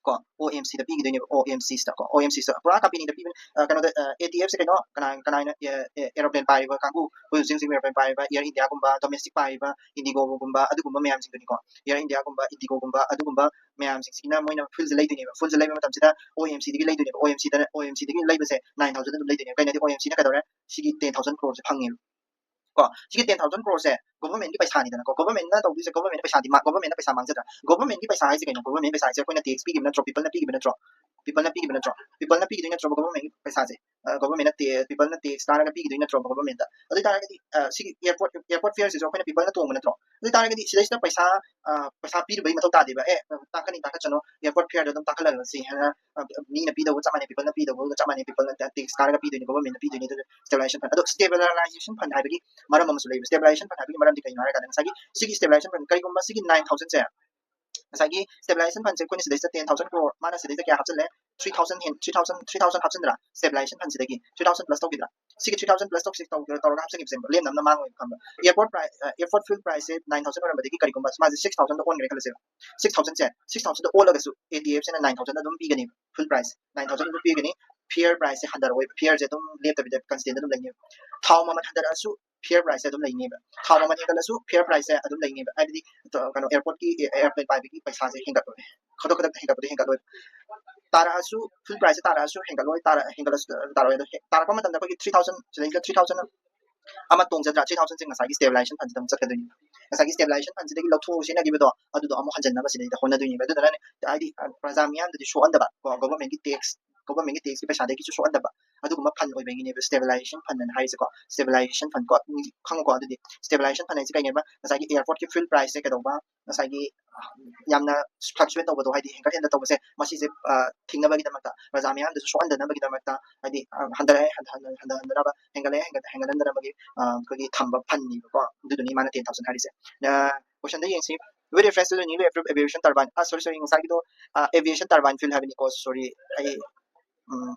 ꯀꯣ, OMC ꯗ ꯄꯤꯈꯤꯗꯣꯏꯅꯦꯕ, OMCs ꯇ ꯀꯣ, OMCs ꯇ ꯄꯨꯔꯥ company ꯗ ꯄꯤꯕ꯫ ꯑ, ꯀꯩꯅꯣꯗ, ꯑ, ATF ꯁꯦ ꯀꯩꯅꯣ, ꯀꯅꯥ ꯀꯅꯥ ꯍꯥꯏꯅ, ꯑ, ꯑ, aeroplane ꯄꯥꯏꯔꯤꯕ ꯀꯥꯡꯕꯨ, ꯍꯧꯖꯤꯛ ꯍꯧꯖꯤꯛ aeroplane ꯄꯥꯏꯔꯤꯕ Air India ꯒꯨꯝꯕ, Domestic ꯄꯥꯏꯔꯤꯕ IndiGo ꯒꯨꯝꯕ, ꯑꯗꯨꯒꯨꯝꯕ ꯃꯌꯥꯝꯁꯤꯡꯗꯨꯅꯤꯀꯣ꯫ Air India ꯒꯨꯝꯕ, IndiGo ꯒꯨꯝꯕ, ꯑꯗꯨꯒꯨꯝꯕ ꯃꯌꯥꯝꯁꯤꯡꯁꯤꯅ ꯃꯣꯏꯅ fuel ꯁꯦ ꯂꯩꯗꯣꯏꯅꯦꯕ꯫ Fuel ꯁꯦ ꯂꯩꯕ ꯃꯇꯝꯁꯤꯗ OMC ꯗꯒꯤ ꯂꯩꯗꯣꯏꯅꯦꯕ꯫ OMC ꯗꯅ, OMC ꯗꯒꯤ ꯂꯩꯕꯁꯦ nine thousand ꯑꯗꯨꯝ ꯂꯩꯗꯣꯏꯅꯦꯕ꯫ ꯀꯩꯅꯣꯗꯤ OMC ꯅ ꯀꯩꯗꯧꯔꯦ? ꯁꯤꯒꯤ ten thousand crore ꯁꯦ ꯐꯪꯉꯦꯕ ꯀꯣ꯫ ꯁꯤꯒꯤ ten thousand crore ꯁꯦ ꯒꯣꯚꯔꯟꯃꯦꯟꯠꯀꯤ ꯄꯩꯁꯥꯅꯤꯗꯅꯀꯣ, ꯒꯣꯚꯔꯟꯃꯦꯟꯠꯅ ꯇꯧꯗꯣꯏꯁꯦ, ꯒꯣꯚꯔꯟꯃꯦꯟꯠꯅ ꯄꯩꯁꯥꯗꯤ ꯃꯥ-, ꯒꯣꯚꯔꯟꯃꯦꯟꯠꯅ ꯄꯩꯁꯥ ꯃꯥꯡꯖꯗ꯭ꯔꯥ? ꯒꯣꯚꯔꯟꯃꯦꯟꯠꯀꯤ ꯄꯩꯁꯥ ꯍꯥꯏꯁꯦ ꯀꯩꯅꯣ? ꯒꯣꯚꯔꯟꯃꯦꯟꯠ ꯄꯩꯁꯥ ꯍꯥꯏꯁꯦ ꯑꯩꯈꯣꯏꯅ ꯇꯦꯛꯁ ꯄꯤꯈꯤꯕ ꯅꯠꯇ꯭ꯔꯣ? ꯄꯤꯄꯜꯅ ꯄꯤꯈꯤꯕ ꯅꯠꯇ꯭ꯔꯣ? ꯄꯤꯄꯜꯅ ꯄꯤꯈꯤꯗꯣꯏ ꯅꯠꯇ꯭ꯔꯣ? ꯄꯤꯄꯜꯅ ꯄꯤꯈꯤꯗꯣꯏ ꯅꯠꯇ꯭ꯔꯣꯕ ꯒꯣꯚꯔꯟꯃꯦꯟꯠꯀꯤ ꯄꯩꯁꯥꯁꯦ? ꯒꯣꯚꯔꯟꯃꯦꯟꯠꯅ ꯇꯦ-, ꯄꯤꯄꯜꯅ ꯇꯦꯛꯁ ꯀꯥꯔꯒ ꯄꯤꯈꯤꯗꯣꯏ ꯅꯠꯇ꯭ꯔꯣꯕ ꯒꯣꯚꯔꯟꯃꯦꯟꯠꯇ? ꯑꯗꯨ ꯑꯣꯏ ꯇꯥꯔꯒꯗꯤ, ꯑ, ꯁꯤꯒꯤ ꯑꯦꯌꯥꯔꯄꯣꯔꯠ, ꯑꯦꯌꯥꯔꯄꯣꯔꯠ ꯐꯤꯌꯔꯁꯤꯁꯨ ꯑꯩꯈꯣꯏꯅ ꯄꯤꯄꯜꯅ ꯇꯣꯡꯕ ꯅꯠꯇ꯭ꯔꯣ? ꯑꯗꯨ ꯑꯣꯏ ꯇꯥꯔꯒꯗꯤ ꯁꯤꯗꯩꯁꯤꯗ ꯄꯩꯁꯥ, ꯑ, ꯄꯩꯁꯥ ꯄꯤꯔꯨꯕꯒꯤ ꯃꯊꯧ ꯇꯥꯗꯦꯕ꯫ ꯑꯦ, ꯇꯥꯡꯈꯠꯅꯤ, ꯇꯥꯡꯈꯠꯆꯅꯨ, ꯑꯦꯌꯥꯔꯄꯣꯔꯠ ꯐꯤꯌꯔꯗ ꯑꯗꯨꯝ ꯇꯥꯡꯈꯠꯍꯜꯂꯁꯤ ꯍꯥꯏꯅ, ꯑ, ꯃꯤꯅ ꯄꯤꯗꯧꯕ ꯆꯞ ꯃꯥꯟꯅꯩ, ꯄꯤꯄꯜꯅ ꯄꯤꯗꯧꯕꯒ ꯆꯞ ꯃꯥꯟꯅꯩ, ꯄꯤꯄꯜꯅ ꯇꯦꯛꯁ ꯀꯥꯔꯒ ꯄꯤꯗꯣꯏꯅꯤ, ꯒꯣꯚꯔꯟꯃꯦꯟꯠꯅ ꯄꯤꯗꯣꯏꯅꯤ꯫ ꯑꯗꯨ stabilization fund, ꯑꯗꯣ stabilization fund ꯍꯥꯏꯕꯒꯤ ꯃꯔꯝ ꯑꯃꯁꯨ ꯂꯩꯕ꯫ Stabilization fund ꯍꯥꯏꯕꯒꯤ ꯃꯔꯝꯗꯤ ꯀꯩꯅꯣ ꯍꯥꯏꯔꯀꯥꯟꯗ ꯉꯁꯥꯏꯒꯤ ꯁꯤꯒꯤ stabilization fund, ꯀꯔꯤꯒꯨꯝꯕ ꯁꯤꯒꯤ nine thousandꯁꯦ, ꯉꯁꯥꯏꯒꯤ stabilization fundꯁꯦ ꯑꯩꯈꯣꯏꯅ ꯁꯤꯗꯩꯁꯤꯗ ten thousand crore, ꯃꯥꯅ ꯁꯤꯗꯩꯗ ꯀꯌꯥ ꯍꯥꯞꯆꯤꯜꯂꯦ? Three thousand hand-, three thousand, three thousand ꯍꯥꯞꯆꯤꯟꯗ꯭ꯔꯥ? Stabilization fundꯁꯤꯗꯒꯤ three thousand plus ꯇꯧꯈꯤꯗ꯭ꯔꯥ? ꯁꯤꯒꯤ three thousand plus ꯇꯧꯁꯤ ꯇꯧ-, ꯇꯧꯔꯒ ꯍꯥꯞꯆꯤꯟꯈꯤꯕꯁꯦ ꯂꯦꯝꯅ ꯑꯃꯅ ꯃꯥꯡꯉꯣꯏꯕ, ꯈꯪꯕ꯭ꯔꯥ? Airport price, ꯑ, airport fuel priceꯁꯦ nine thousand ꯑꯣꯏꯔꯝꯕꯗꯒꯤ ꯀꯔꯤꯒꯨꯝꯕ ꯃꯥꯁꯦ six thousandꯗ ꯑꯣꯟꯈ꯭ꯔꯦ ꯈꯜꯂꯁꯦꯕ꯫ Six thousandꯁꯦ, six thousandꯗ ꯑꯣꯜꯂꯒꯁꯨ ATFꯁꯤꯅ nine thousand ꯑꯗꯨꯝ ꯄꯤꯒꯅꯤ, fuel price nine thousand ꯑꯗꯨꯝ ꯄꯤꯒꯅꯤ꯫ Fare priceꯁꯦ ꯍꯟꯊꯔꯛꯑꯣꯏꯕ, fareꯁꯦ ꯑꯗꯨꯝ ꯂꯦꯞꯇꯕꯤꯗ constantꯇ ꯑꯗꯨꯝ ꯂꯩꯅꯦꯕ꯫ ꯊꯥꯎ ꯃꯃꯜ ꯍꯟꯊꯔꯛꯑꯁꯨ fare priceꯁꯦ ꯑꯗꯨꯝ ꯂꯩꯅꯦꯕ꯫ ꯊꯥꯎ ꯃꯃꯜ ꯍꯦꯟꯒꯠꯂꯁꯨ fare priceꯁꯦ ꯑꯗꯨꯝ ꯂꯩꯅꯦꯕ꯫ ꯍꯥꯏꯕꯗꯤ, ꯀꯩꯅꯣ, airportꯀꯤ, airplane ꯄꯥꯏꯕꯒꯤ ꯄꯩꯁꯥꯁꯦ ꯍꯦꯟꯒꯠꯂꯣꯏ, ꯈꯨꯗꯛ ꯈꯨꯗꯛꯇ ꯍꯦꯟꯒꯠꯄꯗꯤ ꯍꯦꯟꯒꯠꯂꯣꯏ꯫ ꯇꯥꯔꯛꯑꯁꯨ, fuel priceꯁꯦ ꯇꯥꯔꯛꯑꯁꯨ ꯍꯦꯟꯒꯠꯂꯣꯏ, ꯇꯥꯔ-, ꯍꯦꯟꯒꯠꯂꯁꯨ ꯇꯥꯔꯛꯑꯣꯏ꯫ ꯑꯗꯣ ꯍꯦꯛ ꯇꯥꯔꯛꯄ ꯃꯇꯝꯗ ꯑꯩꯈꯣꯏꯒꯤ three thousand, ꯁꯤꯗꯩꯁꯤꯗ three thousand ꯑꯃ ꯇꯣꯡꯖꯗ꯭ꯔꯥ? Three thousandꯁꯦ ꯉꯁꯥꯏꯒꯤ stabilization fundꯁꯤꯗ ꯑꯃꯨꯛ ꯆꯠꯀꯗꯣꯏꯅꯤ꯫ ꯉꯁꯥꯏꯒꯤ stabilization fundꯁꯤꯗꯒꯤ ꯂꯧꯊꯣꯛꯑꯒ ꯁꯤꯖꯤꯟꯅꯈꯤꯕꯗꯣ, ꯑꯗꯨꯗꯣ ꯑꯃꯨꯛ ꯍꯟꯖꯤꯟꯅꯕ ꯁꯤꯗꯩꯗ ꯍꯣꯠꯅꯗꯣꯏꯅꯦꯕ꯫ ꯑꯗꯨꯗꯨꯅꯅꯦ, ꯍꯥꯏꯗꯤ, ꯑ, ꯄ꯭ꯔꯖꯥ ꯃꯤꯌꯥꯝꯗꯗꯤ ꯁꯣꯛꯍꯟꯗꯕ, ꯀꯣ, governmentꯀꯤ tax, governmentꯀꯤ taxꯀꯤ ꯄꯩꯁꯥꯗꯒꯤꯁꯨ ꯁꯣꯛꯍꯟꯗꯕ ꯑꯗꯨꯒꯨꯝꯕ fund ꯑꯣꯏꯕꯒꯤꯅꯦꯕ stabilization fundꯑꯅ ꯍꯥꯏꯔꯤꯁꯦꯀꯣ꯫ Stabilization fundꯀꯣ, ꯈꯪꯉꯨꯀꯣ꯫ ꯑꯗꯨꯗꯤ stabilization fund ꯍꯥꯏꯁꯦ ꯀꯩꯅꯦꯕ? ꯉꯁꯥꯏꯒꯤ airportꯀꯤ fuel priceꯁꯦ ꯀꯩꯗꯧꯕ, ꯉꯁꯥꯏꯒꯤ, ꯑ, ꯌꯥꯝꯅ fluctuate ꯇꯧꯕꯗꯣ, ꯍꯥꯏꯗꯤ ꯍꯦꯟꯒꯠ ꯍꯦꯟꯗ ꯇꯧꯕꯁꯦ, ꯃꯁꯤꯁꯦ, ꯑ, ꯊꯤꯡꯅꯕꯒꯤꯗꯃꯛꯇ, ꯄ꯭ꯔꯖꯥ ꯃꯤꯌꯥꯝꯗꯁꯨ ꯁꯣꯛꯍꯟꯗꯅꯕꯒꯤꯗꯃꯛꯇ, ꯍꯥꯏꯗꯤ, ꯑ, ꯍꯟꯊꯔꯛꯑꯦ, ꯍꯟꯊ-, ꯍꯟꯊ-, ꯍꯟꯊꯍꯟꯗꯅꯕ, ꯍꯦꯟꯒꯠꯂꯛꯑꯦ, ꯍꯦꯟꯒꯠ-, ꯍꯦꯟꯒꯠꯍꯟꯗꯅꯕꯒꯤ, ꯑ, ꯑꯩꯈꯣꯏꯒꯤ ꯊꯝꯕ fundꯅꯦꯕꯀꯣ꯫ ꯑꯗꯨꯗꯨꯅꯤ ꯃꯥꯅ ten thousand ꯍꯥꯏꯔꯤꯁꯦ꯫ ꯑ, questionꯗ ꯌꯦꯡꯁꯤ꯫ With reference to the newly approved aviation turbine, ꯑ, sorry, sorry, ꯉꯁꯥꯏꯒꯤꯗꯣ, ꯑ, aviation turbine fuel ꯍꯥꯏꯕꯅꯤꯀꯣ, sorry, ꯑꯩ, ꯎꯝ,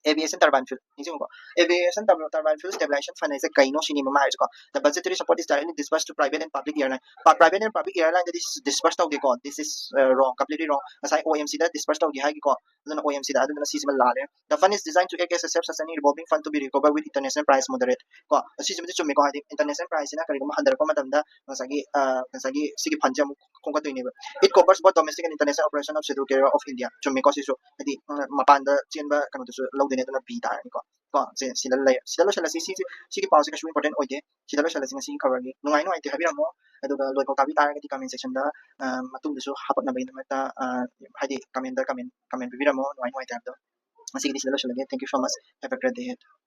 aviation turbine fuel, ꯅꯤꯡꯁꯤꯡꯉꯨꯀꯣ꯫ Aviation tur-, turbine fuel stabilization fund ꯍꯥꯏꯁꯦ ꯀꯩꯅꯣ ꯁꯤꯅꯤ ꯃꯃꯥ ꯍꯥꯏꯔꯤꯁꯦꯀꯣ꯫ The budgetary support is directly disbursed to private and public airline. ꯄ-, private and public airlineꯗꯗꯤ disburse ꯇꯧꯗꯦꯀꯣ꯫ This is, uh, wrong, completely wrong. ꯉꯁꯥꯏ OMCꯗ disburse ꯇꯧꯒꯦ ꯍꯥꯏꯒꯤꯀꯣ꯫ ꯑꯗꯨꯅ OMCꯗ, ꯑꯗꯨꯗꯨꯅ ꯁꯤꯁꯤꯃ ꯂꯥꯜꯂꯦ꯫ The fund is designed to act as a self-sustaining revolving fund to be recovered with international price moderate. ꯀꯣ, ꯁꯤꯁꯤꯃꯗꯤ ꯆꯨꯝꯃꯤꯀꯣ, ꯍꯥꯏꯗꯤ international priceꯁꯤꯅ ꯀꯔꯤꯒꯨꯝꯕ ꯍꯟꯊꯔꯛꯄ ꯃꯇꯝꯗ ꯉꯁꯥꯏꯒꯤ, ꯑ, ꯉꯁꯥꯏꯒꯤ ꯁꯤꯒꯤ fundꯁꯦ ꯑꯃꯨꯛ ꯈꯣꯝꯒꯠꯇꯣꯏꯅꯦꯕ꯫ It covers both domestic and international operation of Scheduled Tribe of India. ꯆꯨꯝꯃꯤꯀꯣ ꯁꯤꯁꯨ? ꯍꯥꯏꯗꯤ, ꯎꯝ, ꯃꯄꯥꯟꯗ ꯆꯦꯟꯕ ꯀꯩꯅꯣꯗꯨꯁꯨ ꯂꯧꯗꯣꯏꯅꯦ, ꯑꯗꯨꯅ B ꯇꯥꯔꯅꯤꯀꯣ꯫ ꯀꯣ, ꯁꯦ, ꯁꯤꯗ ꯂꯩ-, ꯁꯤꯗ ꯂꯣꯏꯁꯤꯜꯂꯁꯤ꯫ ꯁꯤꯁꯦ, ꯁꯤꯒꯤ ꯄꯥꯎꯁꯦ ꯀꯩꯁꯨ important ꯑꯣꯏꯗꯦ꯫ ꯁꯤꯗ ꯂꯣꯏꯁꯤꯜꯂꯁꯤ ꯉꯁꯤꯒꯤ ꯈꯕꯔꯒꯤ꯫ ꯅꯨꯡꯉꯥꯏ ꯅꯨꯡꯉꯥꯏꯇꯦ ꯍꯥꯏꯕꯤꯔꯝꯃꯣ꯫ ꯑꯗꯨꯒ ꯂꯣꯏꯐꯥꯎ ꯇꯥꯕꯤ ꯇꯥꯔꯒꯗꯤ comment section ꯗ, ꯑ, ꯃꯇꯨꯡꯗꯁꯨ ꯍꯥꯄꯛꯅꯕꯒꯤꯗꯃꯛꯇ, ꯑ, ꯍꯥꯏꯗꯤ comment ꯗ comment, comment ꯄꯤꯕꯤꯔꯝꯃꯣ, ꯅꯨꯡꯉꯥꯏ ꯅꯨꯡꯉꯥꯏꯇꯦ ꯍꯥꯏꯕꯗꯣ꯫ ꯉꯁꯤꯒꯤꯗꯤ ꯁꯤꯗ ꯂꯣꯏꯁꯤꯜꯂꯒꯦ꯫ Thank you so much. Have a great day ahead.